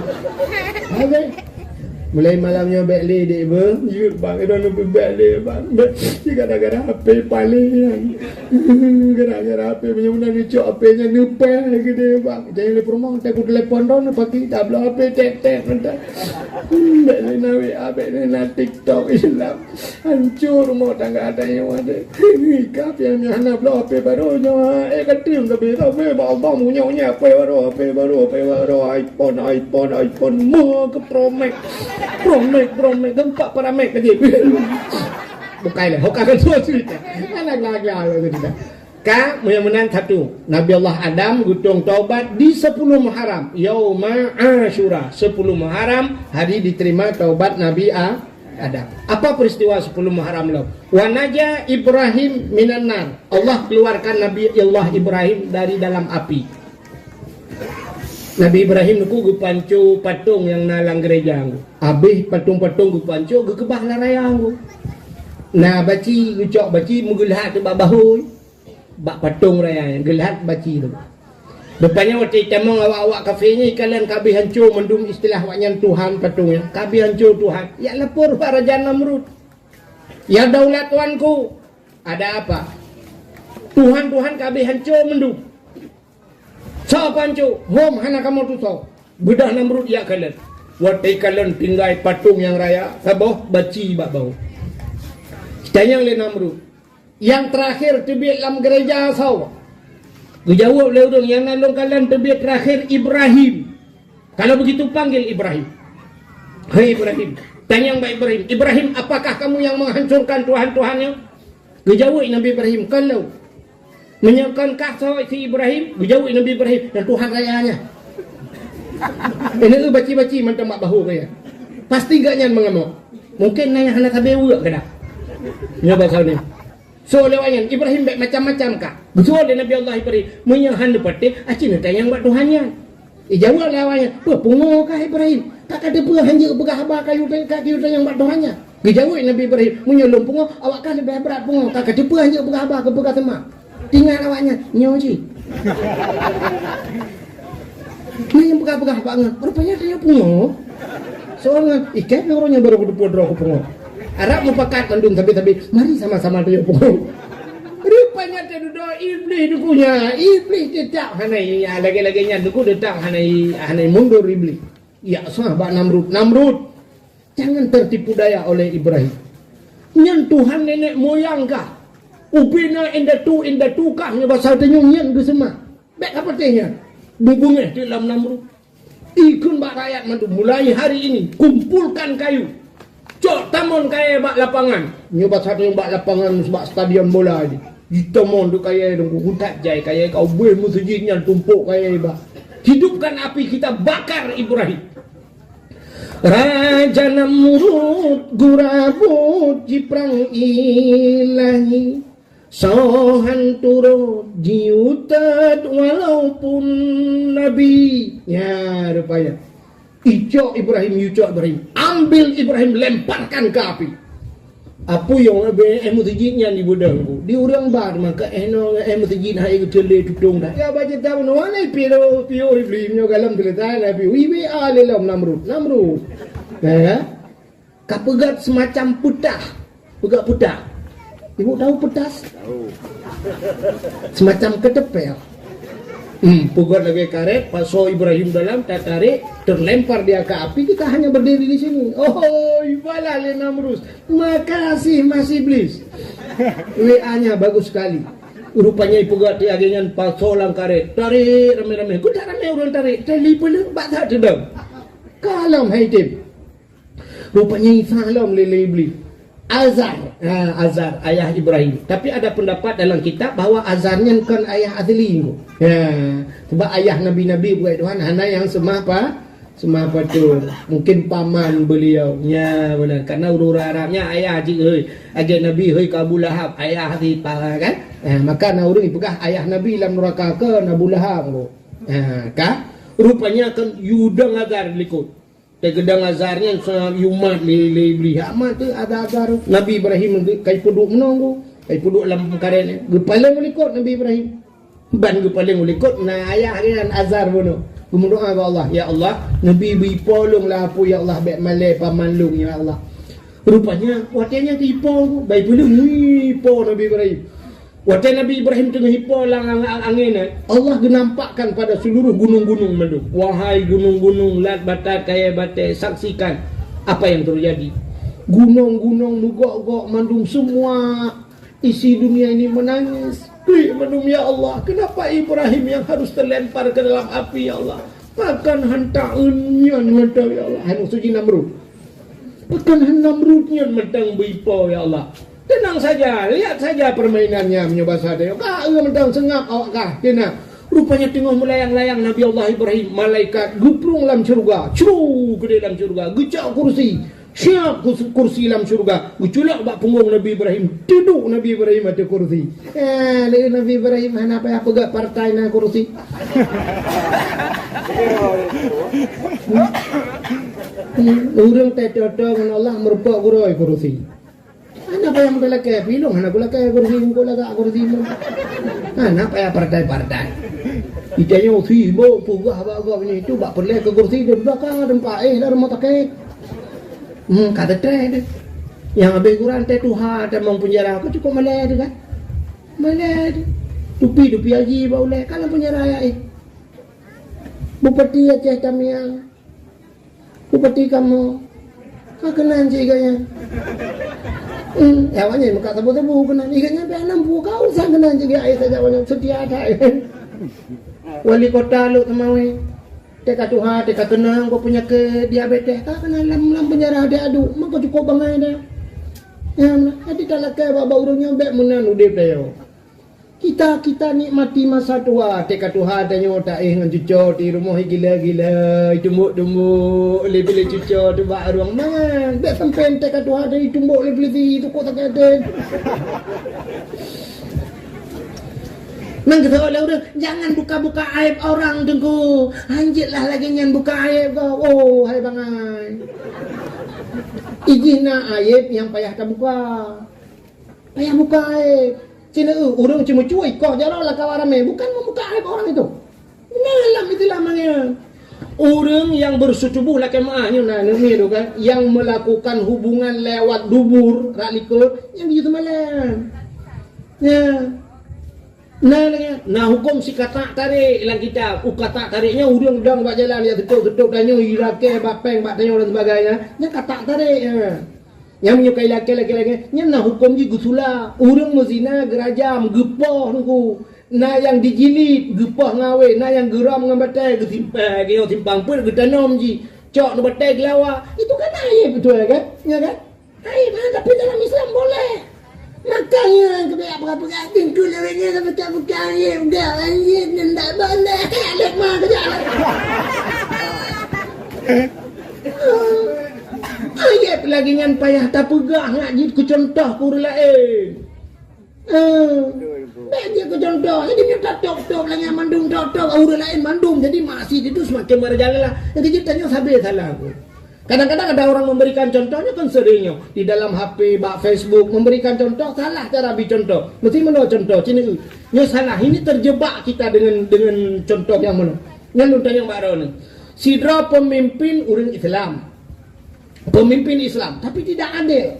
Habis. Mulai malam nyoe bèk lé dek beuh. Jeuet bang, droeneuh pih bèk lé bang. Bèk, gara-gara H P paléng. Gara-gara H P, meunyoe meunan neucok H P nyan neupèh keudéh bang. Jangan lé peurumoh, teuku telepon droeneuh pagi, tabloe H P, tek-tek, mantap. Hmm, bèk lé na W A, bèk lé na TikTok, ilang. Hancô rumoh tangga tanyoe deh. Ka pian nyoe hana bloe H P barô nyoe, eh, ka teueng ka beuh, ka beuh, bak Allah, meunyoe nyoe H P barô, H P barô, H P barô, iPhone, iPhone, iPhone, mo ke Pro Max. Pro Max, Pro Max, keumpat para Max ka jeuet. Bukai lé, ho ka keunoe cerita. Alah, alah, alah, alah, cerita. Ka, meunyoe meunan satu, Nabi Allah Adam geutong taubat di sepuluh Muharram, Yauma Asyura, sepuluh Muharram, hari diterima taubat Nabi A-, Adam. Apa peristiwa sepuluh Muharram lom? Wa naja Ibrahim minan nar. Allah keluarkan Nabi Allah Ibrahim dari dalam api. Nabi Ibrahim nyoe geupanco patong nyang na lam gereja. Habéh patong-patong geupanco, geukeubah lam raya. Na baci, geucok baci, meugeulhat bak bahôi. Bak patong raya nyan, geulhat baci tu. Rupanya watèe tamong awak-awak kafé nyan, ikalon ka habéh hanco mandum istilah awak nyan Tuhan patong nyan. Ka habéh hanco Tuhan. Jak lapor bak Raja Namrud. "Ya daulat tuanku, ada apa? Tuhan-tuhan ka habéh hanco mandum." "Soe hanco?" "Hom hana kamoe tusoe." Beudôh Namrud jak kalon. Watèe kalon tinggai patong nyang raya, saboh baci bak bahôi. Tanyong lé Namrud, "Nyang teurakhé teubiet lam gereja soe?" Geujaweueb lé ureuëng nyang na lôn kalon teubiet teurakhé, "Ibrahim." Kalau begitu, panggil Ibrahim. "Hei Ibrahim," tanyong bak Ibrahim, "Ibrahim, apakah kamu yang menghancurkan tuhan-tuhannya?" Geujaweueb Nabi Ibrahim, "Kon lôn." "Meunyoe kon kah soe si Ibrahim," geujaweueb Nabi Ibrahim, "nyan Tuhan raya nyan." Ini baci-baci mantong bak bahu gaya. Pasti gak nyan mengamuk. Mungkin na nyang hana sabe weuek keudah. Nyoe bahasa ni. So lewat nyan, Ibrahim bèk macam-macam kah. Beutôi lé Nabi Allah Ibrahim, "Meunyoe hana patéh, aci neutanyong bak Tuhan nyan." Ijaweueb lé awaknyan, "Peue pungo kah Ibrahim? Ka ka teupeue hanjeuet peugah haba kayu ka kayu tanyong bak Tuhan nyan?" Geujaweueb Nabi Ibrahim, "Meunyoe lôn pungo, awak kah leubeh brat pungo. Ka ka teupeue hanjeuet peugah haba keupeue ka seumah." Tinggai awaknyan, "Nyoe cit." Nyan nyang peugah-peugah bak ngon, rupanya tanyoe pungo. Soe ngon, "Ikei nyoe uroe nyoe barô kuteupeu droe kupungo." Arab mupakat mandum sabe-sabe, "Mari sama-sama tanyoe pungo." Rupanya teududoe Iblih dikeue nyan, Iblih teutap hana i, lagèe-lagèe nyan dikeue teutap hana i, hana i mundur Iblih. Yak sah bak Namrud, "Namrud, jangan tertipu daya oleh Ibrahim. Nyan Tuhan nenek moyang kah. Ubena indatu, indatu kah nyoe basa tanyoe nyan geuseumah. Bèk kapatéh nyan." Beubeungéh teuk lom Namrud. Ikheun bak rakyat mandum, "Mulai hari ini, kumpulkan kayu. Cok tamon kayèe bak lapangan." Nyoe basa tanyoe bak lapangan, bak stadion bola jih. Jitamon teuk kayèe, dong kutat jai kayèe, ka ubé meuseujid nyan tumpôk kayèe bak. "Hidupkan api, kita bakar Ibrahim." Raja Namrud gurabot jiprang ilahi. Soe han turot jiutet walaupun nabi. Nya, rupanya. Icok Ibrahim, icok Ibrahim. Ambil Ibrahim, lemparkan ke api. Apui nyang leubeh éh meuseujid nyan di beudôh ku. Di ureueng ba maka éh nyoe éh meuseujid hai geuteulé tutong dah. Ya baca tahu nyoe ni piro piro Ibrahim nyoe galam teuletai lah piro. Wi wi a lé lom Namrud. Namrud. Ya. Ka peugöt semacam peutah. Peugöt peutah. Ibu tahu peutah? Tahu. Semacam ketepel. Hmm, peugöt lagèe karét, pasoe Ibrahim dalam, tatarék, terlempar dia ke api, kita hanya berdiri di sini. Oh, ibalah lé Namrud. Makasih, Mas Iblis. W A-nya bagus sekali. Rupanya ipeugöt lagèe nyan pasoe lam karét. Tarék ramé-ramé. Geutak ramé ureueng tarék. Tali peuleueng bak that teudong. Ka lom hai tem. Rupanya Isa lom lé, lé Iblih. Azar. Ha, Azar, ayah Ibrahim. Tapi ada pendapat dalam kitab bahwa Azar nyan kon ayah asli. Ha, sebab ayah nabi-nabi buet Tuhan hana nyang seumah pa-, seumah patung. Mungkin paman beliau. Nya, beuna. Karena ureueng Arab nyan ayah jih, hei. Lagèe nabi, hei, keu Abu Lahab, ayah si pa-, kan? Ha, maka na ureueng peugah ayah nabi lam neuraka kon Abu Lahab. Ha, ka? Rupanya kon yue dong Azar likot. Teugeudong Azar nyan sa-, yue mat lé, lé Iblih. Hak mat teuh Azar, Azar. Nabi Ibrahim ka ipeuduek meunoe, ka ipeuduek lam karét nyan. Geupaleng u likot Nabi Ibrahim. Ban geupaleng u likot, na ayah nyan Azar bunoe. Geumeudoa bak Allah, "Ya Allah, neubi beuipo lôn lam apui, ya Allah, bèk malèe paman lôn, ya Allah." Rupanya, watèe nyan teuipo, bai peuleueng, ipo Nabi Ibrahim. Watèe Nabi Ibrahim teungoh ipo lam ang-, ang-, angén nyan, Allah geunampakkan pada seluruh gunong-gunong mandum. Wahai gunong-gunong, lat batat, kayèe batèe, saksikan apa yang terjadi. Gunong-gunong meugok-gok mandum, semua isi dunia ini menangis. Klik mandum, "Ya Allah, kenapa Ibrahim yang harus terlempar ke dalam api, ya Allah? Pakon han taeun nyan mantong, ya Allah." Hai musoh jih Namrud. Pakon han Namrud nyan mantong beuipo, ya Allah. Tenang saja, lihat saja permainannya, meunyoe basa tanyoe. Ka eu mantong seungab awak kah, keunan. Rupanya teungoh meulayang-layang Nabi Allah Ibrahim, malaikat geuplueng lam syeuruga. Cru keudéh lam syeuruga, geucok kursi. Siap kus-, kursi lam syeuruga. Geuculok bak punggong Nabi Ibrahim. Teuduek Nabi Ibrahim ateueh kursi. Eh, lé Nabi Ibrahim hana payah peugah partai na kursi. Ureueng teutoe ngon Allah meureumpok gurôi kursi. Hana payah meulakèe, pilong hana kulakèe kursi, engko lagak kursi. Hana payah partai-partai. Itanyoe sibok peugah bak gobnyan itu bak peureulèe keu kursi di belakang teumpat, eh, lam rumoh sakét. Hmm, ka teutré deh. Nyang habéh gura teuh tuha tamong penjara, ka cukôp malèe teuh kan? Malèe teuh. Tupi-tupi haji bak ulèe, ka lam penjara ya, eh. Bupati Aceh Tamiang. Bupati kamoe. Ka keunan cit gobnyan. Hmm, ya awaknyan meukat saboh-saboh keunan. Gobnyan pih hana mampu, ka usah keunan cit gobnyan, ai saja awaknyan seutia that. Wali kota Lhokseumawe. Teuka tuha, teuka keunong, keu peunyakét diabetes, ka keunan lam, lam penjara, adak adu, meuko cukup bangai dah. Ya, jadi talakée bak, bak ureuëng nyoe bék meunan udeb tanyoe. Kita, kita nikmati masa tua, teuka tuha tanyoe taéh ngon cuco di rumoh gila-gila, tumbok-tumbok, lé-lé cuco tu bak ruang mangan. Bék sampai teuka tuha tadi tumbok lé polisi, tu kok sakét até. Nang kata oleh ureuëng, jangan buka-buka aib orang, Teungku. Hanjeuet lah lagée nyan buka aib kau. Oh, hai bangai. Ijih na aib nyang payah tabuka. Payah buka aib. Cina eu, ureuëng ceumeucue ikoh jaroe lam kawan ramé, bukan membuka aib orang itu. Nah, lam Islam nyan. Ureuëng yang bersetubuh lakée meuah nyoe na, nyoe tu kan, yang melakukan hubungan lewat dubur, rak likot, nyang jiseumalam. Ya. Nah, nah, nah, huköm si katak tarék lam kitab. Uh, katak tarék nyan ureuëng dong bak jalan, ya, seutôt-seutôt tanyoe, ilakée bak péng bak tanyoe dan sebagainya. Nyan katak tarék, ya. Nyang meunyoe ka ilakée, lakée, lakée, nyan na huköm jih geusula. Ureuëng meuzina geurajam, geupoh Teungku. Na nyang dijilid, geupoh ngawé, na nyang geuram ngon batée, geusimpan, geuyoh simpang peuet, geutanom jih. Cok ngon batée geulawa. Itu kan aib beutôi kan? Ya kan? Aib, ha, tapi dalam Islam boleh. Makanya keubiak peugah-peugah pintu lewat nyan sampai tak buka aib, dah lanjut dan tak boleh. Adat mah kejak. Aib lagée nyan payah tapeugah, nak jeuet keu cuntoh keu ureuëng laén. Eh, bék jeuet keu cuntoh. Jadi nyoe tatôb-tôb lagée nyan mandum, tôb-tôb ureuëng laén mandum. Jadi masjid itu semakin merajalela. Nyang keujeuet tanyoe sabe salah. Kadang-kadang ada orang memberikan contohnya kan sering nyoe. Di dalam H P, bak Facebook, memberikan contoh, salah cara bri contoh. Mesti meunoe contoh, cina eu. Nyoe salah, ini terjebak kita dengan, dengan contoh nyang meunoe. Nyan lôn tanyong bak droeneuh. Sidroe pemimpin ureuëng Islam. Pemimpin Islam, tapi tidak adil.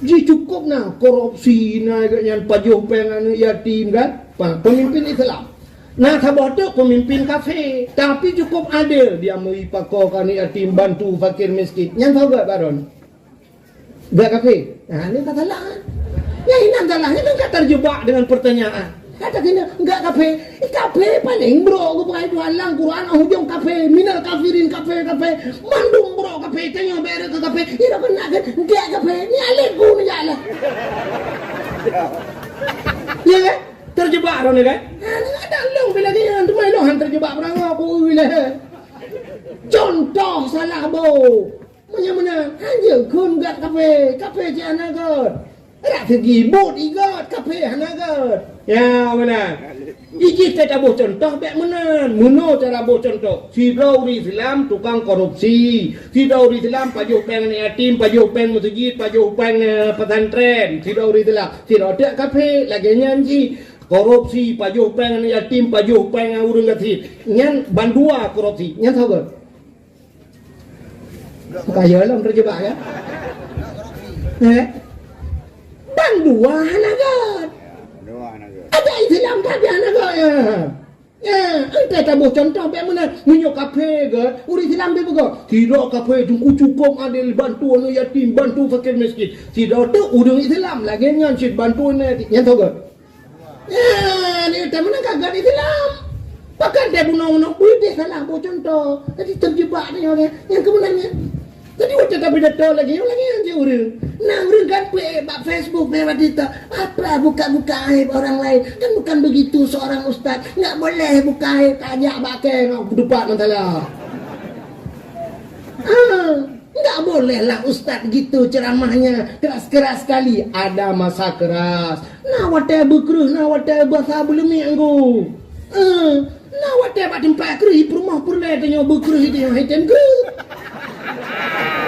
Jih cukup na korupsi, na geuh nyan pajoh péng aneuëk yatim kan? Pa-, pemimpin Islam. Na saboh teuk pemimpin kafé, tapi cukup adil. Dia meuri pakoe keu aneuëk yatim, bantu fakir miskin. Nyan saboh baron. Gak kafé. Nah, ini tak salah. Ya, ini salah. Ini kan terjebak dengan pertanyaan. Kata sini, enggak kafé. Eh, kafé paling brok geupeugah Tuhan lam Quran, ujong kafé, minal kafirin kafé, kafé. Mandum brok kafé, tanyoe bere keu kafé. Ira kena kan, enggak kafé. Ni alek ku ni jalan. Ya kan? Terjebak orang ni kan? Ha, ni ada long bila dia tu mai long han terjebak perang aku ui lah. Contoh salah bo. Meunyoe meunan, hanjeuet kheun gét kafé, kafé cit hana gét. Rak seugi buet i gét, kafé hana gét. Ya, meunan. Ijih teuka boh cuntoh bék meunan. Meunoe cara boh cuntoh. Sidroe ureuëng Islam tukang korupsi. Sidroe ureuëng Islam pajoh péng aneuk yatim, pajoh péng meuseujid, pajoh péng, eh, pesantren. Sidroe ureuëng Islam. Sidroe teuk kafé, lagée nyan jih. Korupsi, pajoh péng aneuk yatim, pajoh péng ureuëng gasien. Nyan bandua korupsi. Nyan saboh. Kaya lom terjebak, ya. Eh? Bandua hana gét. Bandua hana gét. Ada Islam tapi hana gét, ya. Ya, entah taboh contoh bék meunan. Meunyoe kafé gét, ureuëng Islam bék beugét. Sidroe kafé, Teungku, cukup adil, bantu aneuk yatim, bantu fakir miskin. Sidroe teuk ureuëng Islam lagée nyan cit bantu aneuk yatim. Nyan saboh gét. Ya, ni utai meunan ka gét Islam. Pakat dia bunoe-bunoe, beude salah boh cuntoh. Jadi terjebak dia orang. Nyang keumeunan nyan. Jadi watée tapidato lagée nyoe, lagée nyan cit ureuëng. Nah, ureuëng kan peuék bak Facebook, peuék bak TikTok. Apa buka-buka aib orang lain? Kan bukan begitu seorang ustaz. Enggak boleh buka aib, tajak bak kée ngon dupat masalah. Ah. Enggak bolehlah ustaz gitu ceramahnya, keras-keras sekali. Ada masa keras. Na watée beukreueh, na watée basa beuleumiek ngon. Eh, na watée bak teumpat kreueh, i peurumoh peureulée tanyoe beukreueh, tanyoe hai tem kreueh.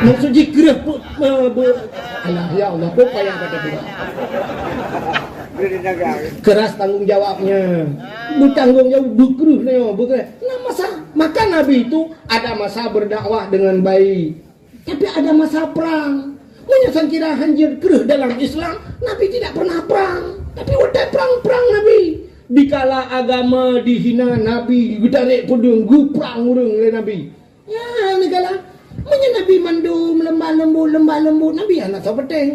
Maksud jih kreueh pe-, eh, be-, alah, ya Allah, peue payah kata pula. Keras tanggung jawabnya. Bertanggung jawab, beukreueh tanyoe, beukreueh. Na masa, maka Nabi itu ada masa berdakwah dengan baik. Tapi ada masa perang. Meunyoe sangkira hanjeuet kreueh dalam Islam, Nabi tidak pernah perang. Tapi watée perang, perang Nabi. Dikala agama dihina, Nabi geutarek peudeueng, geuprang ureuëng lé Nabi. Ya, dikala. Meunyoe Nabi mandum leumbah leumbut, leumbah leumbut, Nabi hana sapeuteng.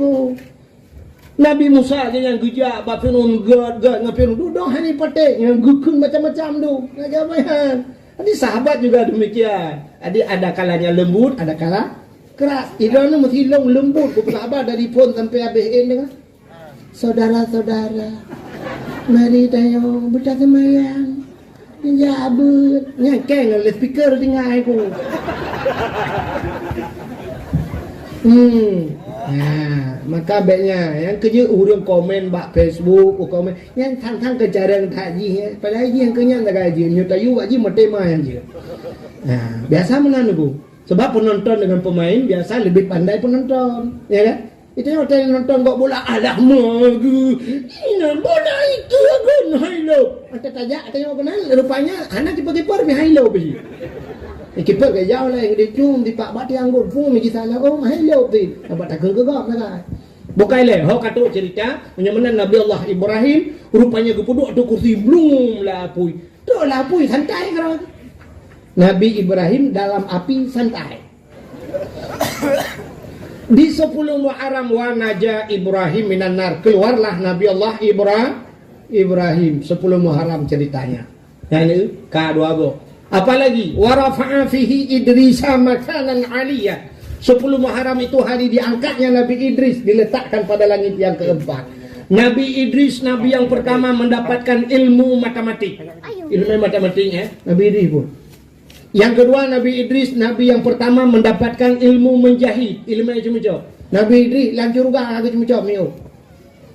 Nabi Musa aja nyang geujak bak Firaun, gét-gét ngon Firaun. Dudoe hana patéh, nyang geukheun macam-macam tu. Lagèe apa nyan? Jadi sahabat juga demikian. Jadi ada kalanya lembut, ada kala keras. Idroeneuh meusilong lembut, beureusahabat dari phôn sampai habéh, eh, dengan saudara-saudara. Mari tanyoe beutaseumbayang. Nyan jak abeuet. Nyan keng loudspeaker tinggai ku. Hmm. Ha, maka bèk nyan. Nyang keujeuet ureueng komen bak Facebook, komen. Nyan sang-sang keucarông that jih, eh. Padahai jih nyang keu nyan sagai jih. Meunyoe tayue bak jih, meutema nyang jih. Ha, biasa meunan, Bu. Sebab penonton dengan pemain biasa lebih pandai penonton, ya kan? Itu yang hotel nonton gok bola, alah magu. Ina bola itu agun hai lo. Ata tajak tengok kenal, rupanya anak kiper-kiper mi hai lo biji. Eh, kiper ke jauh lah yang dia cium di pak bati anggur pun mi kisah lah, oh hai lo tu. Nampak takut ke gok kan? Bukai lé, ho katuk cerita, meunyoe meunan Nabi Allah Ibrahim, rupanya geupeuduek tu kursi blum lah apui. Tu lah apui santai kau. Nabi Ibrahim dalam api santai. Di sepuluh Muharram, wa naja Ibrahim minan nar, keluarlah Nabi Allah Ibra-, Ibrahim, sepuluh Muharram ceritanya. Yang ini ka dua boh. Apalagi, wa rafa'a fihi Idrisa makanan aliyah. Sepuluh Muharram itu hari diangkatnya Nabi Idris, diletakkan pada langit yang keempat. Nabi Idris, Nabi yang pertama mendapatkan ilmu matematik. Ilmu matematik, ya, Nabi Idris pun. Yang kedua, Nabi Idris, Nabi yang pertama mendapatkan ilmu menjahit, ilmu yang ceumeucok. Nabi Idris lam syurga hana geuceumeucok miôh.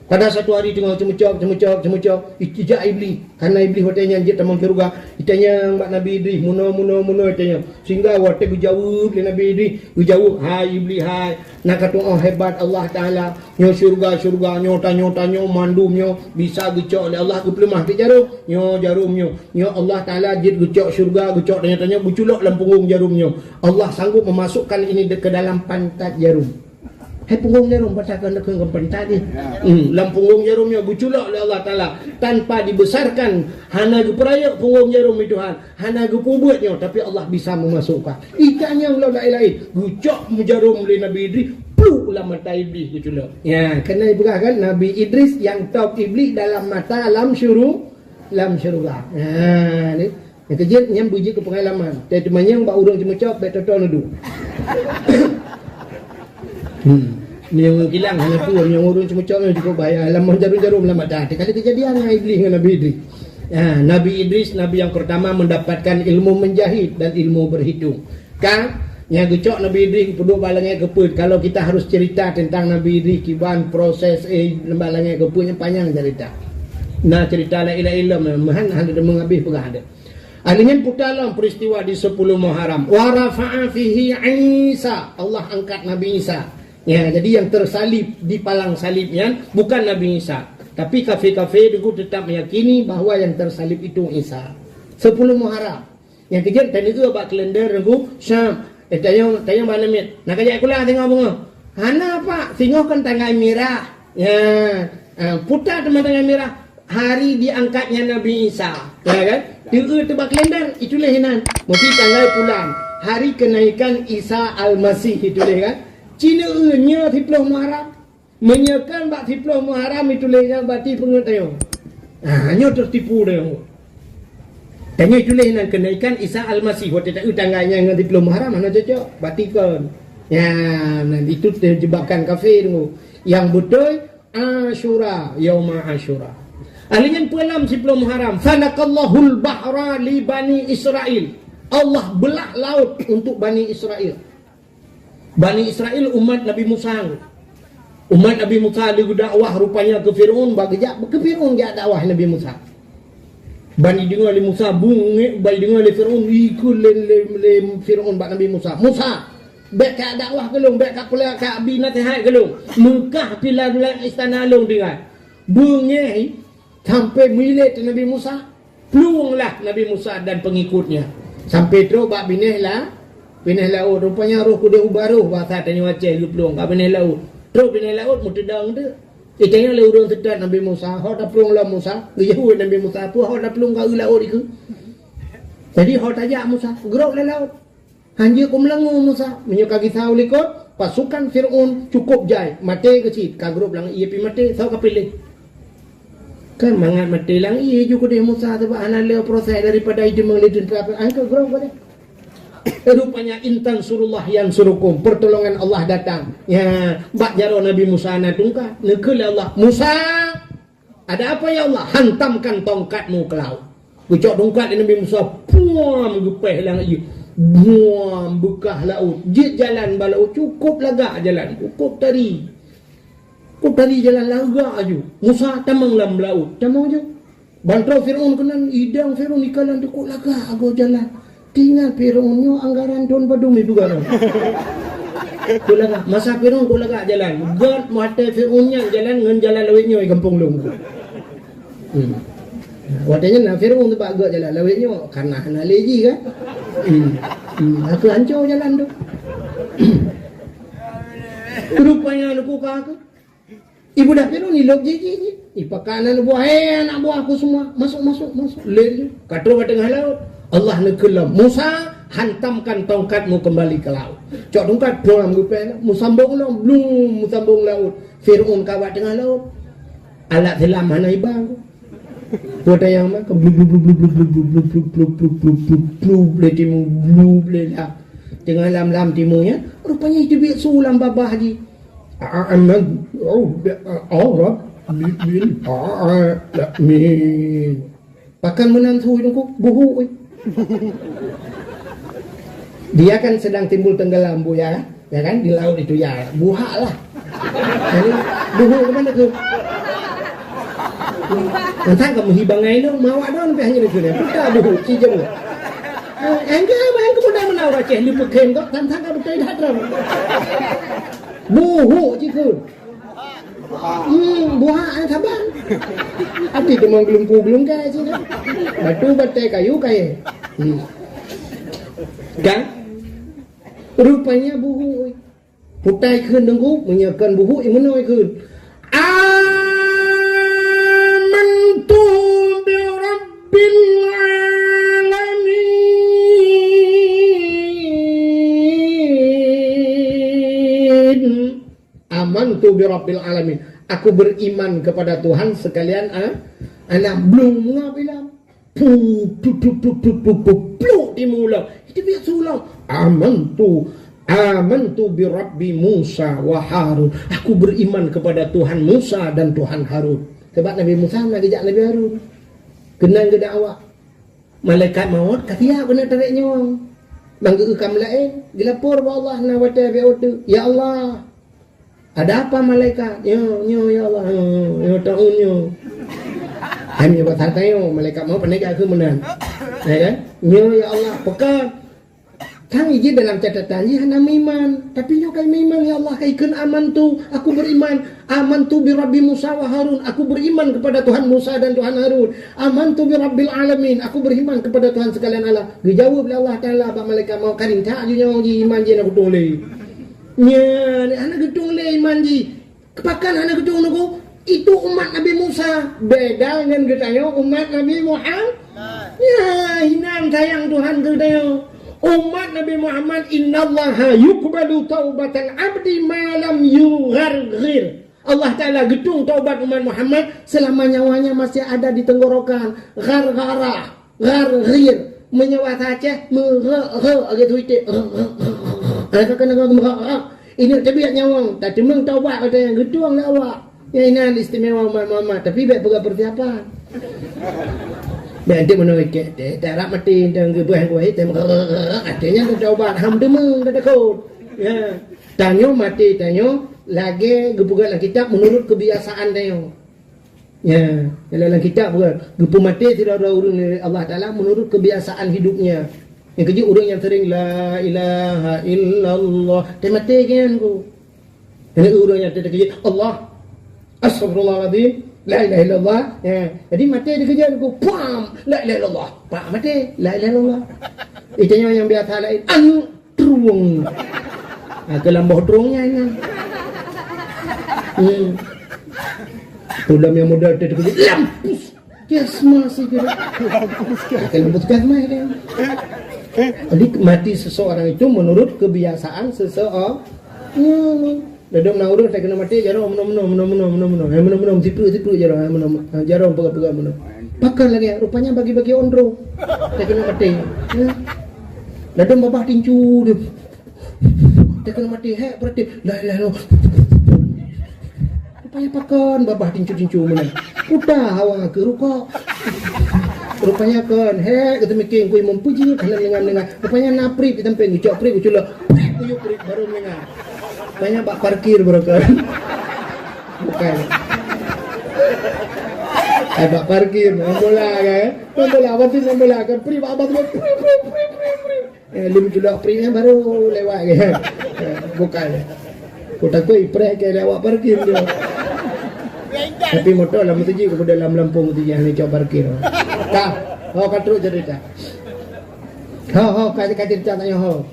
Pada satu hari teungoh ceumeucok, ceumeucok, ceumeucok, ijak Iblis. Karena Iblis watèe nyan jeuet tamong syurga, itanyong bak Nabi Idris, meunoe, meunoe, meunoe itanyong. Sehingga watèe geujaweueb lé Nabi Idris, geujaweueb, "Hai Iblis, hai, na ka tu'oh hebat Allah Taala. Nyoe syurga, syurga, nyoe tanyoe, tanyoe, mandum nyoe bisa geucok lé Allah, geupeuleumah bak jarom. Nyoe jarom nyoe. Nyoe Allah Taala jeuet geucok syurga, geucok tanyoe, tanyoe, geuculok lam punggong jarom nyoe. Allah sanggup memasukkan ini de-, ke dalam pantat jarom." Hai punggong jarom, patah keuneuk keu pantat jih. Hmm, lam punggong jarom nyoe geuculok lé Allah Taala tanpa dibesarkan, hana geupeurayeuk punggong jarom nyoe Tuhan, hana geupeubuet nyoe, tapi Allah bisa memasukkan. Ikan nyang lom laén-laén, geucok meujarom lé Nabi Idris, pluk lam mata Iblis geuculok. Ya, keunan ipeugah kan, Nabi Idris nyang top Iblis dalam mata lam syuru-, lam syurga. Ha, ni. Nyang keujeuet nyan beujeuet keu peungalaman. Tapi teumanyong bak ureueng ceumeucok, bèk toto neuduek. Hmm. Meunyoe kilang hana peue, meunyoe ureueng ceumeucok nyoe cukup bahaya. Lam jarum-jarum lam mata. Teuka lé keujadian ngon Iblis ngon Nabi Idris. Ha, Nabi Idris, Nabi yang pertama mendapatkan ilmu menjahit dan ilmu berhitung. Kan? Nyang geucok Nabi Idris geupeuduek bak langèt keu peue? Kalau kita harus cerita tentang Nabi Idris, kiban proses, eh, bak langèt keu peue, nyan panyang cerita. Na cerita laén-laén lom, meuhan hana teumeung habéh peugah deh. Akhirnya putar lom peristiwa di sepuluh Muharram. Wa rafa'a fihi Isa. Allah angkat Nabi Isa. Ya, jadi yang tersalib di palang salib nyan bukan Nabi Isa. Tapi kafé-kafé dulu tetap meyakini bahwa yang tersalib itu Isa. Sepuluh Muharram. Nyang keujeuet tanyoe bak kalender nunggu Syam. Eh, tanyong, tanyong bak aneuk miet. Na kajak sikula singoh beungoh? Hana, Pak. Singoh kan tanggai mirah. Ya. Ah, putar teuma tanggai mirah. Hari diangkatnya Nabi Isa. Ya kan? Teueu teuh bak kalender, itulah nan. Mesti tanggai pulan. Hari kenaikan Isa Al-Masih itulah kan. Cina nyoe siploh Muharram. Meunyoe kan bak siploh Muharram itulah nyan, berarti peungeut tanyoe. Ah, nyoe teutipu tanyoe. Tanyoe itulah nan kenaikan Isa Al-Masih. Watèe taeu tanggai nyan ngon siploh Muharram, hana cocok. Berarti kon. Ya, nan itu jebakan kafé tu. Yang beutôi, Asyura, Yauma Asyura. Ahli nyan peue lam siploh Muharram. Falaqallahul bahra li Bani Israil. Allah belah laut untuk Bani Israel. Bani Israel umat Nabi Musa. Umat Nabi Musa lé geudakwah rupanya keu Firaun, bak geujak keu Firaun geujak dakwah Nabi Musa. Ban jideungoe lé Musa, beungéh, ban jideungoe lé Firaun, ikheun lé, lé, lé Firaun bak Nabi Musa. "Musa, bèk ka dakwah keu lôn, bèk ka kulak, ka bi naseuhat keu lôn. Meukah pih lam, lam istana lôn tinggai." Beungéh, sampai meuilét Nabi Musa. Plueng lah Nabi Musa dan pengikutnya. Sampai trok bak binéh la-, binéh laôt. Rupanya roh keudéh u baroh, basa tanyoe Aceh geuplueng ka binéh laôt. Trok binéh laôt meuteudong teuk. Itanyong lé ureueng seutôt Nabi Musa, "Ho taplueng lom Musa?" Geujaweueb Nabi Musa, "Peue ho taplueng ka u laôt ikheun?" Jadi ho tajak Musa, geurok lam laôt. Hanjeuet keu meulangô Musa, meunyoe ka gisa u likot, Pasukan Fir'aun cukup jai, maté keuh cit, ka grob lam ié pih maté, soe ka piléh? Kan mangat maté lam ié ju keudeh Musa, sabab hana le proses daripada ideungon lé teuntara, angkat grob keudeh. Rupanya, "In tansurullah yansurukum," pertolongan Allah datang. Ya, bak jaroe Nabi Musa na tungkat, neukheun lé Allah, "Musa, ada apa ya Allah?" "Hantamkan tongkatmu ke laut." Geucok tongkat lé Nabi Musa, puam, geupéh lam ié. Buam, beukah laut. Jeuet jalan bak laut, cukup lagak jalan, cukup tari. Cukup tari jalan lagak aju. Musa tamong lam laut, tamong aju. Bantroe Fir'aun keunan, idang Fir'aun ikalon, cukup lagak agoe jalan. Tinggai Fir'aun nyoe anggaran thon padum ipeugah. Kok lagak, masa Fir'aun kok lagak jalan. Göt maté Fir'aun nyan jalan ngon jalan lawét nyoe gampông lôn. Hmm. Watèe nyan na Fir'aun teubak göt jalan lawét nyoe, karena hana lé jih kan. Hmm. Hmm. Aku hancô jalan tu. Rupanya aku ka aku. Ibu dah Fir'aun ilop jih, jih, jih. Ipakat aneuk buah, "Hei, aneuk buahku semua, masuk, masuk, masuk." Lé jih. Ka trôh bak teungoh laôt. Allah neukheun lom, "Musa, hantamkan tongkatmu kembali ke laut." Cok tongkat, puam, geupéh. Meusambông lom, blum, meusambông laôt. Fir'aun ka bak teungoh laôt. Alat selam hana iba. Watèe nyang ma, ka blub, blub, blub, lé timu, blub, lé lam. Teungoh lam, lam timu nyan, rupanya iteubiet su lam babah jih. Aman, oh, Rabbil alamin. Pakon meunan su nyoe, buhuk, eh. Dia kan sedang timbul tenggelam, Bu, ya, ya kan, di laut itu, ya, buhak lah. Jadi, buhuk ke mana tu? Tantang kamu hibangai dong, mawak dong, sampai hanya itu, ya. Putar buhuk, cijong. Eh, engkau, engkau mudah menawar, ceh, lupa khem kok, tantang kamu tidak terang. Buhuk, cikgu. Hmm, buhak ai saban. Hati teuma geulungku-geulungkai sinan. Batu batèe kayu kayèe. Hmm. Kan? Rupanya buhuk. Putai kheun deungon, meunyoe kon buhuk, imeunoe kheun. Amantu bi rabbil alamin. Amantu bi rabbil alamin. Aku beriman kepada Tuhan sekalian, ah, alam. Blum ngap ilam. Pu, pu, pu, pu, pu, pu, pu, pluk di mulut. Itu biasa ulang. Amantu, amantu bi rabbi Musa wa Harun. Aku beriman kepada Tuhan Musa dan Tuhan Harun. Sebab Nabi Musa na geujak Nabi Harun. Keunan geudakwah. Malaikat maut ka siap keuneuk tarek nyawöng. Ban geu-, geukam laén, geulapor bak Allah na watèe beutôi. "Ya Allah, ada apa malaikat?" "Nyoe, nyoe ya Allah, nyoe, nyoe, nyoe taun nyoe." Hai meunyoe bak that nyoe, malaikat maut pandai geukheun meunan. Ya kan? "Nyoe ya Allah, peugah." Kan ijih dalam catatan jih hana meuiman. Tapi nyoe ka meuiman, "Ya Allah, ka ikheun amantu, aku beriman. Amantu bi Rabbi Musa wa Harun, aku beriman kepada Tuhan Musa dan Tuhan Harun. Amantu bi Rabbil alamin, aku beriman kepada Tuhan sekalian alam." Geujaweueb lé Allah Taala bak malaikat maut, "Ka rintak ju nyoe jih iman jih na kutong lé." Nyan, hana geutong lé iman jih. Pakon hana geutong nunggu? Itu umat Nabi Musa. Beda ngon geutanyoe umat Nabi Muhammad. Ya, inan sayang Tuhan keu geutanyoe. Umat Nabi Muhammad, "Innallaha yuqbalu taubatal abdi ma lam yugharghir." Allah Taala geutong taubat umat Muhammad selama nyawanya masih ada di tenggorokan. Gharghara. Gharghir, meunyoe basa Aceh, meurek-rek, lagèe tu iték. Rek, rek, rek, rek. Rek, rek, rek, rek. Ini teubiet nyawöng, tateumeung taubat kata nyang geutueng lé awak. Nyang inan istimewa umat Muhammad, tapi bèk peugah persiapan. Bèk ente meunoe ikèt, teuh, teuh, rab maté, ente geubeuh, geubeuh, teuh, rek, rek, rek, rek. Até nyan taubat, han teumeung, teuh, takot. Ya. Tanyoe maté, tanyoe lagèe geupeugah lam kitab meunurut keubiasaan tanyoe. Ya, dalam kitab kan, geupeumaté sidroe-droe ureueng lé Allah Taala meunurut kebiasaan hidupnya. Nyang keujeuet ureueng nyang sering, "La ilaha illallah," teuh maté kan ku. Nyang ureueng nyang teukeujeuet, "Allah, astagfirullahaladzim, la ilaha illallah." Ya, jadi maté dikeujeuet ku, pam, "La ilaha illallah." Pak maté, "La ilaha illallah." Itu nyang, nyang biasa lain, "Anu." Trueng. Ha, keu lam boh trueng nyan, nyan. Hmm. Peue lom nyang model tu, tu, lampus. Puskesmas itu. Ha, keu lampus puskesmas itu. Jadi, mati seseorang itu menurut kebiasaan seseorang. Nyoe, nyoe. Ladôm na ureueng teukeunong maté, jaroe meunoe, meunoe, meunoe, meunoe, meunoe, meunoe. Eh, meunoe, meunoe, sipeue, sipeue jaroe, eh, meunoe, meunoe. Ah, jaroe peugah-peugah meunoe. Pakon lagèe, rupanya bagi-bagi ondro. Teukeunong maté. Ya. Ladôm babah tincu dia. Teukeunong maté, hek, berarti, la ilaha illallah. Rupanya pakon babah tincu-tincu meunan. Puta hawa keu rukok. Rupanya kon, hek, keu teumikir, kui meupuji, hana mendengar-dengar. Rupanya na prip di sampéng, geucok prip, geuculok. Prip, kuyup prip, baru mendengar. Rupanya bak parkir baru kon. Bukan. Eh, bak parkir, main bola kan? Main bola, apa tu main bola kan? Prip, abang tu, prip, prip, prip, prip, prip. Eh, lôn culok prip nyan baru lewat ke. Eh, bukan. Ku takut ipreh ke lewat parkir tu. Tapi motor lam tu je, kemudian lam lampung tu je, hana cok parkir. Ka, ho ka trok cerita. Ho, ho, ka, ka cerita tanya ho.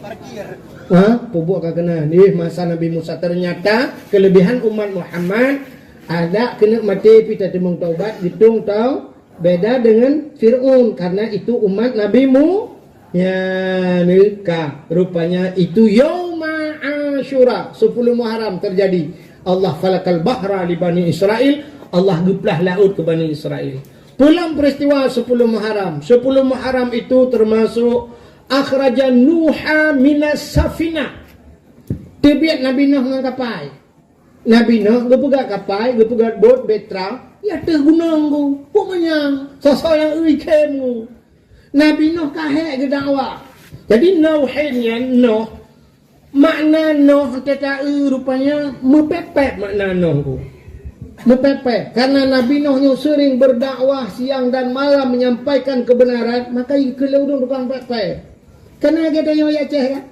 Ha? Peubuet ka kena. Ni masa Nabi Musa, ternyata kelebihan umat Muhammad, ada kena mati, pi tateumeung taubat, geutung tau, Beda dengan Fir'aun, karena itu umat Nabi Mu-, ya, neuka. Rupanya itu Yauma Asyura, sepuluh Muharram terjadi. Allah falakal bahra li Bani Israel, Allah geuplah laôt keu Bani Israel. Pulang peristiwa sepuluh Muharram. Sepuluh Muharram itu termasuk akhraja Nuha minas safinah. Teubiet Nabi Nuh ngon kapai. Nabi Nuh geupeugah kapai, geupeugah bot bahtera, ya teuh gunong ku, peue manyang, soe-soe nyang eu ikhém ku. Nabi Nuh ka hék geudakwah. Jadi Nuh nyan Nuh, makna Nuh teuka eu rupanya meupék-pék makna Nuh ku. Meupék-pék, karena Nabi Nuh nyoe sering berdakwah siang dan malam menyampaikan kebenaran, maka ikeu lé ureueng tukang pék-pék. Kana geutanyoe i Aceh kan?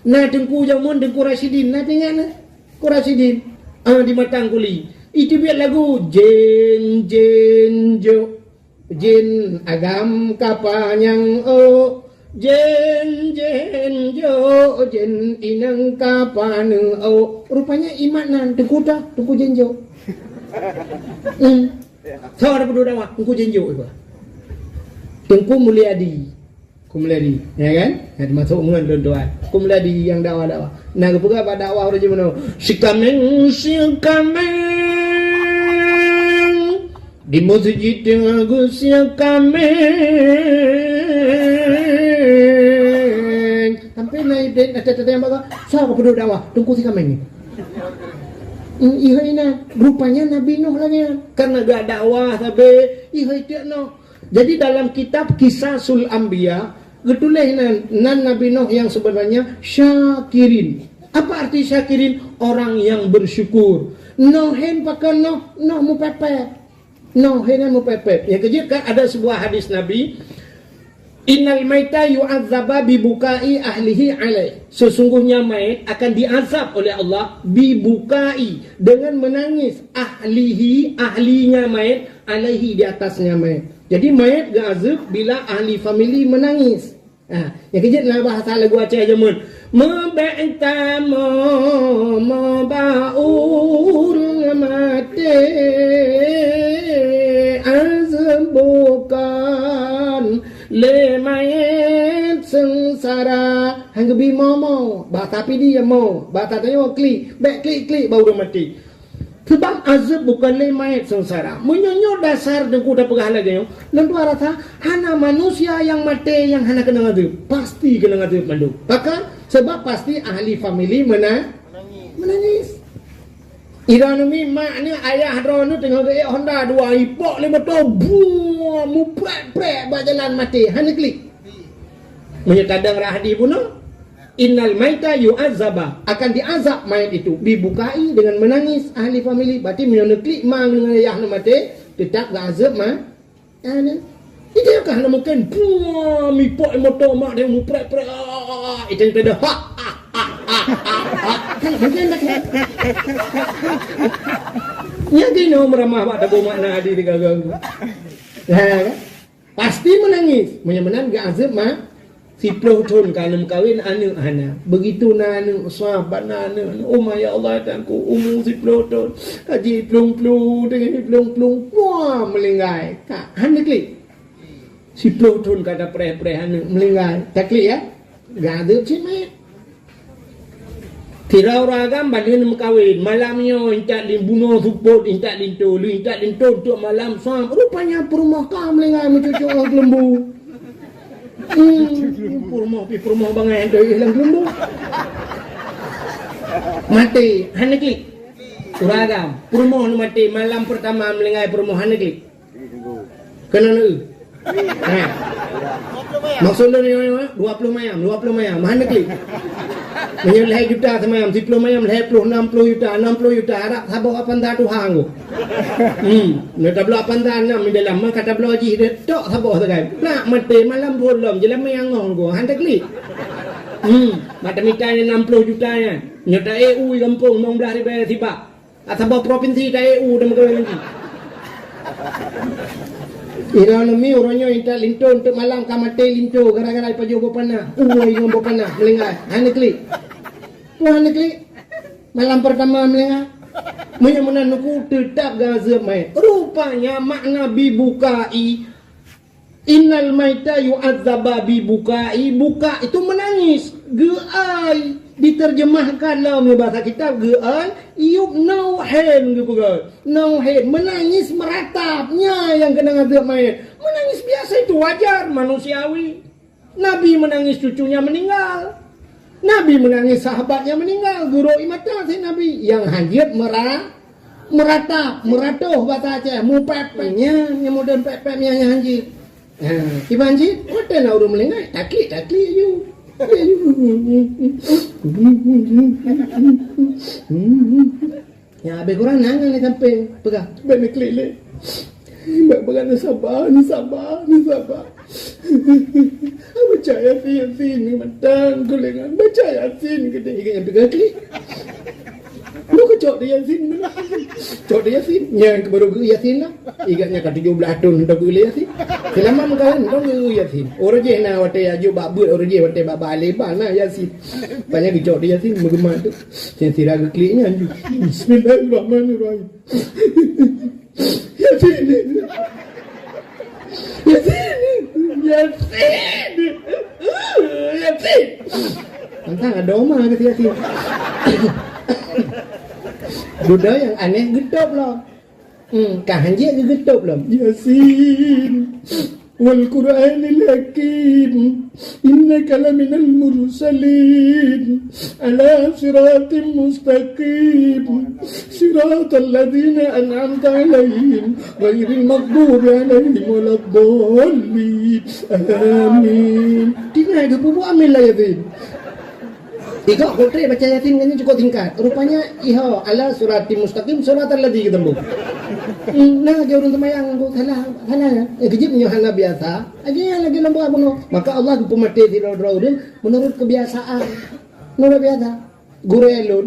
Na Teungku jameun Teungku Rasidin, na teuingat na? Teungku Rasidin, ah, di Matang Kuli. Iteubiet lagu, "Jén, jén, jok. Jén agam ka panyang, oh. Jén, jén, jok. Jén inong ka paneuk, oh." Rupanya imat nan Teungku ta, Teungku Jén Jok. Hmm. Soe na peuduek dakwah, Teungku Jén Jok iba. Teungku Mulyadi. Kumladi, ya kan? Ya, termasuk ngon tuan-tuan. Kumladi nyang dakwah-dakwah. Nah, geupeugah bak dakwah ureueng jih meunoe, "Sikameng, sikameng. Di meuseujid teungoh geusikameng." Sampai na idéh, na teuntang bak, "Soe ka peuduek dakwah?" "Teungku Sikameng." Hmm, ihai na, rupanya Nabi Nuh lagèe nyan. Karena geudakwah sabe, ihai tiek Nuh. Jadi, dalam kitab Qisasul Anbiya, geutuléh nan, nan Nabi Nuh nyang sebenarnya Syakirin. Apa arti Syakirin? Orang yang bersyukur. Nuh hen pakon Nuh, Nuh meupék-pék. Nuh hen meupék-pék. Nyang keujeuet kan ada sebuah hadis Nabi, "Innal maita yu'adzaba bi bukai ahlihi alaih." Sesungguhnya mayat akan diazab oleh Allah bi bukai, dengan menangis, ahlihi, ahlinya mayat, alaihi, di atasnya mayat. Jadi, mayat geuazeueb bila ahli famili meunangis. Ha, nyang keujeuet na bahasa lagu Aceh jameun. Meubèk tamoe, moe bak ureueng maté, azeueb bukon lé mayat seungsara. Han geubi moe-moe, bahasa Pidie moe, bahasa tanyoe klik, bèk klik-klik bak ureueng maté. Seubab azeueb bukon lé mayat seungsara. Meunyoe nyoe dasar Teungku tapeugah lagèe nyoe, lôn tuan rasa hana manusia nyang maté nyang hana keunong azeueb. Pasti keunong azeueb mandum. Pakon? Seubab pasti ahli famili meuna-, meunangis. Droeneuh mi mak neuh, ayah droeneuh teungoh geuék Honda dua, ipok lé moto, buang, muprek-prek bak jalan maté, hana klik. Meunyoe tadong rah di bunoe, innal maita yu'adzaba, akan diazab mayat itu, bi bukai, dengan menangis ahli famili. Berarti meunyoe neuklik ma ngon ayah neuh maté, teutap geuazeueb ma-, Ana. Itu ka hana mungkin. Buah, mipok moto mak dia muprek-prek. Ah, itu yang pada. Ha, ha, ha, ha, ha, ha. Kan mungkin tak ya? Nya gino meramah bak tabu makna adi di gagang. Ha, kan? Pasti menangis. Meunyoe meunan geuazeueb ma. Siploh thon ka lheueh meukawen, aneuk hana. Begitu na aneuk, sab na aneuk. Oh ma, ya Allah, Tuhanku, umu siploh thon. Ka jiplueng-plueng, teungoh jiplueng-plueng. Wah, meulinggai. Ka, hana klik. Siploh thon ka tapreh-preh aneuk, meulinggai. Taklik, ya? Geuazeueb cit mayat. Sira ureueng agam ban lheueh meukawen, malam nyoe intat lin bunoe seupôt, intat linto, lheueh intat linto teuk malam sam. Rupanya peurumoh ka meuninggai meucucok ngon keuleumbu. Hmm, peurumoh pih peurumoh bangai deuh lam keuleumbu. Maté, hana klik. Ureueng agam, peurumoh nyoe maté malam peurtama meuninggai peurumoh hana klik. Keunoe neu. Ha. Maksud lôn nyoe, dua ploh mayam, dua ploh mayam, hana klik. Meunyoe lhèe juta seumayam, siploh mayam, lhèe ploh, nam ploh juta, nam ploh juta, harab saboh lapan ta tuha ngku. Hmm, nyoe tabloe lapan ta nam di dalam, maka tabloe jih deh tok saboh sagai. Nak maté malam buet lom, jeulamak nyang ngong ngku, hana klik. Hmm, mata mita nyan nam ploh juta nyan. Nyoe ta-E U gampông, limong blah ribèe sibak. Atawa provinsi ta-E U dan meukeureueng lagi. Iroh neumi uroe nyoe intat linto, teuk malam ka maté linto gara-gara ipajoh boh panah. Uwoe ngon boh panah meulinggai. Hana klik. Peue hana klik? Malam peurtama meulinggai. Meunyoe meunan neuku teutap geuazeueb manyét. Rupanya makna bibukai Innal maita yu'adzzabu bibukai, buka itu menangis, geuai, diterjemahkan lom bahasa kitab geuai, yub nauhen geupeugah, nauhen, menangis meratap, nyan nyang keuneuk azeueb manyét. Menangis biasa itu wajar, manusiawi. Nabi menangis cucunya meninggal. Nabi meunangis sahabatnya meuninggal, geurok ie mata si Nabi. Nyang hanjeuet meura-, meuratap, meuratoh basa Aceh, mupèp-pèp. Nyan, nyang modern pèp-pèp nyan, nyang hanjeuet. Ha, kiban jih, watèe na ureueng meulinggai, taklik-taklik ju. Nyan abéh Quran na ngon lé sampéng peugah, "Bèk neuklik lé. Bèk, bèk neusaba, neusaba, neusaba." Baca Yasin, Yasin, mantong kulengan. Baca Yasin, keuneuk ingat nyang peugah klik. Lu keucok di Yasin, beuna. Cok di Yasin. Nyan keuh baru geu Yasin lah. Ingat nyan ka tujoh blah thon dah geu lé Yasin. Seulama meukawen, dong geu Yasin. Ureueng jih na watèe aju bak beuet, ureueng jih watèe bak, bak alèh ba na Yasin. Banyak geucok di Yasin, meugeumat tu. Sira geuklik nyan ju. Bismillahirrahmanirrahim. Yasin. Yasin. Yasin. Yasin. Tantang ada oma keu Yasin. Dudoe nyang aneh geutôb lom. Hmm, ka hanjeuet geugeutôb lom. Yasin. Wal Qur'anil Hakim. Innaka laminal mursalin. Ala siratim mustaqim. Siratal ladzina an'amta 'alaihim, ghairil maghdubi 'alaihim waladdallin. Amin. Tinggai geupeubuet amin lah Yasin. Igok kotre baca Yasin nyan cukôp singkat. Rupanya, iho, ala siratim mustaqim, siratal ladzi geuteumbông. Hmm, na lagèe ureueng seumayang, salah, salah nyan. Eh, keujeuet nyoe hana biasa. Aja nyan lagèe lom buah bunoe. Maka Allah geupeumaté sidroe-droe ureueng meunurot keubiasaan. Meunurot biasa. Gurèe lôn,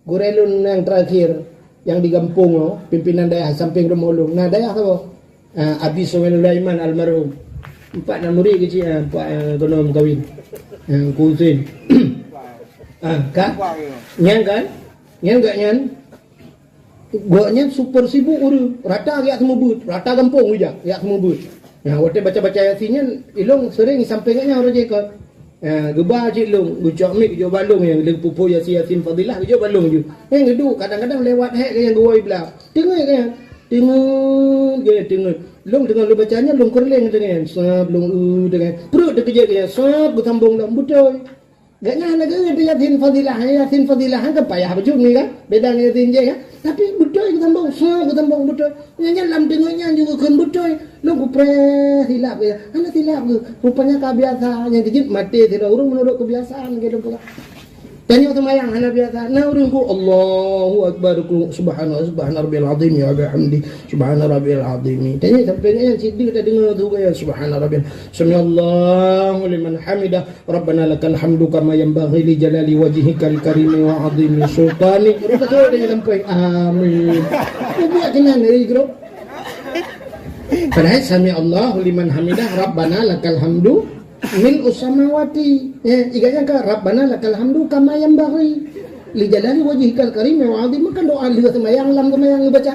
gurèe lôn nyang teurakhir, nyang di gampông nyoe, pimpinan dayah sampéng rumoh lôn. Na dayah saboh? Ah, Abi Sumail Sulaiman almarhum. Empat na murit keuchik, ah, empat, ah, keunoe meukawen. Ah, Engku Husein. Ah, ka? Nyan kan? Nyan gak nyan? Gobnyan super sibuk ureueng. Rata jak seumeubeuet. Rata gampông jak, jak seumeubeuet. Nah, watèe baca-baca Yasin nyan, ilôn seuring sampéng gobnyan uroe jih ka. Ha, geuba cit lôn, geucok mic geujok bak lôn nyang lheueh peuphon Yasin, Yasin Fadilah geujok bak lôn ju. Nyang geuduek kadang-kadang lewat hék geuh nyang geuwoe blah. Teungeut geuh nyang. Teungeut geuh nyang, teungeut. Lôn teungoh lôn baca nyan lôn keureuléng teungoh nyan. Sab lôn eu teungoh nyan. Pruet teukeujot geuh nyan. Sab geusambông lom beutôi. Gobnyan hana geuingat Yasin Fadilah. Yasin Fadilah kan payah bacut ni kan. Beda ngon Yasin jih kan. Tapi beutôi geusambông. Sab geusambông beutôi. Nyan, nyan lam teungeut nyan juga kheun beutôi. Lôn kupreh silap geuh. Hana silap geuh. Rupanya ka biasa. Nyang keujeuet maté sidroe ureueng meunurot keubiasaan geuh lôn peugah. Tanyoe seumayang hana biasa. Na ureueng ku Allahu Akbar, ku subhana, subhana rabbiyal azim ya bihamdi. Subhana rabbiyal azim. Tanyoe sampai nyan sideh tadeungoe tu gaya subhana rabbiyal. Sami'allahu liman hamidah. Rabbana lakal hamdu kama yanbaghi li jalali wajhikal karimi wa azimi sultani. Rupanya dia sampai. Amin. Dia kena dari grup. Padahal sami Allahu liman hamidah, Rabbana lakal hamdu mil usamawati. Eh, iganya ka Rabbana lakal hamdu kama yanbaghi li jalali wajhikal karim wa azim, kan doa lheueh seumayang lam seumayang baca.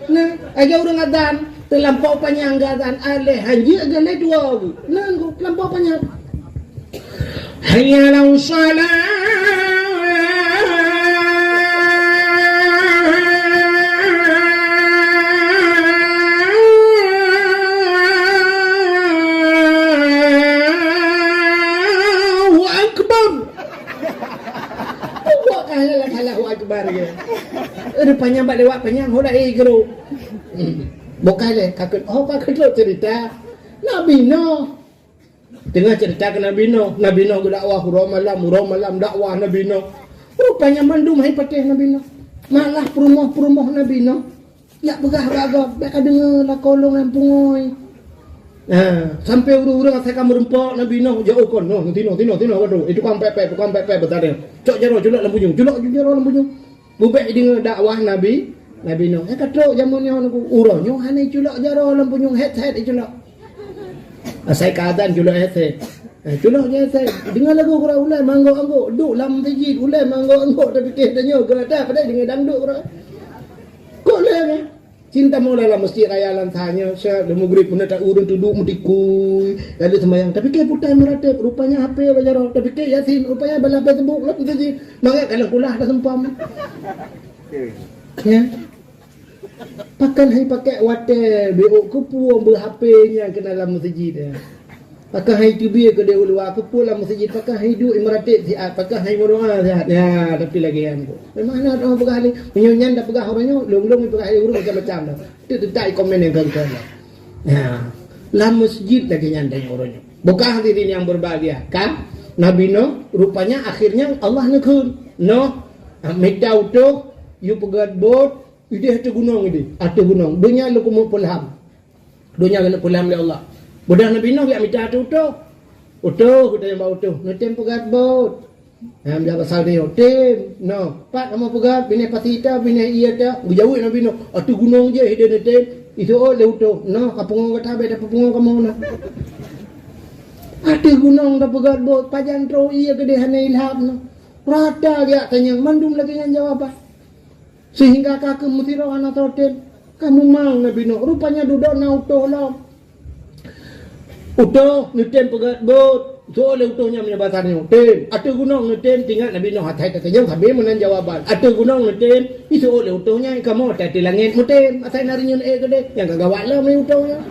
Nah, aja ureueng azan, terlampau panjang geuazan, aleh hanjeuet geuh lé dua. Nah, terlampau panjang. Hayya 'alas shalah. Alah, Allahu Akbar, ya. Eh, rupanya bak lewat panyang, ho dah, eh, guru. Hmm. Bukan leh, ka keu-, oh, ka keutrok cerita. Nabi Nuh. Teungoh cerita keu Nabi Nuh. Nabi Nuh geudakwah uroe malam, uroe malam dakwah Nabi Nuh. Rupanya mandum hai patéh Nabi Nuh. Malah peurumoh-peurumoh Nabi Nuh. Jak peugah bak gob, bèk ka deungoe lakoe lôn nyang pungoe. Ha, sampoe ureueng-ureueng asai ka meureumpok Nabi Nuh, jak u kon, noh, tinoh, tinoh, tinoh, waduh, itu tukang pèk-pèk, tukang pèk-pèk, beutadeng. Cok jaroe, culok lam punyueng, culok jaroe lam punyueng. Beubèk deungoe dakwah Nabi, Nabi Nuh. Eh, ka trok jameun nyoe, uroe nyoe hana culok jaroe lam punyueng, hèt-hèt culok. Asai ka azan culok hèt-hèt. Eh, culok hèt-hèt. Deungoe lagu keurau ulèe manggok-anggok, duek lam meuseujid, ulèe manggok-anggok, tapi kèe tanyoe geuh ata, padahai deungoe dangdut keurau. Kok lé nyan? Cinta mula lam Masjid Raya Lansa nyoe, sya, lheuh mugrib, meunan ta ureueng teuduek meutikui, lalu seumayang. Tapi kèe putai meurateb, rupanya H P bak jaroe. Tapi kèe Yasin, rupanya balah Facebook, lalu tu ji. Mangat ka lam kulah dah seumpam. Ya. Pakon hai pakèk watèe, beuôk keupeue beu H P nyan keunan lam meuseujid, ya. Pakon hai teubiet keudéh u luwa, keupeue lam meuseujid, pakon hai duek meurateb siat, pakon hai meudoa siat. Ya, tapi lagèe nyan tu. Memang na ureueng peugah ni, meunyoe nyan dak peugah uroe nyoe, lôn-lôn peugah lé ureueng macam-macam dah. Tu teutak komen nyang kan-kan dah. Ya, lam meuseujid lagèe nyan dah uroe nyoe. Bukan hadirin yang berbahagia, kan? Nabi Nuh, rupanya akhirnya Allah neukheun. Nuh, ah, mita utôh, yue peugöt bot, idéh ateueh gunong idéh, ateueh gunong. Donya lôn keumeung peulham. Donya keuneuk peulham lé Allah. Beudôh Nabi Nuh geujak mita ateueh utôh. Utôh, geutanyong bak utôh, "Neutem peugöt bot?" Nyan jak pasal nyoe, "Tem, noh." "Pat kamoe peugöt, binéh pasi ita, binéh ié ita?" Geujaweueb Nabi Nuh, "Ateueh gunong jih idéh neutem, iseuôt lé utôh." "Noh, ka pungo gata, bèk tapeupungo kamoe noh." Ateueh gunong tapeugöt bot, pajan troh ié keudéh hana ilham noh. Rata geujak tanyong, mandum lagèe nyan jawaban. Seuhingga ka keuh meusidroe hana soe tem. Ka mumang Nabi Nuh. Rupanya dudoe na utôh lom. "Utôh, neutem peugöt bot." Seuôt lé utôh nyan meunyoe basa nyoe, "Tem." Ateueh gunong neutem, teuingat Nabi Nuh asai tatanyong sabe meunan jawaban. "Ateueh gunong neutem, iseuôt lé utôh nyan, kamoe ateueh langèt meutem, asai na reunyeun ék keudéh, nyang ka gawat lom lé utôh nyan."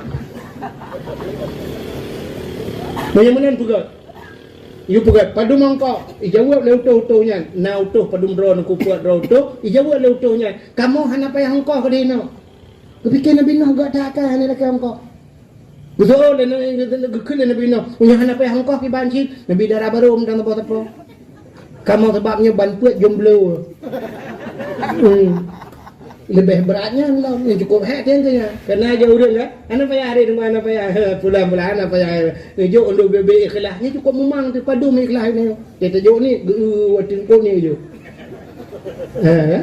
Meunyoe meunan peugöt. Yue peugöt, "Padum ongkoh?" Ijaweueb lé utôh-utôh nyan, "Na utôh padum droe neukupeuet droe utôh." Ijaweueb lé utôh nyan, "Kamoe hana payah ongkoh keudéh inoe." Geupike Nabi Nuh göt that ka hana lakèe ongkoh. Geuseuôt lé Nabi, geukheun lé Nabi Nuh, "Meunyoe hana payah ongkoh kiban cit, neubi dara barô mantong sapo-sapo." Kamoe sabab nyoe ban peuet jomblo. Hmm. Leubeh brat nyan lom, nyoe cukôp hék teuh nyan. Keunan jeuet ureueng kan? Hana payah hari teuma, hana payah. Pulang-pulang, hana payah. Nyoe jok untuk bebe ikhlas. Nyoe cukôp mumang teuh padum ikhlas nyoe. Dia tajok ni, geu, watèe ko ni jok. Ha, kan?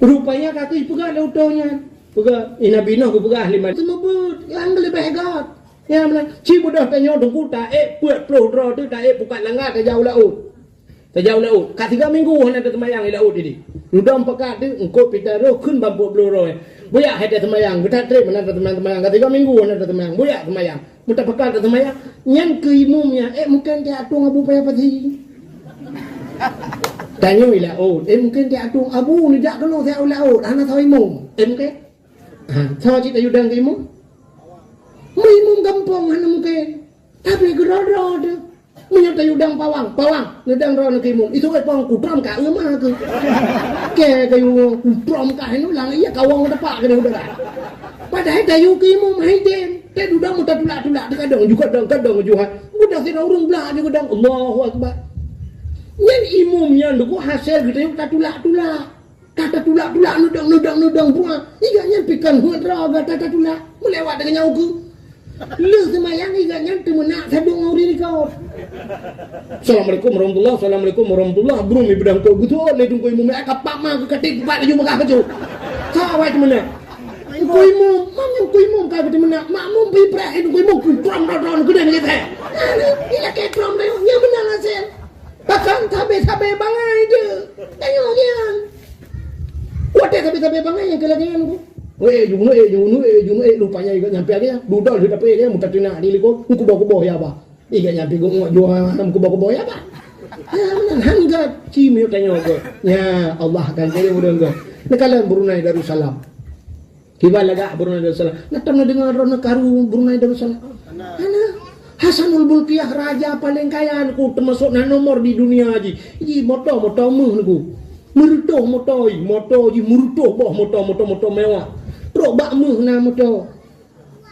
Rupanya ka keuh peugah lé utôh nyan. Peugah, "Eh, Nabi Nuh geupeugah lima." Seumeubeuet, nyang leubeh göt. Nyang meunan, ci beudôh tanyoe teungku taék peuet ploh droe teuh taék pukat langga tajak u laôt. Tajak u laôt. Ka tiga minggu hana taseumayang i laôt idéh. Ludong pakat teuh eungkôt pita roh kheun ban peuet ploh droe. Buyak hai taseumayang, geutat trép hana taseumayang-seumayang. Ka tiga minggu hana taseumayang, buyak seumayang. Meuta pakat taseumayang, nyan keu imum nyan, ék mungken tiak tueng abu payah pasi. Tanyoe i laôt, ék mungken tiak tueng abu neujak keunoe siat u laôt, hana soe imum. Ék mungken? Ha, soe cit tayue dang keu imum? Meuimum gampông hana mungken. Tapi keudroe-droe teuh. Meunyoe tayue dang pawang, pawang, neudang droeneuh keu imum. Iseuôt pawang kutrom ka eumah keuh. Kèe kayue kutrom ka hinoe lang, iya kawong teupak keuh udara. Padahai tayue keu imum hai tem. Teuh dudang meutatulak-tulak teuh kadang ju kadang, kadang ju hai. Udah sidroe ureueng blah ju kadang. Allahu Akbar. Nyan imum nyan deuh hasé geutayue tatulak-tulak. Ka tatulak-tulak, neudong, neudong, neudong, buah. Iga nyan pih kon heuet droe gata tatulak. Meulewat deungon nyan ukeue. Lheueh seumayang iga nyan teumeunak sadong ngon ureueng likot. "Assalamualaikum warahmatullah, assalamualaikum warahmatullah." Brum ibeudang keu geutuot lé teungku imum, "Eh, kapak ma keu katé kupat laju meugah keu." Sa awai teumeunak. Teungku imum, mam nyang teungku imum ka geuteumeunak. Makmum pih preh teungku imum, "Keu trom, trom, trom, keu deh nyan teh." Ilakèe trom deh, nyang meunan asai. Pakon sabe-sabe bangai jeuet. Tanyoe nyan. Watèe sabe-sabe bangai nyang keu lagèe nyan, Bu. Weh, junu, eh, junu, eh, junu, eh, rupanya iga nyampé lagèe nyan. Dudol lheueh dapé lagèe nyan, meutateunak di likot, meukuboh-kuboh ya, Bah. Iga nyampé geuh jua, meukuboh-kuboh ya, Bah. Ah, meunan, han gèt, ci miyueb tanyoe gèt. Ya, Allah akan kirim ureueng gèt. Neukalon Brunei Darussalam. Kiban lagak Brunei Darussalam. Na tom na deungoe droeneuh karu Brunei Darussalam? Hana. Hasanul Bolkiah raja paleng kaya Teungku, teumasok na nomor di dunia jih. Jih moto-moto meuh Teungku. Meureutôh moto jih, moto jih meureutôh boh moto, moto-moto mewah. Trok bak meuh na moto.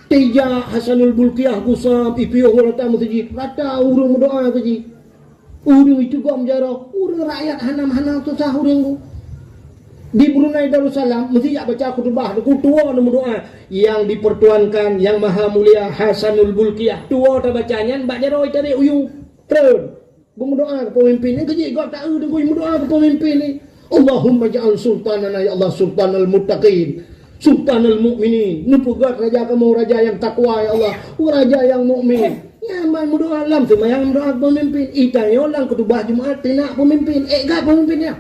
Tijak Hasanul Bolkiah Gusam, ipiôh rata meuseujid, rata ureuëng meudoa keu jih. Ureuëng iteugom jaroe, ureuëng rakyat hana, hana susah ureuëng tu. Di Brunei Darussalam, meuseujid baca khutubah, Teungku, tuwoe na meudoa. Yang dipertuankan Yang Maha Mulia Hasanul Bolkiah, tuwoe tabaca nyan bak jaroe tarék u yue. Treun. Geumeudoa keu peumimpin nyan, keujih gob taeu Teungku meudoa keu peumimpin ni. Allahumma ja'al sultanana, ya Allah, sultanal muttaqin. Sultanal mu'minin. Neupeugöt raja kamoe raja nyang takwa, ya Allah. Raja nyang mukmin. Nyan ban meudoa lam seumayang meudoa keu peumimpin. Itanyoe lam khutubah Jumat teunak peumimpin. Eh, gat peumimpin nyan.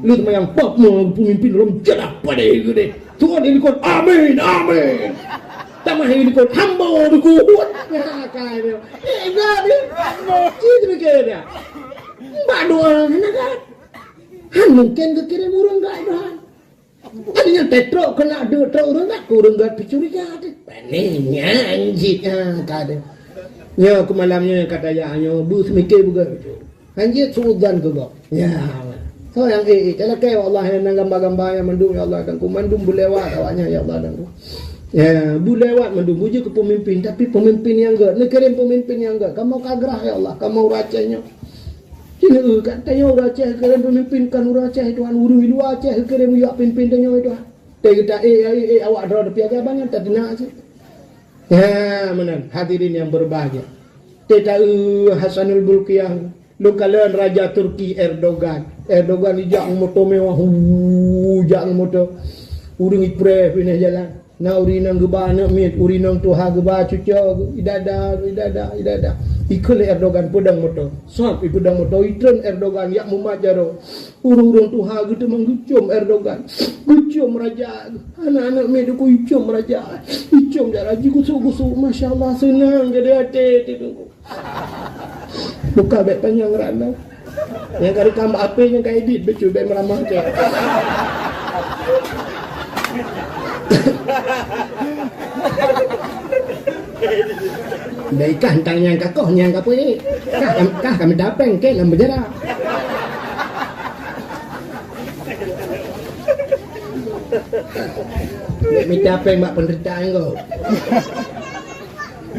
Lheueh seumayang pap mo peumimpin lom jadah padé geude. Tuan di likot, "Amin, amin." Tamah di likot, "Hamba dukun." Nyan kai dia. Eh, gat dia. Ci tu mikir dia. Bak doa, hana gat. Han mungkin geukirém ureuëng gat doa. Tadi nyan tetrok keunak deuek trok ureuëng gat, keu ureuëng gat peucuriga teuh. Pane nyan jih, ha, ka deuh. Nyoe keu malam nyoe kata ya nyoe, beuh seumike beugét. Han jeuet suudzan keu gob. Ya. Soe nyang ék, ék. Talakée, ya Allah, nyang na gamba-gamba nyan mandum, ya Allah, dan ku mandum beulewat awaknyan, ya Allah, dan ku. Ya, beulewat mandum, bujur keu peumimpin, tapi peumimpin nyang gét, neukirém peumimpin nyang gét. Kamoe ka grah, ya Allah, kamoe ureuëng Aceh nyoe. Ci neu-eu kan, tanyoe ureuëng Aceh keu peumimpin kan ureuëng Aceh, Tuhan, ureuëng di luwa Aceh keu pimpin tanyoe, Tuhan. Teuka ék, ék, ék, awak droe piaga bangai tateunak cit. Ya, meunan, hadirin yang berbahagia. Teuka, eh, Hasanul Bolkiah, lôn kalon Raja Turki Erdogan. Erdogan ijak ngon moto mewah, hu, ijak ngon moto. Ureuëng ipreh pinéh jalan. Na ureuëng inong geuba aneuëk miet, ureuëng inong tuha geuba cucoe, idada, idada, idada. Ikheun lé Erdogan peudong moto. Sab ipeudong moto, itreun Erdogan yak mumat jaroe. Ureuëng-ureuëng tuha geuteumang geucom Erdogan. Geucom raja, aneuëk-aneuëk miet Teungku icom raja. Icom jak raja gusuk-gusuk, masya Allah, seunang jadi até Teungku. Buka bek panyang rana. Nyang ka rekam bak H P nyang ka edit becu bek meramah cek. Dah ikah tang nyang ka koh nyang ka peuék. Kah, kah kami tapeng ke lam penjara. Mita peng bak penderitaan kau.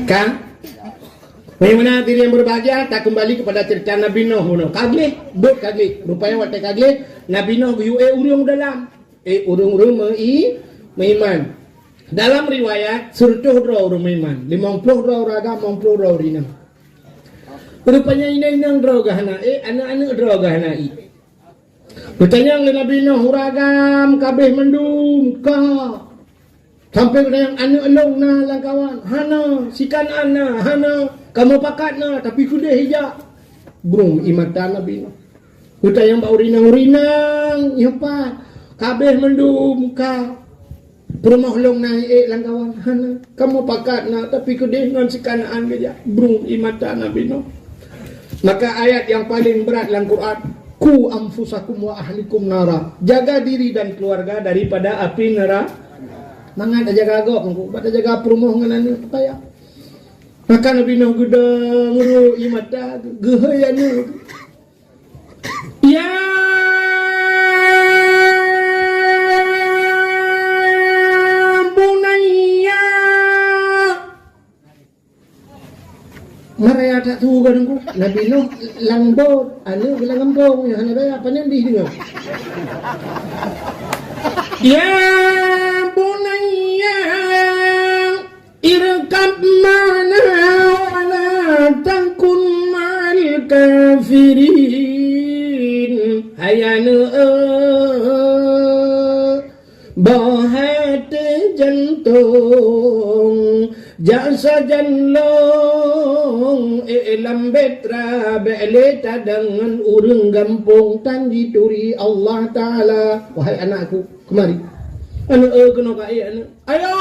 Kan? Bagaimana diri yang berbahagia, tak kembali kepada cerita Nabi Nuh bunoe. Ka gleh, bot ka gleh. Rupanya watée ka gleh, Nabi Nuh geuyue ureuëng dalam. Eh, ureuëng-ureuëng mei-, meiman. Dalam riwayat, seureutôh droe ureuëng meiman. Limong ploh droe ureuëng agam, limong ploh droe ureuëng inong. Rupanya inong-inong droe geuhana, eh, aneuëk-aneuëk droe geuhana, eh. Geutanyong lé Nabi Nuh, "Ureuëng agam kabeh mandum ka? Sampai geutanyong aneuëk lôn na lam kawan? Hana, si Kanaan na, hana, kamoe pakat na, tapi keudeh ijak." Brung ie mata Nabi Nuh. Geutanyong bak ureuëng inong, "Ureuëng inong, nyoe pat kabeh mandum ka?" Peurumoh lôn na ék lam kawan? Hana. Kamoe pakat na, tapi keudeh ngon si Kanaan geujak. Brung ie mata Nabi Nuh. Maka ayat yang paling berat lam Quran, "Qu anfusakum wa ahlikum nara." Jaga diri dan keluarga daripada api neraka. Mangat tajaga gob, mangat tajaga peurumoh ngon aneuëk payah. Maka Nabi Nuh geudong rot ie mata, geuhôi aneuëk. Ya bunayya. Maraya that su ka Teungku. Nabi Nuh lam bot, aneuëk lam gampông, nyang hana raya, pajan dih deungoe. Ya bunayya. Irkab ma'ana wa la takun ma'al kafirin. Hai aneuëk, boh até jantong, jak sajan lôn, eh, lam bahtera, bék lé tadeungon ureuëng gampông tan jituri Allah Taala. Wahai anakku, kemari. Aneuëk, eh, keunoe ka, eh, aneuëk. Ayo!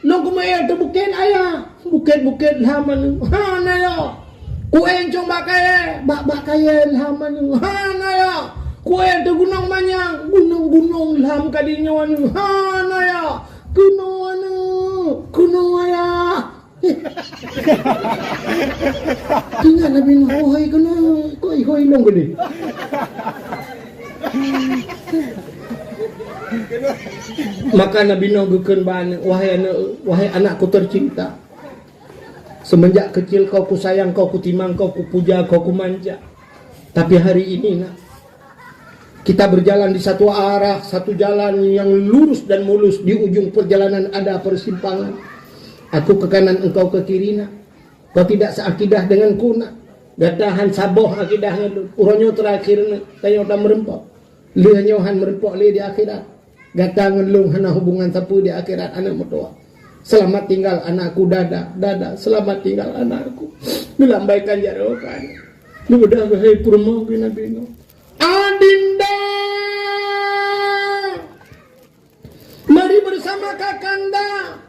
Lôn keumeue teu bukét, Ayah. Bukét-bukét lham aneuëk. Hana ya. Kuéng cong bak kayée, bak-bak kayée lham aneuëk. Hana ya. Kuéng teu gunong manyang, gunong-gunong lham kadi nyoe aneuëk. Hana ya. Keunoe aneuëk, keunoe Ayah. Teuingat Nabi Nuh, "Wahai keunoe, kok ihôi lôn geuleh?" Maka Nabi Nuh geukheun bak aneuk, "Wahai aneuk, wahai anakku tercinta, semenjak kecil kau kusayang, kau kutimang, kau kupuja, kau kumanja. Tapi hari ini, Nak, kita berjalan di satu arah, satu jalan yang lurus dan mulus. Di ujung perjalanan ada persimpangan. Aku ke kanan, engkau ke kiri, Nak. Kau tidak seakidah denganku, Nak. Gata han saboh akidah ngon lôn. Uroe nyoe terakhir, Nak, tanyoe tameureumpok. Lheueh nyoe han meureumpok lé di akhirat. Gata ngon lôn hana hubungan sapeue di akhirat, aneuk meutuah. Selamat tinggal anakku, Dada, Dada, selamat tinggal anakku." Geulambaikan jaroe keu aneuk. Geubeudôh geuhôi peurumoh geuh Nabi Nuh. "Adinda, mari bersama Kakanda.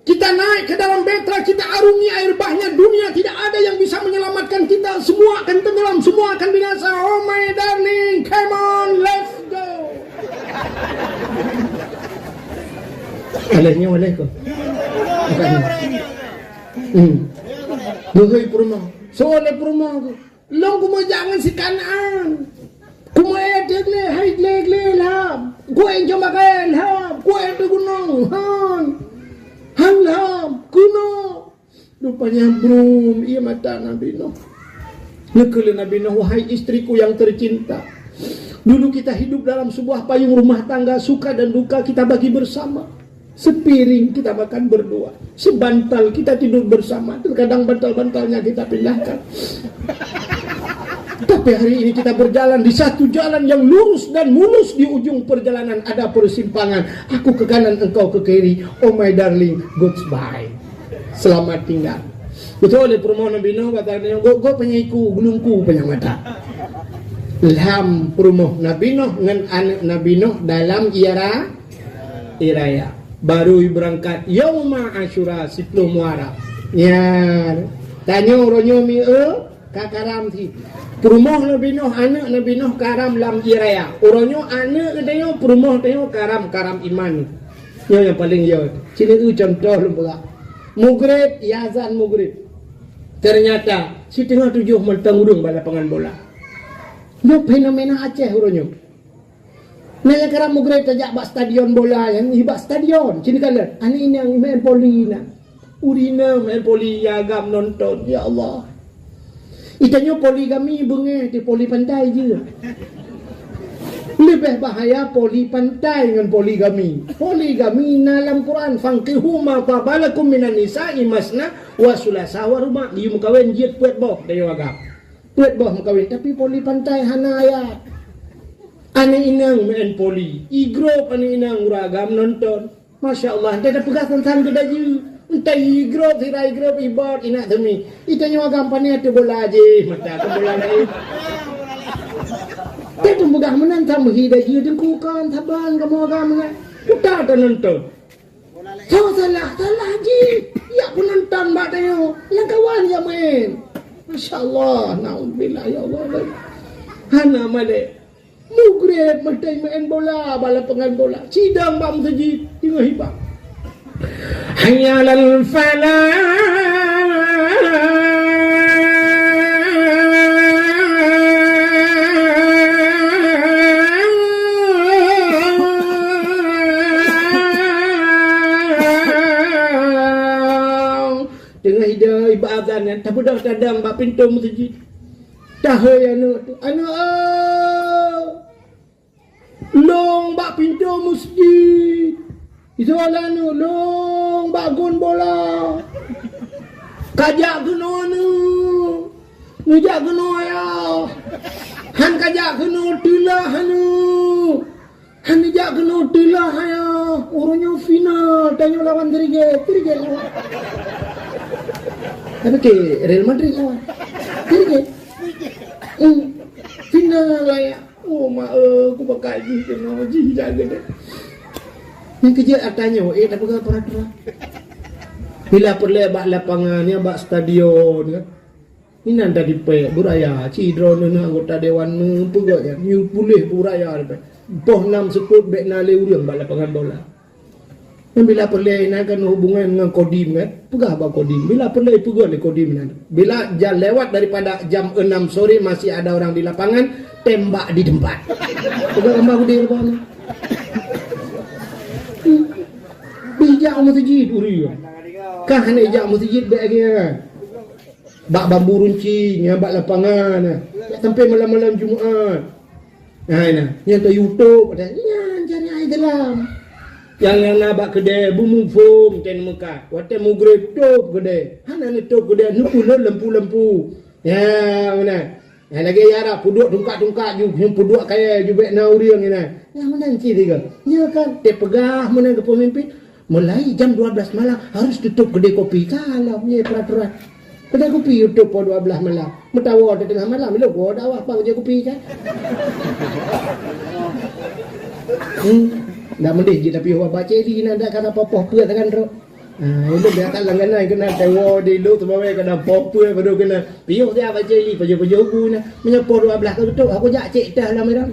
Kita naik ke dalam bahtera, kita arungi air bahnya. Dunia tidak ada yang bisa menyelamatkan kita. Semua akan tenggelam, semua akan binasa. Oh my darling, come on, let's go." Alah nyoe, alah ko. Hmm. Geuhôi peurumoh. Soe lé peurumoh ko? Lôn kumeujak ngon si Kanaan. Kumeu'en teugleh, hai gleh-gleh lham. Ku'en cuma kaya lham. Ku'en teugunong, han. Han lham, keunoe. Rupanya brôm ie mata Nabi Nuh. Geukheun lé Nabi Nuh, "Wahai istriku yang tercinta, dulu kita hidup dalam sebuah payung rumah tangga, suka dan duka kita bagi bersama. Sepiring kita makan berdua, sebantal kita tidur bersama, terkadang bantal-bantalnya kita pindahkan. Tapi hari ini kita berjalan di satu jalan yang lurus dan mulus, di ujung perjalanan ada persimpangan. Aku ke kanan, engkau ke kiri. Oh my darling, goodbye. Selamat tinggal." Beutôi lé peurumoh Nabi Nuh, kata dia, "Go, go panyang iku, gulungku panyang mata." Lham peurumoh Nabi Nuh ngon aneuk Nabi Nuh dalam ie ra-, ie raya. Baru beurangkat Yauma Asyura, siploh Muharram. Nyan, tanyoe uroe nyoe mi-, eu, ka karam cit. Peurumoh Nabi Nuh, aneuk Nabi Nuh karam lam ie raya. Uroe nyoe aneuk geutanyoe, peurumoh tanyoe karam, karam iman. Nyoe nyang paleng jeuet. Sinoe contoh lôn peugah. Mugreb, ie azan mugreb. Ternyata, siteungoh tujoh mantong ureueng bak lapangan bola. Nyoe fenomena Aceh uroe nyoe. Na nyang karam mugreb tajak bak stadion bola, nyang i bak stadion. Sinoe kalon, aneuk inong main voli na. Ureueng inong main voli, ie agam nonton. Ya Allah. Itanyoe poligami beungéh di poli pantai jih. Leubeh bahaya poli pantai ngon poligami. Poligami na lam Quran, "Fankihu ma taba lakum minan nisa'i masna wa sulasa wa ruba'." Yue meukawen jeuet peuet boh, tanyoe agam. Peuet boh meukawen, tapi poli pantai hana ayat. Aneuk inong main poli, i grôp aneuk inong ureueng agam nonton. Masya Allah, entah dah peugah teuntang keu dayeuh. Entah i grôp, sira i grôp, i bot, inak teumi. Itanyoe agam pane ateueh bola jih, mata keu bola laén. Tapi peugah meunan tameuhi dayeuh deungku kon, saban kamoe agam meunan. Uta ta nonton. Salah, salah, salah jih. Ya peunonton bak tanyoe. Lam kawan ya main. Masya Allah, naudzubillah, ya Allah. Hana malée. Mugreb meutai main bola bak lapangan bola. Sidang bak meuseujid teungoh hibah. Hayya 'alal falah. Teungoh hidang hibah azan nyan, tabeudôh tadong bak pintoe meuseujid. Tahôi aneuk tu, "Aneuk, oh!" Lôn bak pintoe meuseujid. Isoe lé aneuk, lôn bak gon bola. Kajak keunoe aneuk. Neujak keunoe ayah. Han kajak keunoe teulah aneuk. Han neujak keunoe teulah ayah. Uroe nyoe final tanyoe lawan Sirigel. Sirigel lawan. Tapi ke Real Madrid lawan. Sirigel. Hmm. Final ayah. Oh, mak, eh, aku pakai jih keunoe, jih jaga deh. Nyang keujeuet ata nyoe, eh, tapeugah peuratoran. Bila peureulée bak lapangan, ya, bak stadion, kan. Inan tadi pek, beuraya, ci droeneuh anggota dewan meupeugah, ya, nyoe puléh beuraya, deh. Boh nam seukôt bék na lé ureueng bak lapangan bola. Dan bila peureulèe inan kan hubungan ngon kodim kan, peugah bak kodim. Bila peureulèe peugah lé kodim inan. Bila ja-, lewat daripada jam enam sore masih ada orang di lapangan, tembak di tempat. Peugah bak kodim apa ni? Bijak meuseujid ureueng. Kah hana jak meuseujid bèk lagèe nyan. Bak bambu runcing, nyang bak lapangan, eh. Sampai malam-malam Jumat. Nah, nah. Nyang tayue tôp, ada, nyan cari ai dalam. Nyang, nyang na bak keudè, beumufom ten meukat. Watèe mugreb tôp keudè. Hana neutôp keudè, neupulon lampu-lampu. Ya, meunan. Nyang lagèe ya rab, peuduek tungkat-tungkat ju, nyang peuduek kayèe ju bèk na ureueng nyan. Nyang meunan cit tiga. Nya kan, teupeugah meunan keu peumimpin. Mulai jam dua belas malam harus tutup kedai kopi. Salah punya peraturan. Kedai kopi tutup pukul dua belas malam. Meutawa di tengah malam, lôn gua dakwah bang je kopi kan. Hmm. Dah mendeh je tapi wah baca di nak dah kata popoh pue tekan tu. Ha, itu biasa langganan kena tawa di lu tu bawa kena popoh pue baru kena. Piôh dia baca li pajoh-pajoh bu na. Meunyoe poh dua belas ka beutôi, aku jak cek tah lam ira.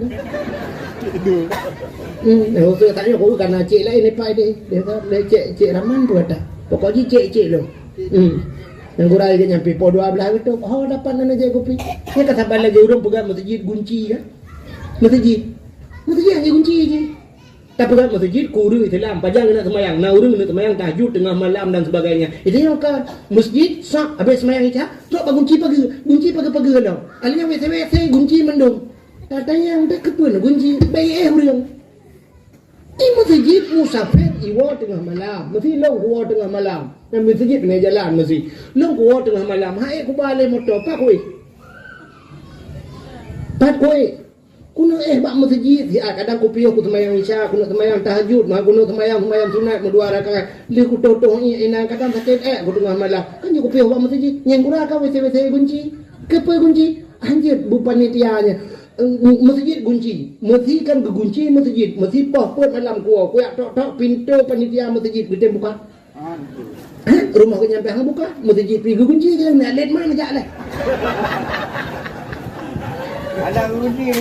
Hmm, eh, waktu tak nyoe aku kana cek lain ni pai deh. Dia kata, "Lé cek, cek Rahman tu kata. Pokok ji cek, cek lo." Hmm. Yang kurai ke nyampe poh dua belas beutôi. Oh, dapat nana cek kopi. Dia kata bala lagi urang pegang masjid gunci kan. Masjid. Masjid hanya gunci je. Tapi kan masjid kuru Islam, pajan keuneuk seumayang, na ureueng keuneuk seumayang tahajud teungoh malam dan sebagainya. Itu yang kan masjid sak habis seumayang Isya, trok bak gunci pageue, gunci pageue-pageue lom. Akhirnya W C W C gunci mandum. Katanya udah keupeu gunci, baik eh ureueng. Di masjid musafir iwoe teungoh malam, mesti lôn kuwoe teungoh malam. Dan masjid keuneuk jalan mesti. Lôn kuwoe teungoh malam, hai kuba lé moto, pak kuih. Pat kuih. Keuneuk éh bak meuseujid, siat kadang kupiôh kuseumayang Isya, keuneuk seumayang tahajud, meuhan keuneuk seumayang, seumayang sunat meudua rakaat. Lheueh kutoh-toh ié inan kadang sakét ék kuteungoh malam. Kan jeuet kupiôh bak meuseujid, nyang gura ka W C-W C gunci. Keupeue gunci? Hanjeuet bu panitia nyan. Eh, meuseujid gunci. Meusi kan geugunci meuseujid. Meusi poh peuet malam kuwoe, kujak tok-tok pintoe panitia meuseujid geutem buka. Hah? Rumoh geuh nyan pih hana buka, meuseujid pih geugunci keu nyan, lét man jak lé. Ada geugunci.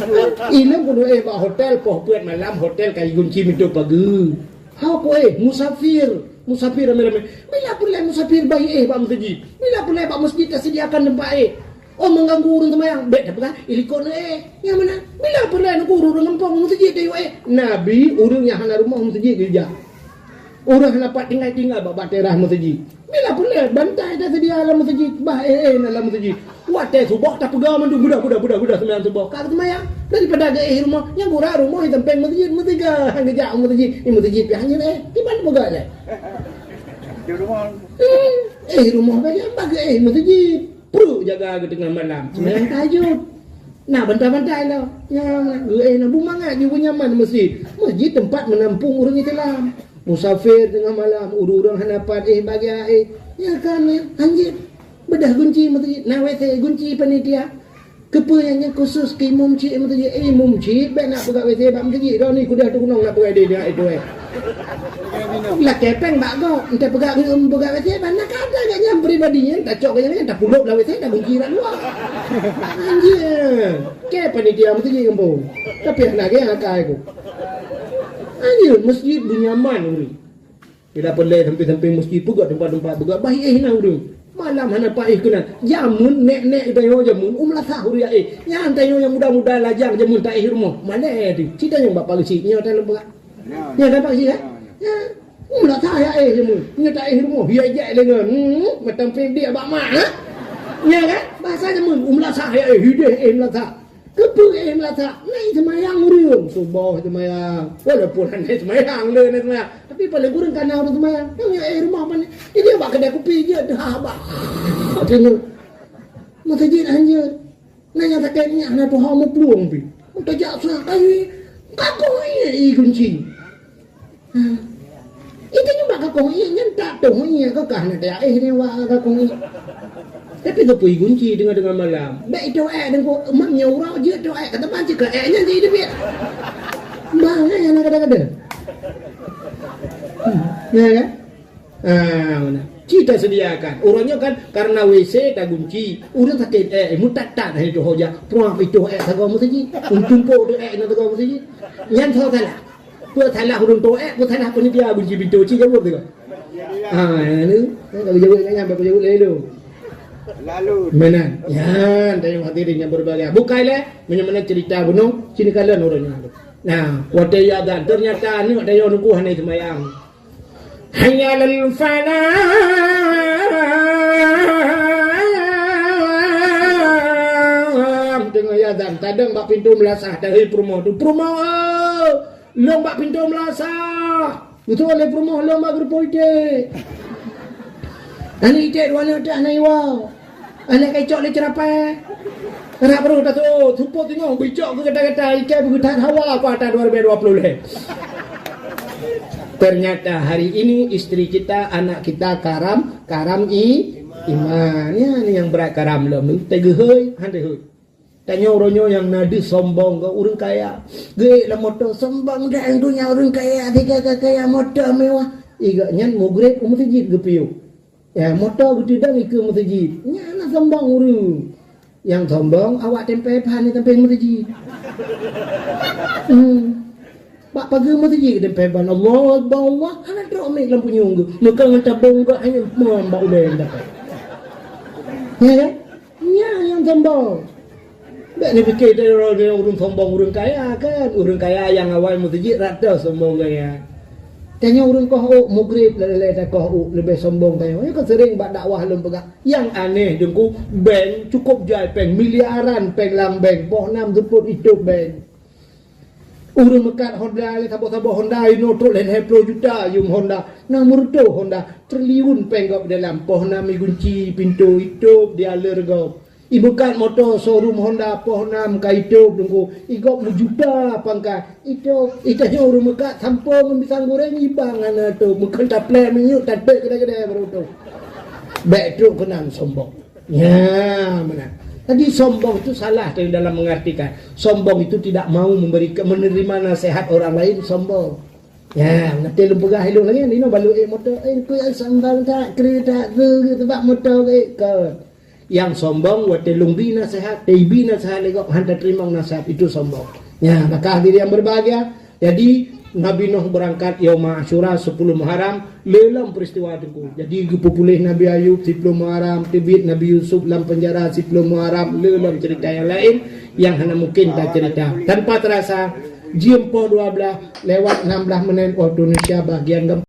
Ilôn keuneuk éh bak hotel, poh peuet malam hotel ka igunci meutup pageue. Hao kuéh, musafir, musafir ramé-ramé. Bila peureulèe musafir bahi éh bak meuseujid? Bila peureulèe bak meuseujid taseudiakan teumpat éh? Oh, mengganggu ureueng seumayang, bèk tapeugah, "Ilikot neuéh." Nyang meunan, bila peureulèe neuguru ureueng gampông meuseujid tayue éh? Nabi ureueng nyang hana rumoh meuseujid geujak. Ureueng hana pat tinggai-tinggai bak, bak teras meuseujid. Bila peureulèe bantai taseudia lam meuseujid, bah éh-éh na lam meuseujid. Watèe suboh tapeugah mandum, "Beudah, beudah, beudah, beudah seumayang suboh." Ka seumayang. Daripada geuéh rumoh, nyang gura rumoh di sampéng meuseujid, meusiga geujak meuseujid. Di meuseujid pih hana éh, kiban peugah lé. Di rumoh. Hmm, éh rumoh bèk, bah geuéh meuseujid. Pruet jaga geuh teungoh malam, seumayang tahajud. Nah, bantai-bantai lom. Nyan, geuéh na bu mangat jih bu nyaman meuseujid. Meuseujid teumpat meunampung ureueng Islam. Musafir teungoh malam, ureueng-ureueng hana pat éh bagia éh. Nyan kan, nyan, hanjeuet. Beudah gunci meuseujid, na W C gunci panitia. Keupeue nyan, nyan khusus keu imum cik meuseujid. Eh, imum cik, bèk nak peugah W C bak meuseujid. Droeneuh kudah teugunong nak peugah idéh nyan itu, eh. Lakèe pèng bak gob, entah peugah, peugah W C, mana ka ada gobnyan pribadi nyan, tacok gobnyan, tapulop lam W C, tagunci lam luwa. Anjing. Kèe panitia meuseujid gampông. Tapi hana gèt akai ku. Anjing, meuseujid beunyaman ureueng. Bila peureulèe sampéng-sampéng meuseujid, peugah teumpat-teumpat, peugah bahi éh na ureueng. Malam hana paih keunan. Jameun nèk-nèk tanyoe jameun, u meulasah ureueng éh. Nyan tanyoe nyang muda-muda lajang jameun taéh rumoh. Malèe tu. Ci tanyoe bak pageue cit, nyoe tanyoe peugah. Nyan kan, Pak Haji, kan? Ya. U meulasah ya éh jameun. Nyoe taéh rumoh, ya jak lé ngon. Hmm, meutampe dia bak mak, ha? Nyan kan? Bahasa jameun, u meulasah ya éh, hideh éh meulasah. Keupeue éh meulasah? Na seumayang ureueng, suboh seumayang. Walaupun hana seumayang, lé na seumayang. Tapi paléng kureueng ka na ureueng seumayang. Nyan ya éh rumoh pane. Jadi bak keudè kupi jeuet, ha, bak. Meuseujid hanjeuet. Na nyang sakét nyan hana tuha meuplueng pih. Meutajak sa kayu, ka koh ié ié gunci. Ha. Itu nyoe bak ka koh ié nyan tak toh ié ka kah na taéh ni wak ka koh ié. Tapi keupeue ié gunci teungoh-teungoh malam. Bèk itoh ék deungon mam nyoe uroe jeuet toh ék kata pancit keu ék nyan jadi biet. Bah, nyan na kadang-kadang. Hmm. Ya kan? Ah, mana? Ci taseudiakan. Uroe nyoe kan karena W C tagunci, ureueng sakét ék, meutat-tat hai tuho jak, pruah pih tuho ék sagoe meuseujid. Tumpok tu ék na sagoe meuseujid. Nyan soe salah? Peue salah ureuëng tuek, peue salah panitia gunci pintoe, ci jaweueb teuka. Ah, ni, kan ka jaweueb kat nyan, bak jaweueb lé lôn. Lalu. Meunan. Nyan, tanyoe hadirin nyang berbahagia. Bukai lé, meunyoe meunan cerita bunoe, sini kalian ureuëng nyan. Nah, watée azan, ternyata aneuk tanyoe nunggu hana seumayang. Hayya 'alal falah. Deungoe azan, tadong bak pintoe meulasah, tahi peurumoh tu. Peurumoh, lôn bak pintoe meulasah. Beutôi lé peurumoh lôn bak geureupoh iték. Aneuk iték dua aneuk teuh hana iwoe. Aneuk kecok lé ceurapai. Rab roh tato, seupôt teungoh bicok keu gata-gata, ikai beugeutat hawa kuartal dua ribu dua puluh lhée. Ternyata hari ini istri kita, anak kita karam, karam i, iman. Ya, ni yang berat karam lom. Teugehui, han teuhôi. Tanyoe uroe nyoe nyang na deuh sombong keu ureuëng kaya. Geuék lam moto sombong dan geunya ureuëng kaya, tiga kaya moto mewah. Iga nyan mugreb u meuseujid geupiôh. Ya, moto geuteudong ikeue meuseujid. Nyan na sombong ureuëng. Nyang sombong awak tempé ban di sampéng meuseujid. Hmm. Bak pageue meuseujid tempé ban, Allahu Akbar, Allah, hana trok mic lam punyueng geuh. Meuka ngon tabong geuh hanya meuam bak ulée dapat. Ya kan? Nyan nyang sombong. Bèk neupike droe-droe ureuëng sombong ureuëng kaya kan. Ureuëng kaya nyang awai meuseujid rata sombong gaya. Tanyoe ureuëng koh ôk mugreb lalée-lalée takoh ôk leubeh sombong tanyoe. Nyoe kan sering bak dakwah lôn peugah. Nyang aneh Teungku, bank cukup jai péng miliaran péng lam bank, boh nam seupôt itôb bank. Ureuëng meukat Honda lé saboh-saboh Honda inoe trok lhée ploh juta yum Honda. Na meureutôh Honda, triliun péng gob dalam, poh nam igunci pintoe itôb di aleur gob. Imeukat moto showroom Honda poh nam ka itôb Teungku, igob meujuta pangkat itôb. Itanyoe ureuëng meukat sampoe ngon pisang goreng iba ngon na tôb, meukeun taplé minyeuk tateuk keudè-keudè baru tôb. Bèk trok keunan sombong. Ya, meunan. Jadi sombong itu salah dalam mengartikan. Sombong itu tidak mau memberi menerima nasihat orang lain, sombong. Ya, nanti lôn peugah ilong lagi, nino balu eh moto, eh ku yang sombong tak, kri tak, tu, tu, sebab moto ke kau. Yang sombong watée lôn bi nasihat, teubi nasihat lé gob han tateurimong nasihat, itu sombong. Ya, maka hadirin yang berbahagia, jadi Nabi Nuh berangkat yauma Asyura sepuluh Muharram, lé lom peristiwa Teungku. Jadi geupeupuléh Nabi Ayub siploh Muharram, teubiet Nabi Yusuf lam penjara siploh Muharram, lé lom cerita yang lain yang hana mungkin tacerita. Tanpa terasa, jeuem poh dua belas lewat enam belas menit waktu Indonesia bagian